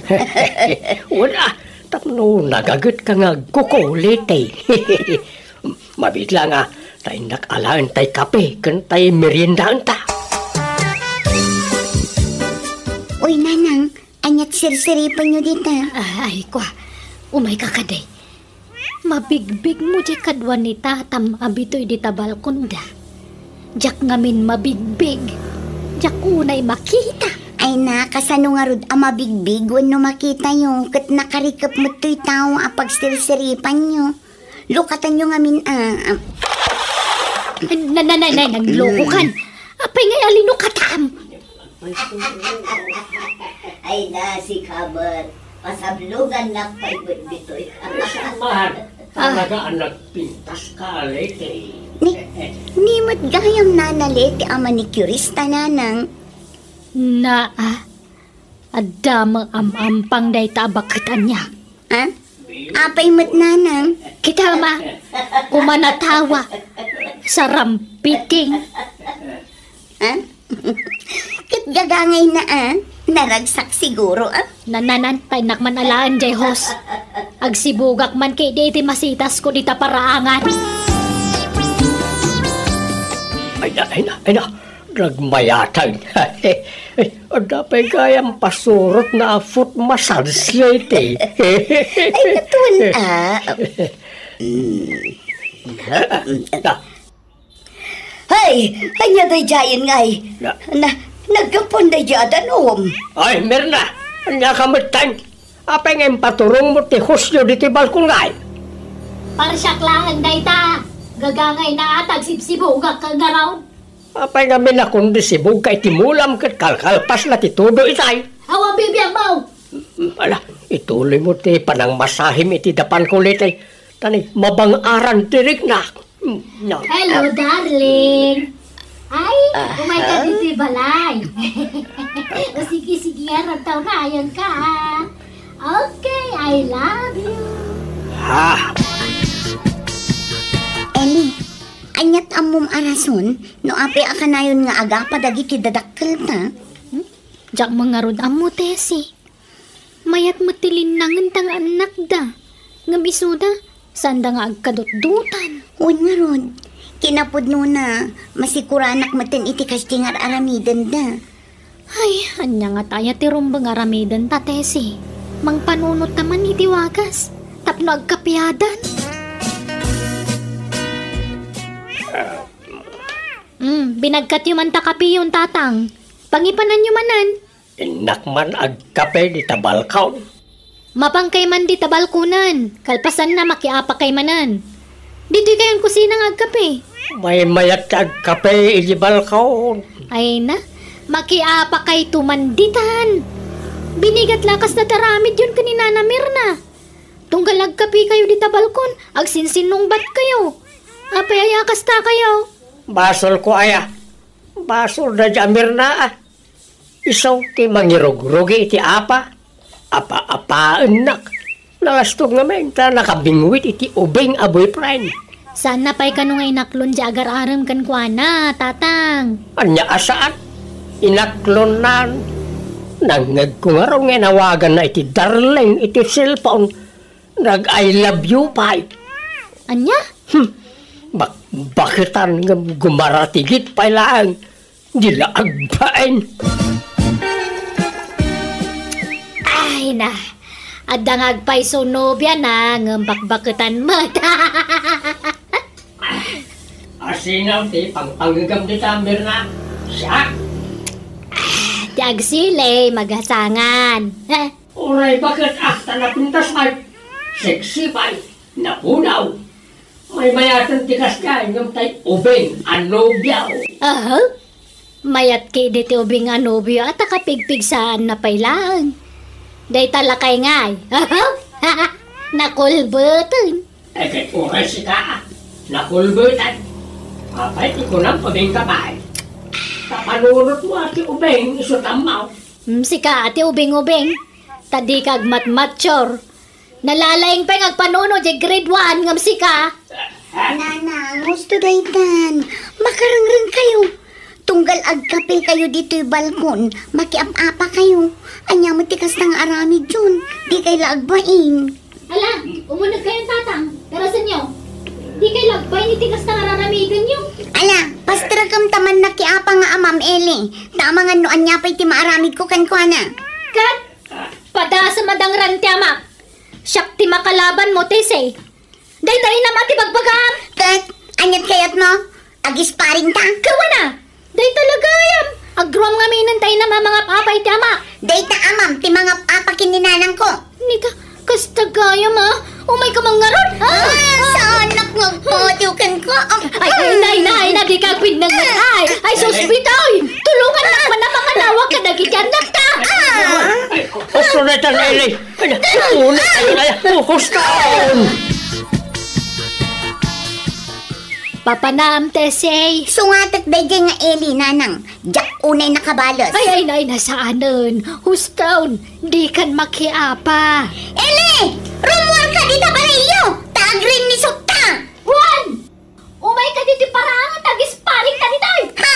Wala, tapno nagagetka nga agkuku, Leti. Mabiit la nga, ta innak alaen tay kape ken tay meriendaenta. Uy, Nanang, aniat sirsiripenyo dita? Ay, kua, umayka kadi. Mabigbigmo diay kadua ni tatam a Bitoy dita balkonda. Diak ngamin mabigbig. Diak unay makita. Ay na, kasano ngarud a mabigbig wenno makitayo, ket nakarikep met toy tao a pagsirsiripanyo. Lukatanyo ngamin a, a, Na, na, na, na, naglokokan. Apay ngay a linukatam? Ay na, sika met. Pasablogannak pay met ditoy. Mahal, talaga a nagpintas ka, Leti. Ni, ni met gayam, Nana Leti, a manicurista, Nanang. Naa, adda met am-ampang dayta a baket ania. Ha? Apay met, Nanang? Kita ma, kumanatawa. Sarampiting. Ha? Ket gagangayna a, naragsak siguro a. Nananan, paynak man alaen jay hos. Agsibugak man kay di iti masitasko dita paraangan. Ay na, ay na, ay na. Nagmayatan. Ay, adda pay gayam pasurotna a foot massage iti. Ay, natuan a. Mm. Ah, Hay! Ania daydiayen ngay? Na- Na, naggapuan daydi a danum. Ay, Mirna! Ania ka metten? Apay nga impaturongmo ti hosyo ditoy balkon ngay? Parsiak laeng dayta. Gagangayna a, agsibsibugak ngarud. Apay nga minakon di sibug ka iti mulam ket kalkalpasna ti tudo itay? Awan bibiag mo! Ala, ituloymo ti panangmasahim iti dapan ko, Leti. Tani, mabang-aran ti riknak. Mm, no. Hello, darling. Ay, umay ka ditoy balay. O sige, sige, aram ta unayan ka, ah. Okay, I love you. Ha? Eli, aniat ammom a rason no apay a kanayon nga agapa dagiti dadakkelta? Hmm? Diak man ngarud ammo, Tessie. Mayat met ti linnangen ta nga annakda. Ngem isuda, saanda nga agkadutdotan. Wen ngarud, kinapudnona, masikuranak metten iti kasdi nga ar-aramidenda. Ay, ania ngata aya ti rumbeng aramidenta, Tessie? Mangpanunot ta man iti wagas, tapno agkapiadan. Mm, binagkatyo man ta kapiyon, Tatang. Pangipananyo manen. Innak man agkape dita balkon. Mapangkay man dita balkonen, kalpasanna, makiapakay manen. Ditoy kayon kusina nga agkape. Maymayat ti agkape iti balkon. Ay na, makiapakayto man ditan. Binigat la kasta ti aramidyon ken ni Nana Mirna. Tunggal agkape kayo dita balkon, agsinsinnungbat kayo. Apay aya kasta kayo? Basol ko aya. Basol da di a Mirna, ah. Isu ti mangirugrugi iti apa. Apa-apaennak. Nalastog ngamin ta nakabingwit iti ubing a boyfriend. Saanna pay kano nga inaklon di agar-arem kenkuana, Tatang? Ania a saan? Inaklonnan. Nangngegko ngarud nga inawaganna iti darling iti cellphone. Nag-I love you pay. Ania? Hmm. Bakbaketan ngem gumaratigit pay laeng. Di la agbain. Ay na, adda nga agpayso nobiana ngem bakbaketan met. Asino ti pangpangngegam dita, Mirna? Siak? Ti agsili, magasangan. Uray baket, ah, ta napintas pay. Sexy pay. Napunaw. Maymayaten ti kasdiay ngem tay ubing a nobiaw. Aha? Mayat ketdi ti ubing a nobio a ta kapigpigsaanna pay laeng. Dayta lakay ngay. Aha? Nakulbeten. Eh, ket uray sika, ah. Nakulbeten. Apay ti kunam ubing ka pay? Ta panunotmo a ti ubing isu tammaw. Hmm, sika a ti ubing-ubing. Ta dika agmatmature. Nalalaing pay nga agpanuno diay grade one ngem sika. Nanang, husto daytan. Makarengreng kayo. Tunggal agkape kayo ditoy balkon, makiap-apa kayo. Ania met ti kasta nga aramidyon? Di kay la agbain. Ala, umuneg kayo, Tatang. Tarasenyo. Di kay la agbain iti kasta nga raramidenyo. Ala, pasterekam ta mannakiapa nga amam, Eli. Ta amangan no ania pay ti maaramidko kenkuana. Ket, padasem a dangran ti amak. Siak ti makalabanmo, Tessie. Dayta inam a ti bagbagam. Ket, aniat kayatmo? Agisparingta? Kawana! Dayta la gayam! Agruam Minentay na mamangap-apa iti ama. Dayta amam ti mangap-apa ken ni nanangko. Nita, kasta gayam, a. Umayka man ngarud. A! A! Saanak nga agpadiw kenka. Am-, ay, ay, nay, nay, na, dika agpinnengen. Ay, ay, sus, Bitoy. Tulongannak man a mangalawag kadagiti annakta. A! Ay, usto na itan, Eli. Ay, una, ay, ay, ay, hustaon! Papanam, Tessie. Sungatek daydiay nga Eli, nanang. Diak unay nakabales. Ay, ay, nay, na saanen. Hustaon, dikan makiapa. Eli! Rummuarka dita balayyo! Ta agrinnisutta! Juan! Umayka ditoy paraangan ta agisparingka ditoy! Ha?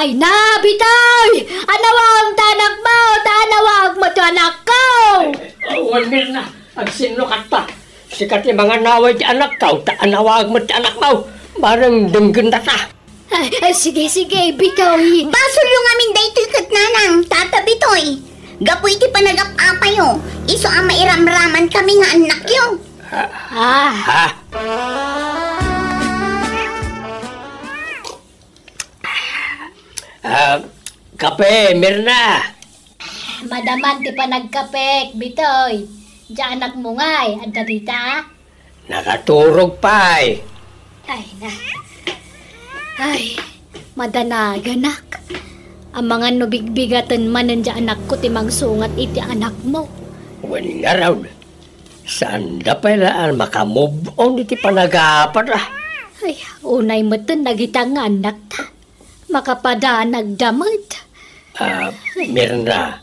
Ay na, Bitoy! Anawagmo ti anakmo, ta anawagmo ti anakko! Awan, Mirna, agsinnukatta. Sika ti manganaway ti anakko, ta anawagmo ti anakmo. Bareng denggenta ta. Ay, ay, sige, sige, Bitoy. Basolyo ngamin daytoy ket nanang, tata Bitoy. Gapu iti panagap-apayo, isu a mairamraman kami nga annakyo. Ah. Ha? Ah, kape, Mirna. Madaman ti panagkapek, Bitoy. Diay anakmo ngay, adda dita? Nakaturog pay. Ay, na. Ay, madanaganak. Amangan no bigbigaten manen diay anakko ti mangsungat iti anakmo. Wen ngarud, saanda pay la a makamove on iti panagapatda. Ay, unay metten dagita nga annakta. Makapadanagda met. Ah, Mirna,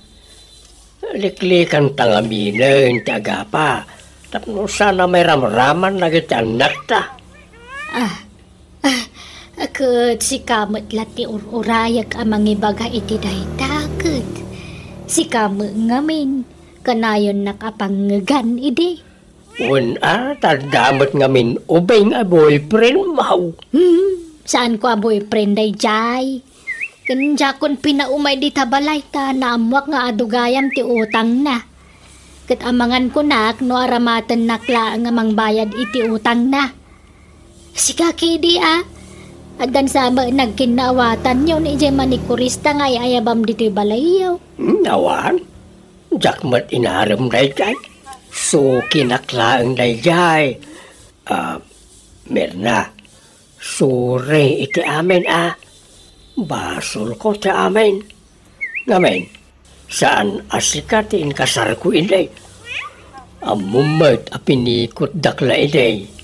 liklikanta ngaminen ti agapa tapno saan a mairamraman dagiti annakta. Ah, ah, ket sika met la ti ur-urayak a mangibaga iti dayta, ket sika met ngamin, kanayonnak a pangngegan idi. Wen a, ta adda met ngamin ubing a boyfriendmo. Hmm, saanko a boyfriend daydiay. Ken diakon pinaumay dita balay ta naammoak nga adu gayam ti utangna. Ket amangan kunak no aramatennak laeng a mangbayad iti utangna. Sika kadi a, addan sa met nagkinnaawatanyo ni idiay manikurista nga ay-ayabam ditoy balayyo. Hmm, awan. Diak met inarem daydiay. Sukinak laeng daydiay. Ah, Mirna, sorry iti amin a. Basolko ti amin. Ngamin, saan a sika ti inkasarko idi. Ammom met a pinikutdak la idi.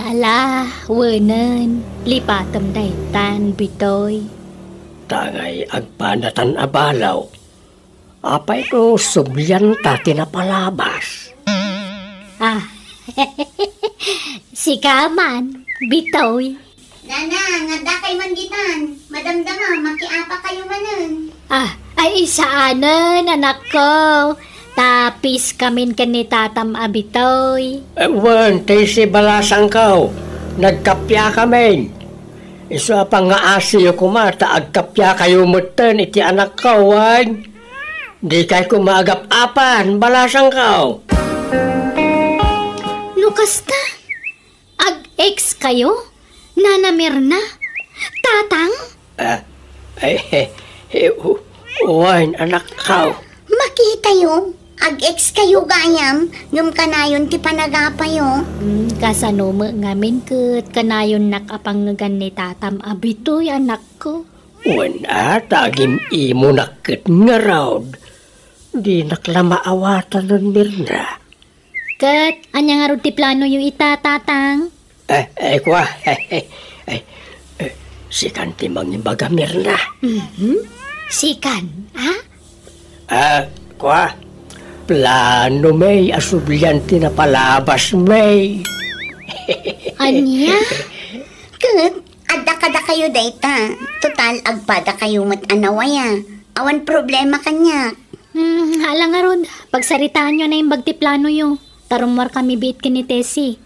Ala, wenen, lipatem daytan, Bitoy. Ta ngay agpadatan a balaw. Apay no sublianta ti napalabas? Ah, sika man, Bitoy. Nanang, addakay man ditan. Madamdama, makiapakayo manen. Ah, ay, saanen, anakko. Ta peace-kamin ken ni tatam a Bitoy. Eh, wen, ti si balasangko. Nagkappiakamin. Isu a pangngaasiyo koma ta agkappiakayo metten iti anakko, wen? Dikay koma agap-apan, balasangko. No kasta, ag-ex-kayo? Nana Mirna? Tatang? Ah, eh, eh, eh, u-, wen, anakko. Makitayo, ag-ex-kayo gayam, ngem kanayon ti panagapayo. Hmm, kasano met ngamin ket kanayonnak a pangngegan ni tatam a Bitoy, anakko? Wen a, ta agim-imonak ket ngarud. Dinak la maawatanen, Mirna. Ket ania ngarud ti planoyo ita, Tatang? Eh, eh, kua. Eh, eh, sikan ti mangibaga, Mirna. Mhm. Sikan, a? Ah, kua. Plano mi a sublian ti napalabas mi. Ania? Ket adda kadakayo dayta. Total, agpadakayo met a naway a. Awan problema kaniak. Hmm, ala ngarud, pagsaritaanyo a naimbag ti planoyo. Ta rummuarkami biit ken ni Tessie.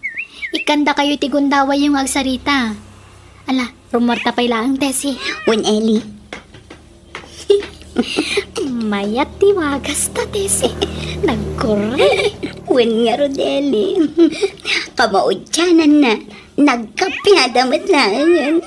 Ikkandakayo iti gundawayyo nga agsarita. Ala, rummuarta pay laeng, Tessie. Wen, Eli. Mayat ti wagasta, Tessie. Nagkorre. Wen ngarud, Eli. Kamaudiananna, nagkappiada met laengen.